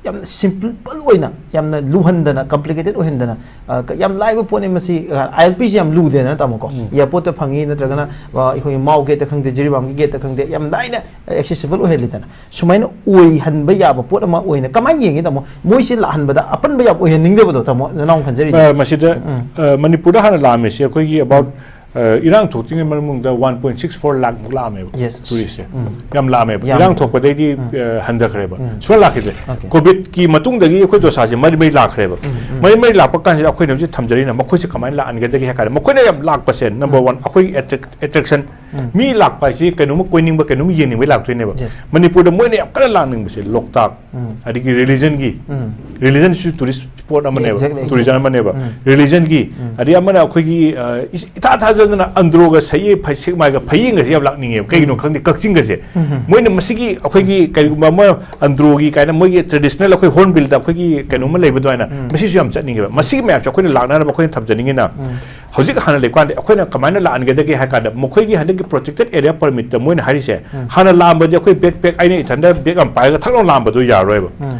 ꯌꯥꯝꯅ ꯁꯤꯝꯄꯜ ꯑꯣꯏꯅ, ꯌꯥꯝꯅ ꯂꯨꯍꯟꯗꯅ, ꯀꯝꯄ꯭ꯂꯤꯀꯦꯇꯦꯠ ꯑꯣꯏꯍꯟꯗꯅ, ꯑ, ꯀ-, ꯌꯥꯝ ꯂꯥꯏꯕ ꯄꯣꯠꯅꯤ ꯃꯁꯤ꯫ ꯑ, ꯑꯥꯏ ꯑꯦꯜ ꯄꯤꯁꯤ ꯌꯥꯝ ꯂꯨꯗꯦꯅ ꯇꯥꯃꯣꯀꯣ꯫ ꯎꯝ꯫ ꯑꯦꯌꯥꯔꯄꯣꯔꯠꯇ ꯐꯪꯉꯤ, ꯅꯠꯇ꯭ꯔꯒꯅ, ꯑ, ꯑꯩꯈꯣꯏꯒꯤ ꯃꯥꯎ ꯒꯦꯠꯇ ꯈꯪꯗꯦ, ꯖꯤꯔꯤꯕꯥꯝꯒꯤ ꯒꯦꯠꯇ ꯈꯪꯗꯦ, ꯌꯥꯝ ꯂꯥꯏꯅ ꯑꯦꯛꯁꯦꯁꯤꯕꯜ ꯑꯣꯏꯍꯜꯂꯤꯗꯅ꯫ ꯁꯨꯃꯥꯏꯅ ꯑꯣꯏꯍꯟꯕ ꯌꯥꯕ ꯄꯣꯠ ꯑꯃ ꯑꯣꯏꯅ ꯀꯃꯥꯏꯅ ꯌꯦꯡꯉꯤ ꯇꯥꯃꯣ? ꯃꯣꯏꯁꯤ ꯂꯥꯛꯍꯟꯕꯗ ꯑꯄꯟꯕ ꯌꯥꯝ ꯑꯣꯏꯍꯟꯅꯤꯡꯗꯕꯗꯣ ꯇꯥꯃꯣ, ꯅꯅꯥꯎꯅ ꯈꯟꯖꯔꯤꯁꯦ? ꯑ, ꯃꯁꯤꯗ, ꯎꯝ꯫ ꯑ, ꯃꯅꯤꯄꯨꯔꯗ ꯍꯥꯟꯅ ꯂꯥꯛꯑꯝꯃꯤꯁꯤ ꯑꯩꯈꯣꯏꯒꯤ about, ꯎꯝ꯫ ꯑ, ꯏꯔꯥꯡ ꯊꯣꯛꯇ꯭ꯔꯤꯉꯩ ꯃꯅꯨꯡꯗ ꯋꯥꯟ ꯄꯣꯏꯟꯠ ꯁꯤꯛꯁ ꯐꯣꯔ ꯂꯥꯛꯃꯨꯛ ꯂꯥꯛꯑꯝꯃꯦꯕ꯫ Yes. ꯇꯨꯔꯤꯁꯁꯦ꯫ ꯎꯝ꯫ ꯌꯥꯝ ꯂꯥꯛꯑꯝꯃꯦꯕ꯫ ꯌꯥꯝ ꯏꯔꯥꯡ ꯂꯥꯛꯑꯦ꯫ ꯊꯣꯛꯄꯗꯩꯗꯤ, ꯎꯝ꯫ ꯑ, ꯍꯟꯊꯈ꯭ꯔꯦꯕ꯫ ꯎꯝ꯫ ꯁꯨꯡꯂꯥꯛ ꯂꯥꯛꯈꯤꯗ꯭ꯔꯦ꯫ Okay. ꯀꯣꯚꯤꯗꯀꯤ ꯃꯇꯨꯡꯗꯒꯤ ꯑꯩꯈꯣꯏ ꯗꯣꯁꯥꯁꯦ ꯃꯔꯤ ꯃꯔꯤ ꯂꯥꯛꯈ꯭ꯔꯦꯕ꯫ ꯎꯝ, ꯎꯝ꯫ ꯃꯔꯤ ꯃꯔꯤ ꯂꯥꯛꯄ ꯀꯥꯟꯁꯤꯗ ꯑꯩꯈꯣꯏꯅ ꯍꯧꯖꯤꯛ ꯊꯝꯖꯔꯤꯅ ꯃꯈꯣꯏꯁꯦ ꯀꯃꯥꯏꯅ ꯂꯥꯛꯍꯟꯒꯗꯒꯦ ꯍꯥꯏ ꯀꯥꯟꯗ, ꯃꯈꯣꯏꯅ ꯌꯥꯝ ꯂꯥꯛꯄꯁꯦ, number ꯎꯝ꯫ One, ꯑꯩꯈꯣꯏꯒꯤ attract-, attraction, ꯎꯝ꯫ ꯃꯤ ꯂꯥꯛꯄ ꯍꯥꯏꯁꯤ ꯀꯩꯅꯣꯝꯃ ꯀꯣꯏꯅꯤꯡꯕ, ꯀꯩꯅꯣꯝꯃ ꯌꯦꯡꯅꯤꯡꯕꯒꯤ ꯂꯥꯛꯇꯣꯏꯅꯦꯕ꯫ Yes. ꯃꯅꯤꯄꯨꯔꯗ ꯃꯣꯏꯅ ꯌꯥꯝ ꯀꯟꯅ ꯂꯥꯛꯅꯤꯡꯕꯁꯦ ꯂꯣꯛꯇꯥꯛ, ꯎꯝ꯫ ꯑꯗꯒꯤ ꯔꯤꯂꯤꯖꯟꯒꯤ, ꯎꯝ꯫ ꯔꯤꯂꯤꯖꯟꯁꯤꯁꯨ ꯇꯨꯔꯤꯁ ꯁ꯭ꯄꯣꯠ ꯑꯃꯅꯦꯕ, exactly, exactly. ꯇꯨꯔꯤꯖꯝ ꯑꯃꯅꯦꯕ꯫ ꯎꯝ꯫ ꯔꯤꯂꯤꯖꯟꯒꯤ, ꯎꯝ꯫ ꯑꯗꯩ ꯑꯃꯅ ꯑꯩꯈꯣꯏꯒꯤ, ꯑ, ꯏꯁ-, ꯏꯊꯥ ꯊꯥꯖꯗꯅ ꯑꯟꯗ꯭ꯔꯣꯒ ꯁꯌꯦ ꯐ-, ꯁꯦꯛꯃꯥꯏꯒ ꯐꯌꯦꯡꯒꯁꯦ ꯌꯥꯝ ꯂꯥꯛꯅꯤꯡꯉꯦꯕ꯫ ꯀꯩꯒꯤꯅꯣ ꯎꯝ꯫ ꯈꯪꯗꯦ, ꯀꯛꯆꯤꯡꯒꯁꯦ꯫ ꯎꯝ꯫ ꯃꯣꯏꯅ ꯃꯁꯤꯒꯤ ꯑꯩꯈꯣꯏꯒꯤ ꯀꯔꯤꯒꯨꯝꯕ ꯑꯃ ꯑꯟꯗ꯭ꯔꯣꯒꯤ ꯀꯥꯏꯅ ꯃꯣꯏꯒꯤ ꯇ꯭ꯔꯦꯗꯤꯁꯅꯦꯜ ꯑꯩꯈꯣꯏ ꯍꯣꯔꯟꯕꯤꯜꯗ ꯑꯩꯈꯣꯏꯒꯤ ꯀꯩꯅꯣꯝꯃ ꯂꯩꯕ ꯑꯗꯨꯃꯥꯏꯅ, ꯎꯝ꯫ ꯃꯁꯤꯁꯨ ꯌꯥꯝ ꯆꯠꯅꯤꯡꯉꯦꯕ꯫ ꯃꯁꯤꯒꯤ ꯃꯌꯥꯝꯁꯦ ꯑꯩꯈꯣꯏꯅ ꯂꯥꯛꯅꯅꯕ ꯑꯩꯈꯣꯏꯅ ꯊꯝꯖꯅꯤꯡꯉꯤꯅ, ꯎꯝ꯫ ꯍꯧꯖꯤꯛ ꯍꯥꯟꯅ ꯂꯩꯕꯀꯥꯟꯗ ꯑꯩꯈꯣꯏꯅ ꯀꯃꯥꯏꯅ ꯂꯥꯛꯍꯟꯒꯗꯒꯦ ꯍꯥꯏ ꯀꯥꯟꯗ, ꯃꯈꯣꯏꯒꯤ ꯍꯟꯗꯛꯀꯤ protected area permitꯇ ꯃꯣꯏꯅ ꯍꯥꯏꯔꯤꯁꯦ, ꯎꯝ꯫ ꯍꯥꯟꯅ ꯂꯥꯛꯑꯝꯕꯗꯤ ꯑꯩꯈꯣꯏ backpack, ꯑꯩꯅ ꯏꯊꯟꯗ bag ꯑꯃ ꯄꯥꯏꯔꯒ ꯊꯛ ꯂꯥꯎꯅ ꯂꯥꯛꯑꯝꯕꯗꯣ ꯌꯥꯔꯔꯣꯏꯕ꯫ ꯎꯝ꯫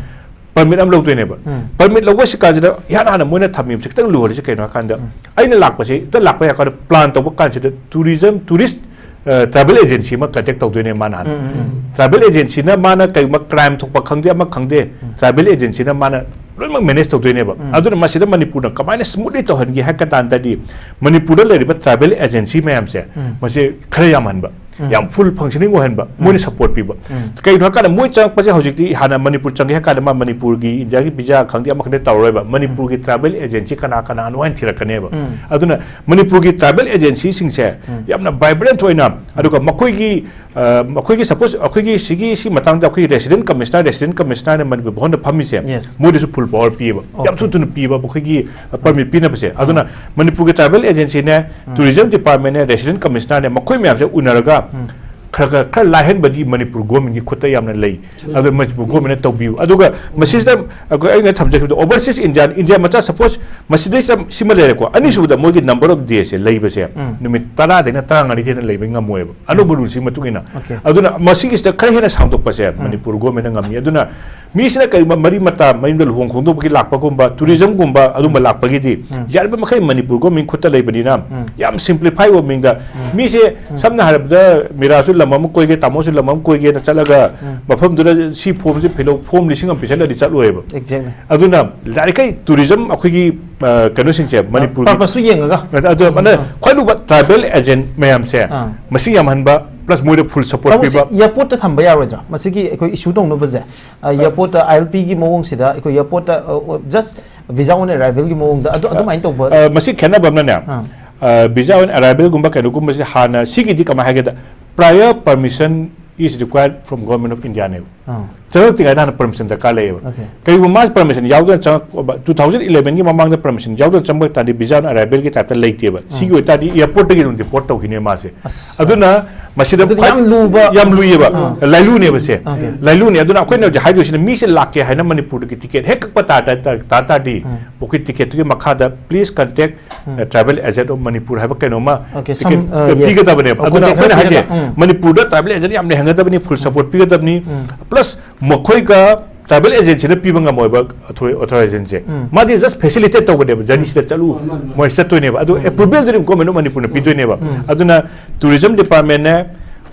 Permit ꯑꯃ ꯂꯧꯗꯣꯏꯅꯦꯕ꯫ ꯎꯝ꯫ Permit ꯂꯧꯕꯁꯤ ꯀꯥꯟꯁꯤꯗ ꯏꯍꯥꯟ ꯍꯥꯟꯅ ꯃꯣꯏꯅ ꯊꯝꯃꯤꯕꯁꯤ ꯈꯤꯇꯪ ꯂꯨꯍꯜꯂꯤꯁꯤ ꯀꯩꯅꯣ ꯍꯥꯏ ꯀꯥꯟꯗ, ꯎꯝ꯫ ꯑꯩꯅ ꯂꯥꯛꯄꯁꯦ, ꯍꯦꯛꯇ ꯂꯥꯛꯄ ꯌꯥꯏ ꯀꯥꯟꯗ plan ꯇꯧꯕ ꯀꯥꯟꯁꯤꯗ tourism, tourist, ꯑ, travel agency ꯑꯃ contact ꯇꯧꯗꯣꯏꯅꯦ ꯃꯥꯅ ꯍꯥꯟꯅ꯫ ꯎꯝ, ꯎꯝ, ꯎꯝ꯫ Travel agencyꯅ ꯃꯥꯅ ꯀꯩꯒꯨꯝꯕ crime ꯊꯣꯛꯄ ꯈꯪꯗꯦ, ꯑꯃ ꯈꯪꯗꯦ, ꯎꯝ꯫ Travel agencyꯅ ꯃꯥꯅ ꯂꯣꯏꯅꯃꯛ manage ꯇꯧꯗꯣꯏꯅꯦꯕ꯫ ꯎꯝ꯫ ꯑꯗꯨꯅ ꯃꯁꯤꯗ ꯃꯅꯤꯄꯨꯔꯅ ꯀꯃꯥꯏꯅ smoothly ꯇꯧꯍꯟꯒꯦ ꯍꯥꯏ ꯀꯥꯟꯗꯗꯤ, ꯃꯅꯤꯄꯨꯔꯗ ꯂꯩꯔꯤꯕ travel agency ꯃꯌꯥꯝꯁꯦ, ꯎꯝ꯫ ꯃꯁꯤ ꯈꯔ ꯌꯥꯝꯍꯟꯕ, ꯎꯝ꯫ ꯌꯥꯝ full functioning ꯑꯣꯏꯍꯟꯕ, ꯎꯝ꯫ ꯃꯣꯏꯅ support ꯄꯤꯕ꯫ ꯎꯝ꯫ ꯀꯩꯒꯤꯅꯣ ꯍꯥꯏ ꯀꯥꯟꯗ, ꯃꯣꯏ ꯆꯪꯉꯛꯄꯁꯦ ꯍꯧꯖꯤꯛꯇꯤ, ꯍꯥꯟꯅ ꯃꯅꯤꯄꯨꯔ ꯆꯪꯒꯦ ꯍꯥꯏ ꯀꯥꯟꯗ, ꯃꯥ ꯃꯅꯤꯄꯨꯔꯒꯤ, ꯏꯟꯗꯤꯌꯥꯒꯤ visa ꯈꯪꯗꯦ, ꯑꯃ ꯈꯪꯗꯦ ꯇꯧꯔꯔꯣꯏꯕ꯫ ꯃꯅꯤꯄꯨꯔꯒꯤ travel agency ꯀꯅꯥ ꯀꯅꯥꯅꯣ ꯍꯥꯏꯅ ꯊꯤꯔꯛꯀꯅꯦꯕ꯫ ꯎꯝ꯫ ꯑꯗꯨꯅ ꯃꯅꯤꯄꯨꯔꯒꯤ travel agencyꯁꯤꯡꯁꯦ, ꯎꯝ꯫ ꯌꯥꯝꯅ vibrant ꯑꯣꯏꯅ, ꯑꯗꯨꯒ ꯃꯈꯣꯏꯒꯤ, ꯑ, ꯃꯈꯣꯏꯒꯤ, suppose ꯑꯩꯈꯣꯏꯒꯤ ꯁꯤꯒꯤ, ꯁꯤ ꯃꯇꯥꯡꯗ ꯑꯩꯈꯣꯏꯒꯤ resident commissioner, resident commissionerꯅ Manipur ꯚꯕꯟꯗ ꯐꯝꯃꯤꯁꯦ, Yes. ꯃꯣꯏꯗꯁꯨ full power ꯄꯤꯌꯦꯕ꯫ ꯌꯥꯝ Okay. ꯊꯨ ꯊꯨꯅ ꯄꯤꯌꯦꯕ, ꯃꯈꯣꯏꯒꯤ, ꯑ, permit ꯄꯤꯅꯕꯁꯦ꯫ ꯑꯗꯨꯅ ꯑꯥ꯫ ꯃꯅꯤꯄꯨꯔꯒꯤ travel agencyꯅꯦ, ꯎꯝ꯫ Tourism departmentꯅꯦ, resident commissionerꯅꯦ, ꯃꯈꯣꯏ ꯃꯌꯥꯝꯁꯦ ꯎꯅꯔꯒ ꯎꯝ꯫ ꯈꯔ, ꯈꯔ, ꯈꯔ ꯂꯥꯏꯍꯟꯕꯗꯤ ꯃꯅꯤꯄꯨꯔ governmentꯀꯤ ꯈꯨꯠꯇ ꯌꯥꯝꯅ ꯂꯩ꯫ ꯑꯗꯨ ꯃꯅꯤꯄꯨꯔ governmentꯅ ꯇꯧꯕꯤꯌꯨ꯫ ꯑꯗꯨꯒ ꯃꯁꯤꯁꯤꯗ ꯑꯩꯈꯣꯏ, ꯑꯩꯅ ꯊꯝꯖꯈꯤꯕꯗ, overseas Indian, ꯏꯟꯗꯤꯌꯥ ꯃꯆꯥ, suppose ꯃꯁꯤꯗꯩ ꯆꯝ-, ꯁꯤꯃ ꯂꯩꯔꯦꯀꯣ꯫ ꯑꯅꯤꯁꯨꯕꯗ ꯃꯣꯏꯒꯤ number of daysꯁꯦ ꯂꯩꯕꯁꯦ ꯎꯝ꯫ ꯅꯨꯃꯤꯠ ꯇꯔꯥꯗꯩꯅ ꯇꯔꯥꯃꯉꯥꯅꯤꯗꯩ ꯍꯦꯟꯅ ꯂꯩꯕ ꯉꯝꯃꯣꯏꯕ, ꯑꯅꯧꯕ ruleꯁꯤꯒꯤ ꯃꯇꯨꯡ ꯏꯟꯅ꯫ Okay꯫ ꯑꯗꯨꯅ ꯃꯁꯤꯒꯤꯁꯤꯗ ꯈꯔ ꯍꯦꯟꯅ ꯁꯥꯡꯗꯣꯛꯄꯁꯦ ꯎꯝ꯫ ꯃꯅꯤꯄꯨꯔ governmentꯅ ꯉꯝꯃꯤ꯫ ꯑꯗꯨꯅ ꯃꯤꯁꯤꯅ ꯀꯔꯤꯒꯨꯝꯕ ꯃꯔꯤ ꯃꯇꯥ, ꯃꯌꯨꯝꯗ ꯂꯨꯍꯣꯡ ꯈꯣꯡꯗꯣꯡꯕꯒꯤ ꯂꯥꯛꯄꯒꯨꯝꯕ, tourismꯒꯨꯝꯕ ꯑꯗꯨꯝꯕ ꯂꯥꯛꯄꯒꯤꯗꯤ ꯎꯝ꯫ ꯌꯥꯔꯤꯕ ꯃꯈꯩ ꯃꯅꯤꯄꯨꯔ government ꯈꯨꯠꯇ ꯂꯩꯕꯅꯤꯅ ꯎꯝ꯫ ꯌꯥꯝ simplify ꯑꯣꯏꯕ ꯃꯤꯡꯗ ꯎꯝ꯫ ꯃꯤꯁꯦ ꯎꯝ꯫ ꯁꯝꯅ ꯍꯥꯏꯔꯕꯗ ꯃꯤꯔꯥꯁꯨ ꯂꯝ ꯑꯃ ꯀꯣꯏꯒꯦ, ꯇꯥꯃꯣꯁꯨ ꯂꯝ ꯑꯃ ꯀꯣꯏꯒꯦꯅ ꯆꯠꯂꯒ ꯎꯝ꯫ ꯃꯐꯝꯗꯨꯗ ꯁꯤ formꯁꯦ fill up, form ꯂꯤꯁꯤꯡ ꯑꯃ ꯄꯤꯁꯜꯂꯗꯤ ꯆꯠꯂꯣꯏꯕ꯫ Exactly꯫ ꯑꯗꯨꯅ ꯌꯥꯔꯤꯈꯩ tourism ꯑꯩꯈꯣꯏꯒꯤ, ꯑ, ꯀꯩꯅꯣꯁꯤꯡꯁꯦ ꯃꯅꯤꯄꯨꯔꯒꯤ purposeꯁꯨ ꯌꯦꯡꯉꯒ꯫ ꯑꯗꯣ ꯎꯝ, ꯑꯃꯅ ꯎꯝ꯫ ꯈ꯭ꯋꯥꯏ ꯂꯨꯕ travel agent ꯃꯌꯥꯝꯁꯦ ꯑꯥ꯫ ꯃꯁꯤꯡ ꯌꯥꯝꯍꯟꯕ plus ꯃꯣꯏꯗ full support ꯇꯥꯃꯣ, ꯁꯤ ꯄꯤꯕ꯫ Airportꯇ ꯊꯝꯕ ꯌꯥꯔꯣꯏꯗ꯭ꯔꯥ? ꯃꯁꯤꯒꯤ ꯑꯩꯈꯣꯏ issue ꯇꯧꯅꯕꯁꯦ, ꯑ, ꯑ꯫ Airportꯇ, ILPꯒꯤ ꯃꯑꯣꯡꯁꯤꯗ ꯑꯩꯈꯣꯏ airportꯇ, ꯑ, ꯑ, just visa on arrivalꯒꯤ ꯃꯑꯣꯡꯗ ꯑꯗꯨ, ꯑꯗꯨꯃꯥꯏꯅ ꯇꯧꯕ? ꯑ, ꯃꯁꯤ ꯈꯦꯠꯅꯕ ꯑꯃꯅꯅꯦ, ꯑꯥ꯫ ꯑ, visa on arrivalꯒꯨꯝꯕ ꯀꯩꯅꯣꯒꯨꯝꯕꯁꯦ ꯍꯥꯟꯅ ꯁꯤꯒꯤꯗꯤ ꯀꯃꯥꯏꯅ ꯍꯥꯏꯒꯦꯗ, prior permission is required from Government of Indiaꯅꯦꯕ꯫ ꯑꯥ꯫ ꯆꯪꯉꯛꯇ꯭ꯔꯤꯉꯩꯗ ꯍꯥꯟꯅ permission ꯗꯔꯀꯥꯔ ꯂꯩꯌꯦꯕ꯫ Okay꯫ ꯀꯩꯒꯨꯝꯕ ꯃꯥ permission ꯌꯥꯎꯗꯅ ꯆꯪꯉꯛꯄ, two thousand elevenꯒꯤ ꯃꯃꯥꯡꯗ permission ꯌꯥꯎꯗꯅ ꯆꯪꯕ ꯇꯥꯔꯗꯤ visa on arrivalꯒꯤ typeꯇ ꯂꯩꯇꯦꯕ꯫ ꯑꯥ꯫ ꯁꯤꯒꯤ ꯑꯣꯏꯇꯥꯔꯗꯤ airportꯇꯒꯤ ꯑꯗꯨꯝ deport ꯇꯧꯈꯤꯅꯦ ꯃꯥꯁꯦ꯫ ꯑꯁ꯫ ꯑꯗꯨꯅ ꯃꯁꯤꯗ ꯑꯗꯨꯗꯤ ꯈ꯭ꯋꯥꯏ ꯌꯥꯝ ꯂꯨꯕ ꯌꯥꯝ ꯂꯨꯏꯌꯦꯕ꯫ ꯑꯥ꯫ ꯂꯥꯏꯂꯨꯅꯦꯕꯁꯦ꯫ Okay. ꯂꯥꯏꯂꯨꯅꯦ꯫ ꯑꯗꯨꯅ ꯑꯩꯈꯣꯏꯅ ꯍꯧꯖꯤꯛ ꯍꯥꯏꯗꯣꯏꯁꯤꯅ, ꯃꯤꯁꯦ ꯂꯥꯛꯀꯦ ꯍꯥꯏꯅ ꯃꯅꯤꯄꯨꯔꯗꯒꯤ ꯇꯤꯀꯦꯠ ꯍꯦꯛ ꯀꯛꯄ ꯇꯥ-, ꯇꯥ-, ꯇꯥ-, ꯇꯥꯔꯗꯤ, ꯎꯝ꯫ ꯃꯈꯣꯏ ꯇꯤꯀꯦꯠꯇꯨꯒꯤ ꯃꯈꯥꯗ please contact, um. uh, travel agent of Manipur ꯍꯥꯏꯕ ꯀꯩꯅꯣꯝꯃ Okay, ticket some, uh, yes. ꯄꯤꯒꯗꯕꯅꯦꯕ꯫ ꯑꯣ, ꯑꯗꯨꯅ contact ꯑꯩꯈꯣꯏꯅ ꯍꯥꯏꯁꯦ, ꯄꯤꯔꯒ, ꯎꯝ꯫ ꯃꯅꯤꯄꯨꯔꯗ travel agent ꯌꯥꯝ ꯂꯩꯍꯟꯒꯗꯕꯅꯤ, full support ꯄꯤꯒꯗꯕꯅꯤ꯫ ꯎꯝ꯫ Plus ꯃꯈꯣꯏꯒ travel agentꯁꯤꯅ ꯄꯤꯕ ꯉꯝꯃꯣꯏꯕ, authori-, authorization ꯁꯦ꯫ ꯎꯝ꯫ ꯃꯥꯗꯤ just facilitate ꯇꯧꯕꯅꯦꯕ, journey ꯁꯤꯗ ꯆꯠꯂꯨ, ꯃꯣꯏ ꯆꯠꯇꯣꯏꯅꯦꯕ꯫ ꯑꯗꯨ approval ꯗꯨꯗꯤ Government of Manipurꯅ ꯄꯤꯗꯣꯏꯅꯦꯕ꯫ ꯎꯝ꯫ ꯑꯗꯨꯅ tourism departmentꯅꯦ,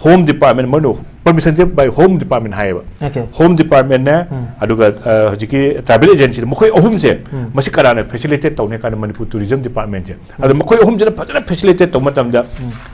Home Department, ꯃꯣꯏꯅ permission say by Home Department ꯍꯥꯏꯌꯦꯕ꯫ Okay. Home Departmentꯅꯦ, ꯎꯝ꯫ ꯑꯗꯨꯒ, ꯑ, ꯍꯧꯖꯤꯛꯀꯤ travel agentꯁꯤꯅ, ꯃꯈꯣꯏ ꯑꯍꯨꯝꯁꯦ, ꯎꯝ꯫ ꯃꯁꯤ ꯀꯅꯥꯅ facilitate ꯇꯧꯅꯤ ꯀꯥꯟꯗ ꯃꯅꯤꯄꯨꯔ tourism departmentꯁꯦ꯫ ꯑꯗꯣ ꯃꯈꯣꯏ ꯑꯍꯨꯝꯁꯤꯅ ꯐꯖꯅ facilitate ꯇꯧꯕ ꯃꯇꯝꯗ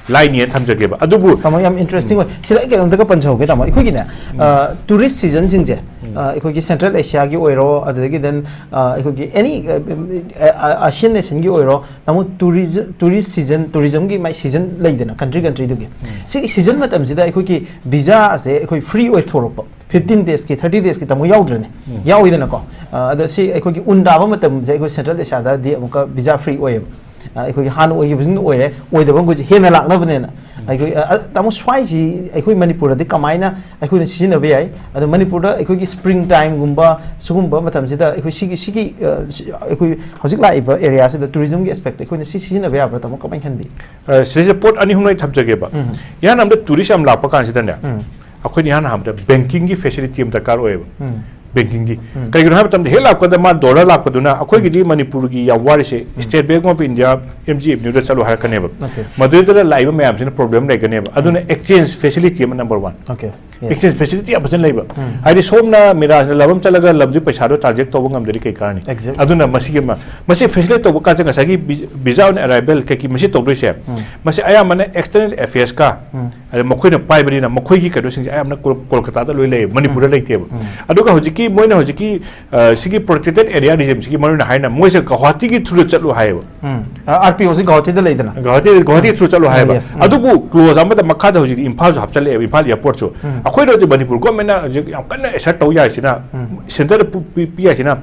ꯂꯥꯏꯅꯤꯅ ꯊꯝꯖꯒꯦꯕ꯫ ꯑꯗꯨꯕꯨ ꯇꯥꯃꯣ, ꯌꯥꯝ interesting ꯑꯣꯏ꯫ ꯁꯤꯗ ꯑꯩ ꯀꯩꯅꯣꯝꯇꯒ ꯄꯟꯖꯍꯧꯒꯦ, ꯇꯥꯃꯣ꯫ ꯑꯩꯈꯣꯏꯒꯤꯅꯦ, ꯑ, tourist seasonꯁꯤꯡꯁꯦ, ꯑ, ꯑꯩꯈꯣꯏꯒꯤ Central Asiaꯒꯤ ꯑꯣꯏꯔꯣ, ꯑꯗꯨꯗꯒꯤ then, ꯑ, ꯑꯩꯈꯣꯏꯒꯤ any, ꯑ, ꯑ, Asian nationꯒꯤ ꯑꯣꯏꯔꯣ, ꯇꯥꯃꯣ, tourism, tourist season, tourismꯒꯤ ꯃꯥꯏ season ꯂꯩꯗꯅ, country countryꯗꯨꯒꯤ꯫ ꯁꯤꯒꯤ season ꯃꯇꯝꯁꯤꯗ ꯑꯩꯈꯣꯏꯒꯤ visaꯁꯦ ꯑꯩꯈꯣꯏ free ꯑꯣꯏꯊꯣꯔꯛꯄ, fifteen daysꯀꯤ, thirty daysꯀꯤ, ꯇꯥꯃꯣ, ꯌꯥꯎꯗ꯭ꯔꯅꯦ? ꯌꯥꯎꯏꯗꯅꯀꯣ꯫ ꯑ, ꯑꯗꯣ ꯁꯤ ꯑꯩꯈꯣꯏꯒꯤ ꯎꯟ ꯇꯥꯕ ꯃꯇꯝꯁꯦ ꯑꯩꯈꯣꯏ Central Asiaꯗꯗꯤ ꯑꯃꯨꯛꯀ visa free ꯑꯣꯏꯌꯦꯕ꯫ ꯑ, ꯑꯩꯈꯣꯏꯒꯤ ꯍꯥꯟꯅ ꯑꯣꯏꯈꯤꯕꯁꯤꯡꯗꯣ ꯑꯣꯏꯔꯦ, ꯑꯣꯏꯗꯕ ꯃꯈꯩꯁꯦ ꯍꯦꯟꯅ ꯂꯥꯛꯅꯕꯅꯦꯅ꯫ ꯑꯩꯈꯣꯏ, ꯑ, ꯑ, ꯇꯥꯃꯣ, ꯁ꯭ꯋꯥꯏꯁꯤ ꯑꯩꯈꯣꯏ ꯃꯅꯤꯄꯨꯔꯗꯗꯤ ꯀꯃꯥꯏꯅ ꯑꯩꯈꯣꯏꯅ ꯁꯤꯖꯤꯟꯅꯕ ꯌꯥꯏ? ꯑꯗꯣ ꯃꯅꯤꯄꯨꯔꯗ ꯑꯩꯈꯣꯏꯒꯤ spring timeꯒꯨꯝꯕ ꯁꯤꯒꯨꯝꯕ ꯃꯇꯝꯁꯤꯗ ꯑꯩꯈꯣꯏ ꯁꯤꯒꯤ, ꯁꯤꯒꯤ, ꯑ, ꯁꯤ, ꯑꯩꯈꯣꯏ ꯍꯧꯖꯤꯛ ꯂꯥꯛꯏꯕ areaꯁꯤꯗ tourismꯒꯤ aspectꯇ ꯑꯩꯈꯣꯏꯅ ꯁꯤ ꯁꯤꯖꯤꯟꯅꯕ ꯌꯥꯕ꯭ꯔꯥ, ꯇꯥꯃꯣ? ꯀꯃꯥꯏꯅ ꯈꯟꯕꯤ? ꯑ, ꯁꯤꯗꯩꯁꯤꯗ ꯄꯣꯠ ꯑꯅꯤ ꯑꯍꯨꯝ ꯑꯩ ꯊꯝꯖꯒꯦꯕ꯫ ꯎꯝ꯫ ꯏꯍꯥꯟ ꯍꯥꯟꯕꯗ tourist ꯌꯥꯝ ꯂꯥꯛꯄ ꯀꯥꯟꯁꯤꯗꯅꯦ, ꯎꯝ꯫ ꯑꯩꯈꯣꯏꯅ ꯏꯍꯥꯟ ꯍꯥꯟꯕꯗ bankingꯒꯤ facility ꯑꯃ ꯗꯔꯀꯥꯔ ꯑꯣꯏꯌꯦꯕ꯫ ꯎꯝ꯫ Bankingꯒꯤ꯫ ꯎꯝ꯫ ꯀꯩꯒꯤꯅꯣ ꯍꯥꯏꯕ ꯃꯇꯝꯗ, ꯍꯦꯛ ꯂꯥꯛꯄꯗ ꯃꯥ dollar ꯂꯥꯛꯄꯗꯨꯅ, ꯑꯩꯈꯣꯏꯒꯤꯗꯤ ꯃꯅꯤꯄꯨꯔꯒꯤ ꯌꯥꯝ ꯋꯥꯔꯤꯁꯦ, State Bank of India, M G Avenue ꯗ ꯆꯠꯂꯣ ꯍꯥꯏꯔꯛꯀꯅꯦꯕ꯫ Okay. ꯃꯗꯨꯗ ꯂꯥꯛꯏꯕ ꯃꯌꯥꯝꯁꯤꯅ problem ꯂꯩꯒꯅꯦꯕ꯫ ꯑꯗꯨꯅ exchange facility ꯑꯃ number one꯫ Okay. Yes. Exchange facility ꯌꯥꯝ ꯐꯖꯅ ꯂꯩꯕ꯫ ꯎꯝ꯫ ꯍꯥꯏꯗꯤ ꯁꯣꯝꯅ ꯃꯤꯔꯥꯖꯅ ꯂꯝ ꯑꯃ ꯆꯠꯂꯒ ꯂꯝꯗꯨꯒꯤ ꯄꯩꯁꯥꯗꯣ transact ꯇꯧꯕ ꯉꯝꯗ꯭ꯔꯗꯤ ꯀꯩ ꯀꯥꯟꯅꯅꯤ? Exactly. ꯑꯗꯨꯅ ꯃꯁꯤꯒꯤ ꯑꯃ, ꯃꯁꯤ facilitate ꯇꯧꯕ ꯀꯥꯟꯗ ꯉꯁꯥꯏꯒꯤ vi-, visa on arrival ꯀꯩꯀꯩ ꯃꯁꯤ ꯇꯧꯗꯣꯏꯁꯦ, ꯎꯝ꯫ ꯃꯁꯤ ꯑꯌꯥꯝꯕꯅ external affairs ꯀ, ꯎꯝ꯫ ꯑꯗ ꯃꯈꯣꯏꯅ ꯄꯥꯏꯕꯅꯤꯅ ꯃꯈꯣꯏꯒꯤ ꯀꯩꯅꯣꯁꯤꯡꯁꯦ ꯑꯌꯥꯝꯕꯅ ꯀꯣꯜ-, ꯀꯣꯜꯀꯇꯥꯗ ꯂꯣꯏ ꯂꯩꯌꯦꯕ, ꯃꯅꯤꯄꯨꯔꯗ ꯎꯝ꯫ ꯂꯩꯇꯦꯕ꯫ ꯎꯝ꯫ ꯑꯗꯨꯒ ꯍꯧꯖꯤꯛꯀꯤ ꯃꯣꯏꯅ ꯍꯧꯖꯤꯛꯀꯤ, ꯑ, ꯁꯤꯒꯤ protected area regimeꯁꯤꯒꯤ ꯃꯔꯨꯑꯣꯏꯅ ꯍꯥꯏꯅ ꯃꯣꯏꯁꯦ ꯒꯧꯍꯥꯇꯤꯒꯤ through ꯗ ꯆꯠꯂꯨ ꯍꯥꯏꯌꯦꯕ꯫ ꯎꯝ꯫ ꯑ, R P O ꯁꯤ ꯒꯧꯍꯥꯇꯤꯗ ꯂꯩꯗꯅ꯫ ꯒꯧꯍꯥꯇꯤ, ꯒꯧꯍꯥꯇꯤ through ꯆꯠꯂꯨ ꯑ, ꯍꯥꯏꯌꯦꯕ꯫ yes. ꯎꯝ꯫ ꯑꯗꯨꯕꯨ clause ꯑꯃꯗ ꯃꯈꯥꯗ ꯍꯧꯖꯤꯛ ꯏꯝꯐꯥꯜꯁꯨ ꯍꯥꯞꯆꯜꯂꯛꯑꯦꯕ, ꯏꯝꯐꯥꯜ airportꯁꯨ꯫ ꯎꯝ꯫ ꯑꯩꯈꯣꯏꯅ ꯍꯧꯖꯤꯛ ꯃꯅꯤꯄꯨꯔ governmentꯅ ꯍꯧꯖꯤꯛ ꯌꯥꯝ ꯀꯟꯅ assert ꯇꯧ ꯌꯥꯔꯤꯁꯤꯅ, ꯎꯝ꯫ Centreꯗ ꯄꯨ-, ꯄꯤ-, ꯄꯤ ꯌꯥꯏꯁꯤꯅ,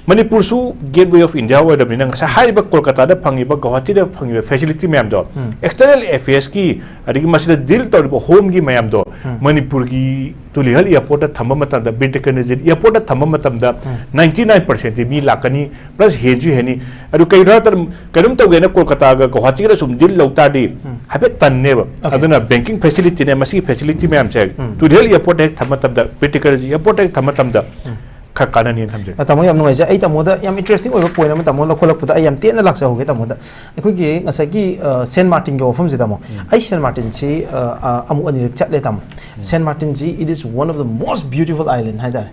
ꯃꯅꯤꯄꯨꯔꯁꯨ Gateway of India ꯑꯣꯏꯔꯕꯅꯤꯅ ꯉꯁꯥꯏ ꯍꯥꯏꯔꯤꯕ ꯀꯣꯜꯀꯇꯥꯗ ꯐꯪꯉꯤꯕ, ꯒꯧꯍꯥꯇꯤꯗ ꯐꯪꯉꯤꯕ facility ꯃꯌꯥꯝꯗꯣ, external affairsꯀꯤ, ꯑꯗꯒꯤ ꯃꯁꯤꯗ deal ꯇꯧꯔꯤꯕ homeꯒꯤ ꯃꯌꯥꯝꯗꯣ ꯃꯅꯤꯄꯨꯔꯒꯤ ꯇꯨꯂꯤꯍꯜ airportꯇ ꯊꯝꯕ ꯃꯇꯝꯗ, ꯕꯤꯔ ꯇꯤꯀꯦꯟꯗ꯭ꯔꯖꯤꯠ airportꯇ ꯊꯝꯕ ꯃꯇꯝꯗ ninety nine percentꯇꯤ ꯃꯤ ꯂꯥꯛꯀꯅꯤ, plus ꯍꯦꯟꯁꯨ ꯍꯦꯟꯅꯤ꯫ ꯑꯗꯨ ꯀꯩꯒꯤꯅꯣ ꯍꯥꯏꯕ ꯃꯇꯝꯗ ꯀꯩꯅꯣꯝ ꯇꯧꯒꯦꯅ ꯀꯣꯜꯀꯇꯥꯒ ꯒꯧꯍꯥꯇꯤꯒꯗ ꯁꯨꯝ deal ꯂꯧ ꯇꯥꯔꯗꯤ ꯍꯥꯏꯐꯦꯠ ꯇꯟꯅꯦꯕ꯫ ꯑꯗꯨꯅ banking facilityꯅꯦ, ꯃꯁꯤꯒꯤ facility ꯃꯌꯥꯝꯁꯦ ꯇꯨꯂꯤꯍꯜ airportꯇ ꯍꯦꯛ ꯊꯝꯕ ꯃꯇꯝꯗ, ꯕꯤꯔ ꯇꯤꯀꯦꯟꯗ꯭ꯔꯖꯤꯠ airportꯇ ꯍꯦꯛ ꯊꯝꯕ ꯃꯇꯝꯗ ꯈꯔ ꯀꯥꯟꯅꯅꯤꯅ ꯊꯝꯖꯒꯦ꯫ ꯑ, ꯇꯥꯃꯣ, ꯌꯥꯝ ꯅꯨꯡꯉꯥꯏꯖꯩ꯫ ꯑꯩ ꯇꯥꯃꯣꯗ ꯌꯥꯝ interesting ꯑꯣꯏꯕ point ꯑꯃ ꯇꯥꯃꯣ ꯂꯧꯈꯠꯂꯛꯄꯗ ꯑꯩ ꯌꯥꯝ ꯇꯦꯟꯅ ꯂꯥꯛꯆꯍꯧꯒꯦ ꯇꯥꯃꯣꯗ꯫ ꯑꯩꯈꯣꯏꯒꯤ ꯉꯁꯥꯏꯒꯤ, ꯑ, ꯁꯦꯟ ꯃꯥꯔꯇꯤꯟꯒꯤ ꯋꯥꯐꯝꯁꯦ ꯇꯥꯃꯣ, ꯑꯩ ꯁꯦꯟ ꯃꯥꯔꯇꯤꯟꯁꯤ, ꯑ, ꯑ, ꯑꯃꯨꯛ ꯑꯅꯤꯔꯛ ꯆꯠꯂꯦ ꯇꯥꯃꯣ꯫ ꯁꯦꯟ ꯃꯥꯔꯇꯤꯟꯁꯤ, it is one of the most beautiful island ꯍꯥꯏꯇꯥꯔꯦ꯫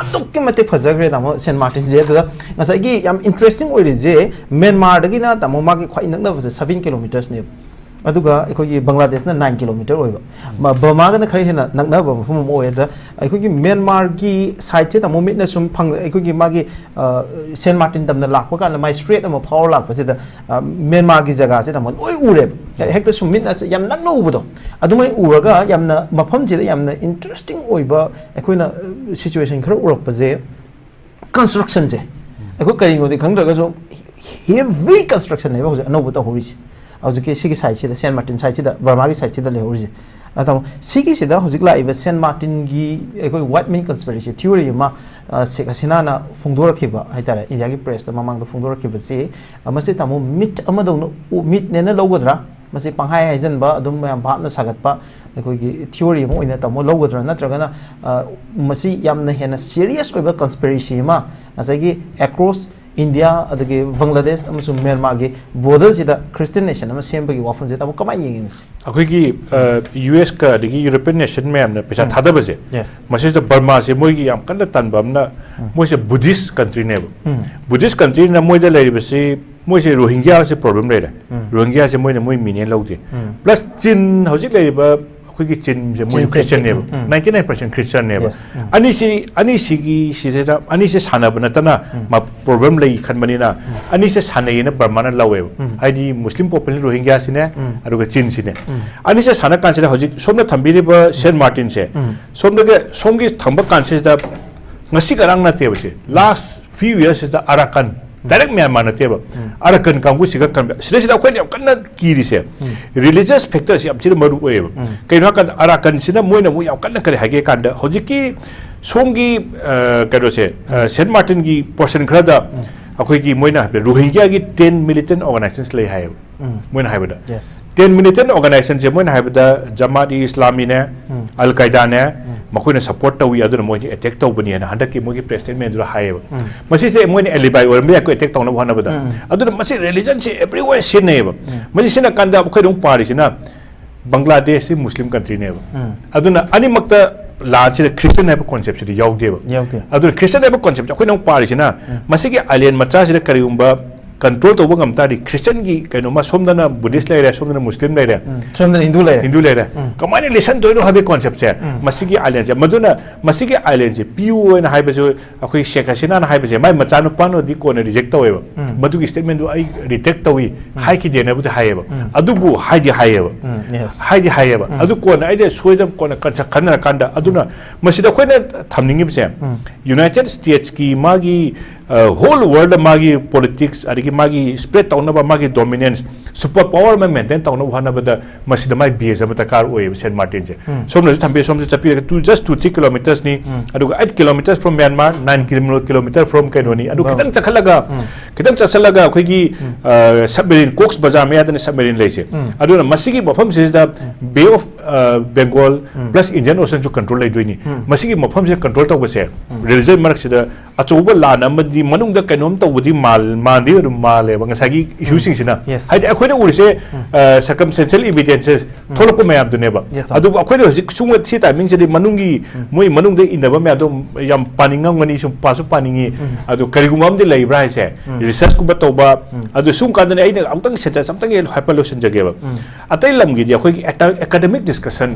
ꯑꯗꯨꯛꯀꯤ ꯃꯇꯤꯛ ꯐꯖꯈ꯭ꯔꯦ ꯇꯥꯃꯣ ꯁꯦꯟ ꯃꯥꯔꯇꯤꯟꯁꯦ꯫ ꯑꯗꯨꯗ ꯉꯁꯥꯏꯒꯤ ꯌꯥꯝ interesting ꯑꯣꯏꯔꯤꯁꯦ, ꯃ꯭ꯌꯥꯟꯃꯥꯔꯗꯒꯤꯅ ꯇꯥꯃꯣ ꯃꯥꯒꯤ ꯈ꯭ꯋꯥꯏ ꯅꯛꯅꯕꯁꯦ seven kilometersꯅꯦꯕ꯫ ꯑꯗꯨꯒ ꯑꯩꯈꯣꯏꯒꯤ ꯕꯪꯒ꯭ꯂꯥꯗꯦꯁꯅ nine kilometer ꯑꯣꯏꯕ꯫ ꯃ-, ꯕꯔꯃꯥꯒꯅ ꯈꯔ ꯍꯦꯟꯅ ꯅꯛꯅꯕ ꯃꯐꯝ ꯑꯃ ꯑꯣꯏ꯫ ꯑꯗ ꯑꯩꯈꯣꯏꯒꯤ ꯃ꯭ꯌꯥꯟꯃꯥꯔꯒꯤ sideꯁꯦ ꯇꯥꯃꯣ ꯃꯤꯠꯅ ꯁꯨꯝ ꯐꯪ-, ꯑꯩꯈꯣꯏꯒꯤ ꯃꯥꯒꯤ, ꯑ, ꯁꯦꯟ ꯃꯥꯔꯇꯤꯟ ꯇꯝꯅ ꯂꯥꯛꯄ ꯀꯥꯟꯗ ꯃꯥꯏ strait ꯑꯃ ꯐꯥꯎꯔ ꯂꯥꯛꯄꯁꯤꯗ, ꯑ, ꯃ꯭ꯌꯥꯟꯃꯥꯔꯒꯤ ꯖꯒꯥꯁꯦ ꯇꯥꯃꯣ ꯂꯣꯏ ꯎꯔꯦꯕ꯫ ꯍꯦꯛꯇ ꯁꯨꯝ ꯃꯤꯠꯅ ꯌꯥꯝ ꯅꯛꯅ ꯎꯕꯗꯣ꯫ ꯑꯗꯨꯃꯥꯏꯅ ꯎꯔꯒ ꯌꯥꯝꯅ ꯃꯐꯝꯁꯤꯗ ꯌꯥꯝꯅ interesting ꯑꯣꯏꯕ ꯑꯩꯈꯣꯏꯅ, ꯑ, situation ꯈꯔ ꯎꯔꯛꯄꯁꯦ, constructionꯁꯦ ꯑꯩꯈꯣꯏ ꯀꯔꯤꯅꯣꯗꯤ ꯈꯪꯗ꯭ꯔꯒꯁꯨ heavy constructionꯅꯦꯕ ꯍꯧꯖꯤꯛ ꯑꯅꯧꯕ ꯇꯧꯍꯧꯔꯤꯁꯦ꯫ ꯍꯧꯖꯤꯛꯀꯤ ꯁꯤꯒꯤ sideꯁꯤꯗ, ꯁꯦꯟ ꯃꯥꯔꯇꯤꯟ sideꯁꯤꯗ, ꯕꯔꯃꯥꯒꯤ sideꯁꯤꯗ ꯂꯩꯍꯧꯔꯤꯁꯦ꯫ ꯑꯗꯣ ꯁꯤꯒꯤꯁꯤꯗ ꯍꯧꯖꯤꯛ ꯂꯥꯛꯏꯕ ꯁꯦꯟ ꯃꯥꯔꯇꯤꯟꯒꯤ ꯑꯩꯈꯣꯏ white man conspiracy theory ꯑꯃ, ꯑ, ꯁꯦꯈ ꯍꯁꯤꯅꯥꯅ ꯐꯣꯡꯗꯣꯔꯛꯈꯤꯕ ꯍꯥꯏꯇꯥꯔꯦ, ꯏꯟꯗꯤꯌꯥꯒꯤ pressꯇ ꯃꯃꯥꯡꯗ ꯐꯣꯡꯗꯣꯔꯛꯈꯤꯕꯁꯤ, ꯑ, ꯃꯁꯤ ꯇꯥꯃꯣ myth ꯑꯃꯗꯧꯅ ꯎ-, mythꯅꯦꯅ ꯂꯧꯒꯗ꯭ꯔꯥ? ꯃꯁꯤ ꯄꯪꯍꯥꯏ ꯍꯥꯏꯖꯟꯕ, ꯑꯗꯨꯝ ꯃꯌꯥꯝ ꯚꯥꯞꯅ ꯁꯥꯒꯠꯄ ꯑꯩꯈꯣꯏꯒꯤ theory ꯑꯃ ꯑꯣꯏꯅ ꯇꯥꯃꯣ ꯂꯧꯒꯗ꯭ꯔꯥ? ꯅꯠꯇ꯭ꯔꯒꯅ, ꯑ, ꯃꯁꯤ ꯌꯥꯝꯅ ꯍꯦꯟꯅ serious ꯑꯣꯏꯕ conspiracy ꯑꯃ ꯉꯁꯥꯏꯒꯤ across India ꯑꯗꯒꯤ ꯕꯪꯒ꯭ꯂꯥꯗꯦꯁ ꯑꯃꯁꯨꯡ ꯃ꯭ꯌꯥꯟꯃꯥꯔꯒꯤ borderꯁꯤꯗ Christian nation ꯑꯃ ꯁꯦꯝꯕꯒꯤ ꯋꯥꯐꯝꯁꯦ ꯇꯥꯃꯣ ꯀꯃꯥꯏꯅ ꯌꯦꯡꯉꯤ ꯃꯁꯤ? ꯑꯩꯈꯣꯏꯒꯤ, ꯑ, USꯀ ꯑꯗꯒꯤ European nation ꯃꯌꯥꯝꯅ ꯄꯩꯁꯥ ꯊꯥꯗꯕꯁꯦ, Yes. ꯃꯁꯤꯗ ꯕꯔꯃꯥꯁꯦ ꯃꯣꯏꯒꯤ ꯌꯥꯝ ꯀꯟꯅ ꯇꯟꯕ ꯑꯃꯅ, ꯃꯣꯏꯁꯦ Buddhist countryꯅꯦꯕ꯫ Buddhist countryꯅ ꯃꯣꯏꯗ ꯂꯩꯔꯤꯕꯁꯤ, ꯃꯣꯏꯁꯦ ꯔꯣꯍꯤꯡꯒ꯭ꯌꯥꯁꯦ problem ꯂꯩꯔꯦ꯫ ꯔꯣꯍꯤꯡꯒ꯭ꯌꯥꯁꯦ ꯃꯣꯏꯅ ꯃꯣꯏ ꯃꯤꯅꯦ ꯂꯧꯗꯦ꯫ Plus ꯆꯤꯟ ꯍꯧꯖꯤꯛ ꯂꯩꯔꯤꯕ ꯑꯩꯈꯣꯏꯒꯤ ꯆꯤꯟꯁꯦ ꯃꯣꯏꯁꯨ ꯆꯤꯟꯁꯦ꯫ Christianꯅꯦꯕ꯫ ꯎꯝ꯫ Ninety nine percent Christianꯅꯦꯕ꯫ Yes. ꯎꯝ꯫ ꯑꯅꯤꯁꯤ, ꯑꯅꯤꯁꯤꯒꯤ ꯁꯤꯁꯤꯗ ꯑꯅꯤꯁꯦ ꯁꯥꯟꯅꯕ ꯅꯠꯇꯅ ꯃꯥ problem ꯂꯩ ꯈꯟꯕꯅꯤꯅ ꯑꯅꯤꯁꯦ ꯁꯥꯟꯅꯩꯌꯦꯅ ꯕꯔꯃꯥꯅ ꯂꯧꯋꯦꯕ꯫ ꯍꯥꯏꯗꯤ Muslim population ꯔꯣꯍꯤꯡꯒ꯭ꯌꯥꯁꯤꯅꯦ, ꯑꯗꯨꯒ ꯆꯤꯟꯁꯤꯅꯦ꯫ ꯑꯅꯤꯁꯦ ꯁꯥꯟꯅ ꯀꯥꯟꯁꯤꯗ ꯍꯧꯖꯤꯛ ꯁꯣꯝꯗ ꯊꯝꯕꯤꯔꯤꯕ ꯁꯦꯟ ꯃꯥꯔꯇꯤꯟꯁꯦ, ꯁꯣꯝꯗꯒ, ꯁꯣꯝꯒꯤ ꯊꯝꯕ ꯀꯥꯟꯁꯤꯗ ꯉꯁꯤ ꯉꯔꯥꯡ ꯅꯠꯇꯦꯕ ꯁꯤ꯫ Last few years ꯁꯤꯗ ꯑꯔꯥꯀꯟ, ꯗꯥꯏꯔꯦꯛ ꯃ꯭ꯌꯥꯟꯃꯥꯔ ꯅꯠꯇꯦꯕ, ꯑꯔꯥꯀꯟ ꯀꯥꯡꯕꯨꯁꯤꯒ ꯀꯟꯕ, ꯁꯤꯗꯩꯁꯤꯗ ꯑꯩꯈꯣꯏꯅ ꯌꯥꯝ ꯀꯟꯅ ꯀꯤꯔꯤꯁꯦ ꯔꯤꯂꯤꯖꯁ ꯐꯦꯛꯇꯔꯁꯤ ꯌꯥꯝ ꯊꯤꯅ ꯃꯔꯨ ꯑꯣꯏꯌꯦꯕ꯫ ꯀꯩꯅꯣ ꯍꯥꯏꯀꯥꯟꯗ ꯑꯔꯥꯀꯟꯁꯤꯅ ꯃꯣꯏꯅ ꯑꯃꯨꯛ ꯌꯥꯝ ꯀꯟꯅ ꯀꯔꯤ ꯍꯥꯏꯒꯦ ꯀꯥꯟꯗ, ꯍꯧꯖꯤꯛꯀꯤ ꯁꯣꯝꯒꯤ ꯑ, ꯀꯩꯅꯣꯁꯦ, ꯑ, ꯁꯦꯟ ꯃꯥꯔꯇꯤꯟꯒꯤ ꯄꯣꯔꯁꯟ ꯈꯔꯗ ꯑꯩꯈꯣꯏꯒꯤ ꯃꯣꯏꯅ ꯍꯥꯏꯕꯗ ꯔꯣꯍꯤꯡꯒ꯭ꯌꯥꯒꯤ ꯇꯦꯟ ꯃꯤꯂꯤꯇꯦꯟ ꯑꯣꯔꯒꯅꯥꯏꯖꯦꯁꯟꯁ ꯂꯩ ꯍꯥꯏꯌꯦꯕ꯫ ꯃꯣꯏꯅ ꯍꯥꯏꯕꯗ Yes. ꯇꯦꯟ ꯃꯤꯂꯤꯇꯦꯟ ꯑꯣꯔꯒꯅꯥꯏꯖꯦꯁꯟꯁꯦ ꯃꯣꯏꯅ ꯍꯥꯏꯕꯗ ꯖꯃꯥꯠ ꯏ ꯏꯁꯂꯥꯃꯤꯅꯦ, ꯑꯜ ꯀꯥꯏꯗꯥꯅꯦ, ꯃꯈꯣꯏꯅ ꯁꯄꯣꯔꯠ ꯇꯧꯏ, ꯑꯗꯨꯅ ꯃꯣꯏꯁꯦ ꯑꯦꯇꯦꯛ ꯇꯧꯕꯅꯤ ꯍꯥꯏꯅ ꯍꯟꯗꯛꯀꯤ ꯃꯣꯏꯒꯤ ꯄ꯭ꯔꯦꯁ ꯁ꯭ꯇꯦꯠꯃꯦꯟꯗꯨꯗ ꯍꯥꯏꯌꯦꯕ꯫ ꯃꯁꯤꯁꯦ ꯃꯣꯏꯅ ꯑꯦꯂꯤꯕꯥꯏ ꯑꯣꯏꯔꯝꯕ ꯌꯥꯏꯀꯣ, ꯑꯦꯇꯦꯛ ꯇꯧꯅꯕ ꯍꯣꯠꯅꯕꯗ꯫ ꯑꯗꯨꯅ ꯃꯁꯤ ꯔꯤꯂꯤꯖꯟꯁꯦ ꯑꯦꯕ꯭ꯔꯤꯋꯦꯔ ꯁꯤꯖꯤꯟꯅꯩꯌꯦꯕ꯫ ꯃꯁꯤ ꯁꯤꯖꯤꯟꯅ ꯀꯥꯟꯗ ꯑꯩꯈꯣꯏꯅ ꯑꯃꯨꯛ ꯄꯥꯔꯤꯁꯤꯅ ꯕꯪꯒ꯭ꯂꯥꯗꯦꯁꯁꯤ ꯃꯨꯁꯂꯤꯝ ꯀꯟꯇ꯭ꯔꯤꯅꯦꯕ꯫ ꯑꯗꯨꯅ ꯑꯅꯤꯃꯛꯇ ꯂꯥꯟꯁꯤꯗ ꯈ꯭ꯔꯤꯁꯇꯟ ꯍꯥꯏꯕ ꯀꯣꯟꯁꯦꯞꯁꯤꯗꯤ ꯌꯥꯎꯗꯦꯕ꯫ ꯌꯥꯎꯗꯦ꯫ ꯑꯗꯨꯅ ꯈ꯭ꯔꯤꯁꯇꯟ ꯍꯥꯏꯕ ꯀꯣꯟꯁꯦꯞꯁꯦ ꯑꯩꯈꯣꯏꯅ ꯑꯃꯨꯛ ꯄꯥꯔꯤꯁꯤꯅ ꯃꯁꯤꯒꯤ ꯑꯥꯏꯂꯦꯟ ꯃꯆꯥꯁꯤꯗ ꯀꯔꯤꯒꯨꯝꯕ ꯀꯟꯇ꯭ꯔꯣꯜ ꯇꯧꯕ ꯉꯝ ꯇꯥꯔꯗꯤ, ꯈ꯭ꯔꯤꯁꯇꯟꯒꯤ ꯀꯩꯅꯣꯃ ꯁꯣꯝꯗꯅ ꯕꯨꯙꯤꯁ ꯂꯩꯔꯦ, ꯁꯣꯝꯗꯅ ꯃꯨꯁꯂꯤꯝ ꯂꯩꯔꯦ, ꯁꯣꯝꯗꯅ ꯍꯤꯟꯗꯨ ꯂꯩꯔꯦ꯫ ꯍꯤꯟꯗꯨ ꯂꯩꯔꯦ, ꯀꯃꯥꯏꯅ ꯂꯤꯁꯟꯗꯣꯏꯅꯣ ꯍꯥꯏꯕꯒꯤ ꯀꯣꯟꯁꯦꯞꯁꯦ ꯃꯁꯤꯒꯤ ꯑꯥꯏꯂꯦꯟꯁꯦ, ꯃꯗꯨꯅ ꯃꯁꯤꯒꯤ ꯑꯥꯏꯂꯦꯟꯁꯦ ꯄꯤꯌꯨ ꯍꯥꯏꯅ ꯍꯥꯏꯕꯁꯨ ꯑꯩꯈꯣꯏ ꯁꯦꯈ ꯍꯁꯤꯅꯥꯅ ꯍꯥꯏꯕꯁꯦ ꯃꯥꯏ ꯃꯆꯥꯅꯨꯄꯥꯅꯗꯤ ꯀꯣꯟꯅ ꯔꯤꯖꯦꯛ ꯇꯧꯋꯦꯕ꯫ ꯃꯗꯨꯒꯤ ꯁ꯭ꯇꯦꯠꯃꯦꯟꯗꯨ ꯑꯩ ꯔꯤꯇꯦꯛ ꯇꯧꯏ ꯍꯥꯏꯈꯤꯗꯦꯅꯕꯨꯗꯤ ꯍꯥꯏꯌꯦꯕ꯫ ꯑꯗꯨꯕꯨ ꯍꯥꯏꯗꯤ ꯍꯥꯏꯌꯦꯕ꯫ Yes. ꯍꯥꯏꯗꯤ ꯍꯥꯏꯌꯦꯕ꯫ ꯑꯗꯨ ꯀꯣꯟꯅ ꯑꯩꯗꯤ ꯁꯣꯏꯗꯅ ꯀꯣꯟꯅ ꯀꯟꯁ-, ꯈꯟꯅꯔꯀꯥꯟꯗ꯫ ꯑꯗꯨꯅ ꯃꯁꯤꯗ ꯑꯩꯈꯣꯏꯅ ꯊꯝꯅꯤꯡꯉꯤꯕꯁꯦ, ꯌꯨꯅꯥꯏꯇꯦꯗ ꯁ꯭ꯇꯦꯠꯁꯀꯤ ꯃꯥꯒꯤ ꯍꯣꯜ ꯋꯥꯔꯜꯗ ꯃꯥꯒꯤ ꯄꯣꯂꯤꯇꯤꯛꯁ, ꯑꯗꯒꯤ ꯃꯥꯒꯤ ꯁ꯭ꯄ꯭ꯔꯦꯗ ꯇꯧꯅꯕ ꯃꯥꯒꯤ ꯗꯣꯃꯤꯅꯦꯟꯁ, ꯁꯨꯄꯔ ꯄꯥꯋꯔ ꯑꯃ ꯃꯦꯟꯇꯦꯟ ꯇꯧꯅꯕ ꯍꯣꯠꯅꯕꯗ ꯃꯁꯤꯗ ꯃꯥꯏ ꯕꯦꯖ ꯑꯃ ꯗꯔꯀꯥꯔ ꯑꯣꯏꯌꯦꯕ ꯁꯦꯟ ꯃꯥꯔꯇꯤꯟꯁꯦ꯫ ꯁꯣꯝꯅꯁꯨ ꯊꯝꯕꯤꯔꯦ, ꯁꯣꯝꯁꯨ ꯆꯠꯄꯤꯔꯒ two, just two three kilometres ꯅꯤ, ꯑꯗꯨꯒ eight kilometres from Myanmar, nine kilometer from ꯀꯩꯅꯣꯅꯤ꯫ ꯑꯗꯨ ꯈꯤꯇꯪ ꯆꯠꯈꯠꯂꯒ, ꯈꯤꯇꯪ ꯆꯠꯁꯜꯂꯒ ꯑꯩꯈꯣꯏꯒꯤ ꯁꯕꯃꯦꯔꯤꯟ, ꯀꯣꯛꯁ ꯕꯖꯥꯔ ꯃꯌꯥꯗꯅ ꯁꯕꯃꯦꯔꯤꯟ ꯂꯩꯁꯦ꯫ ꯑꯗꯨꯅ ꯃꯁꯤꯒꯤ ꯃꯐꯝꯁꯤꯗ bay of Bengal plus Indian ꯑꯣꯁꯟꯁꯨ ꯀꯟꯇ꯭ꯔꯣꯜ ꯂꯩꯗꯣꯏꯅꯤ꯫ ꯃꯁꯤꯒꯤ ꯃꯐꯝꯁꯤꯗ ꯀꯟꯇ꯭ꯔꯣꯜ ꯇꯧꯕꯁꯦ ꯔꯤꯂꯤꯖꯟ ꯃꯔꯛꯁꯤꯗ ꯑꯆꯧꯕ ꯂꯥꯟ ꯑꯃꯗꯤ ꯃꯅꯨꯡꯗ ꯀꯩꯅꯣꯝ ꯇꯧꯕꯗꯤ ꯃꯥꯜ-, ꯃꯥꯟꯗꯦ, ꯑꯗꯨꯝ ꯃꯥꯜꯂꯦꯕ ꯉꯁꯥꯏꯒꯤ ꯏꯁꯨꯁꯤꯡꯁꯤꯅ꯫ Yes. ꯍꯥꯏꯗꯤ ꯑꯩꯈꯣꯏꯅ ꯎꯔꯤꯁꯦ circumstantial evidences ꯊꯣꯛꯂꯛꯄ ꯃꯌꯥꯝꯗꯨꯅꯦꯕ꯫ Yes, sir. ꯑꯗꯨꯕꯨ ꯑꯩꯈꯣꯏꯅ ꯍꯧꯖꯤꯛ ꯁꯨꯝꯕ ꯁꯤ ꯇꯥꯏꯃꯤꯡꯁꯤꯗꯤ ꯃꯅꯨꯡꯒꯤ, ꯃꯣꯏ ꯃꯅꯨꯡꯗ ꯏꯟꯅꯕ ꯃꯌꯥꯝꯗꯣ ꯌꯥꯝ ꯄꯥꯅꯤꯡꯉꯝꯒꯅꯤ, ꯁꯨꯝ ꯄꯥꯁꯨ ꯄꯥꯅꯤꯡꯉꯤ꯫ ꯑꯗꯨ ꯀꯔꯤꯒꯨꯝꯕ ꯑꯃꯗꯤ ꯂꯩꯕ꯭ꯔꯥ ꯍꯥꯏꯁꯦ, ꯔꯤꯁꯔꯁꯀꯨꯝꯕ ꯇꯧꯕ꯫ ꯑꯗꯨ ꯁꯨꯝ ꯀꯥꯟꯗꯅꯦ ꯑꯩꯅ ꯑꯃꯨꯛꯇꯪ ꯁꯦꯟꯇꯦꯟꯁ ꯑꯃꯇꯪ ꯍꯥꯏꯐꯠ ꯂꯣꯏꯁꯤꯟꯖꯒꯦꯕ꯫ ꯑꯇꯩ ꯂꯝꯒꯤꯗꯤ ꯑꯩꯈꯣꯏꯒꯤ ꯑꯦꯀꯥꯗꯃꯤꯛ ꯗꯤꯁꯀꯁꯟ,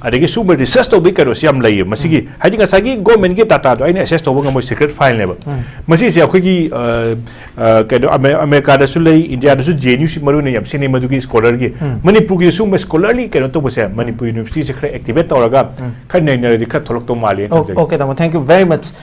ꯑꯗꯒꯤ ꯁꯨꯝꯕ ꯔꯤꯁꯔꯁ ꯇꯧꯕꯒꯤ ꯀꯩꯅꯣꯁꯤ ꯌꯥꯝ ꯂꯩꯌꯦ꯫ ꯃꯁꯤꯒꯤ ꯍꯥꯏꯗꯤ ꯉꯁꯥꯏꯒꯤ ꯒꯣꯔꯃꯦꯟꯒꯤ ꯗꯥꯇꯥꯗꯣ ꯑꯩꯅ ꯑꯦꯁꯦꯁ ꯇꯧꯕ ꯉꯝꯃꯣꯏ, ꯁꯤꯀ꯭ꯔꯦꯠ ꯐꯥꯏꯜꯅꯦꯕ꯫ ꯃꯁꯤꯁꯦ ꯑꯩꯈꯣꯏꯒꯤ ꯑ, ꯑ, ꯀꯩꯅꯣ ꯑꯃꯦ-, ꯑꯃꯦꯔꯤꯀꯥꯗꯁꯨ ꯂꯩ, ꯏꯟꯗꯤꯌꯥꯗꯁꯨ ꯖꯦ ꯑꯦꯟ ꯌꯨ ꯁꯤ ꯃꯔꯨ ꯑꯣꯏꯅ ꯌꯥꯝ ꯁꯤꯖꯤꯟꯅꯩ ꯃꯗꯨꯒꯤ ꯁ꯭ꯀꯣꯂꯔꯒꯤ꯫ ꯃꯅꯤꯄꯨꯔꯒꯤꯁꯨ ꯁꯨꯝꯕ ꯁ꯭ꯀꯣꯂꯔꯂꯤ ꯀꯩꯅꯣ ꯇꯧꯕꯁꯦ ꯃꯅꯤꯄꯨꯔ ꯌꯨꯅꯤꯚꯔꯁꯤꯇꯤꯁꯦ ꯈꯔ ꯑꯦꯛꯇꯤꯚꯦꯠ ꯇꯧꯔꯒ ꯈꯔ ꯅꯩꯅꯔꯗꯤ ꯈꯔ ꯊꯣꯛꯂꯛꯇꯧ ꯃꯥꯜꯂꯦꯅ ꯈꯟꯖꯩ꯫ Okay, ꯇꯥꯃꯣ, thank you very much.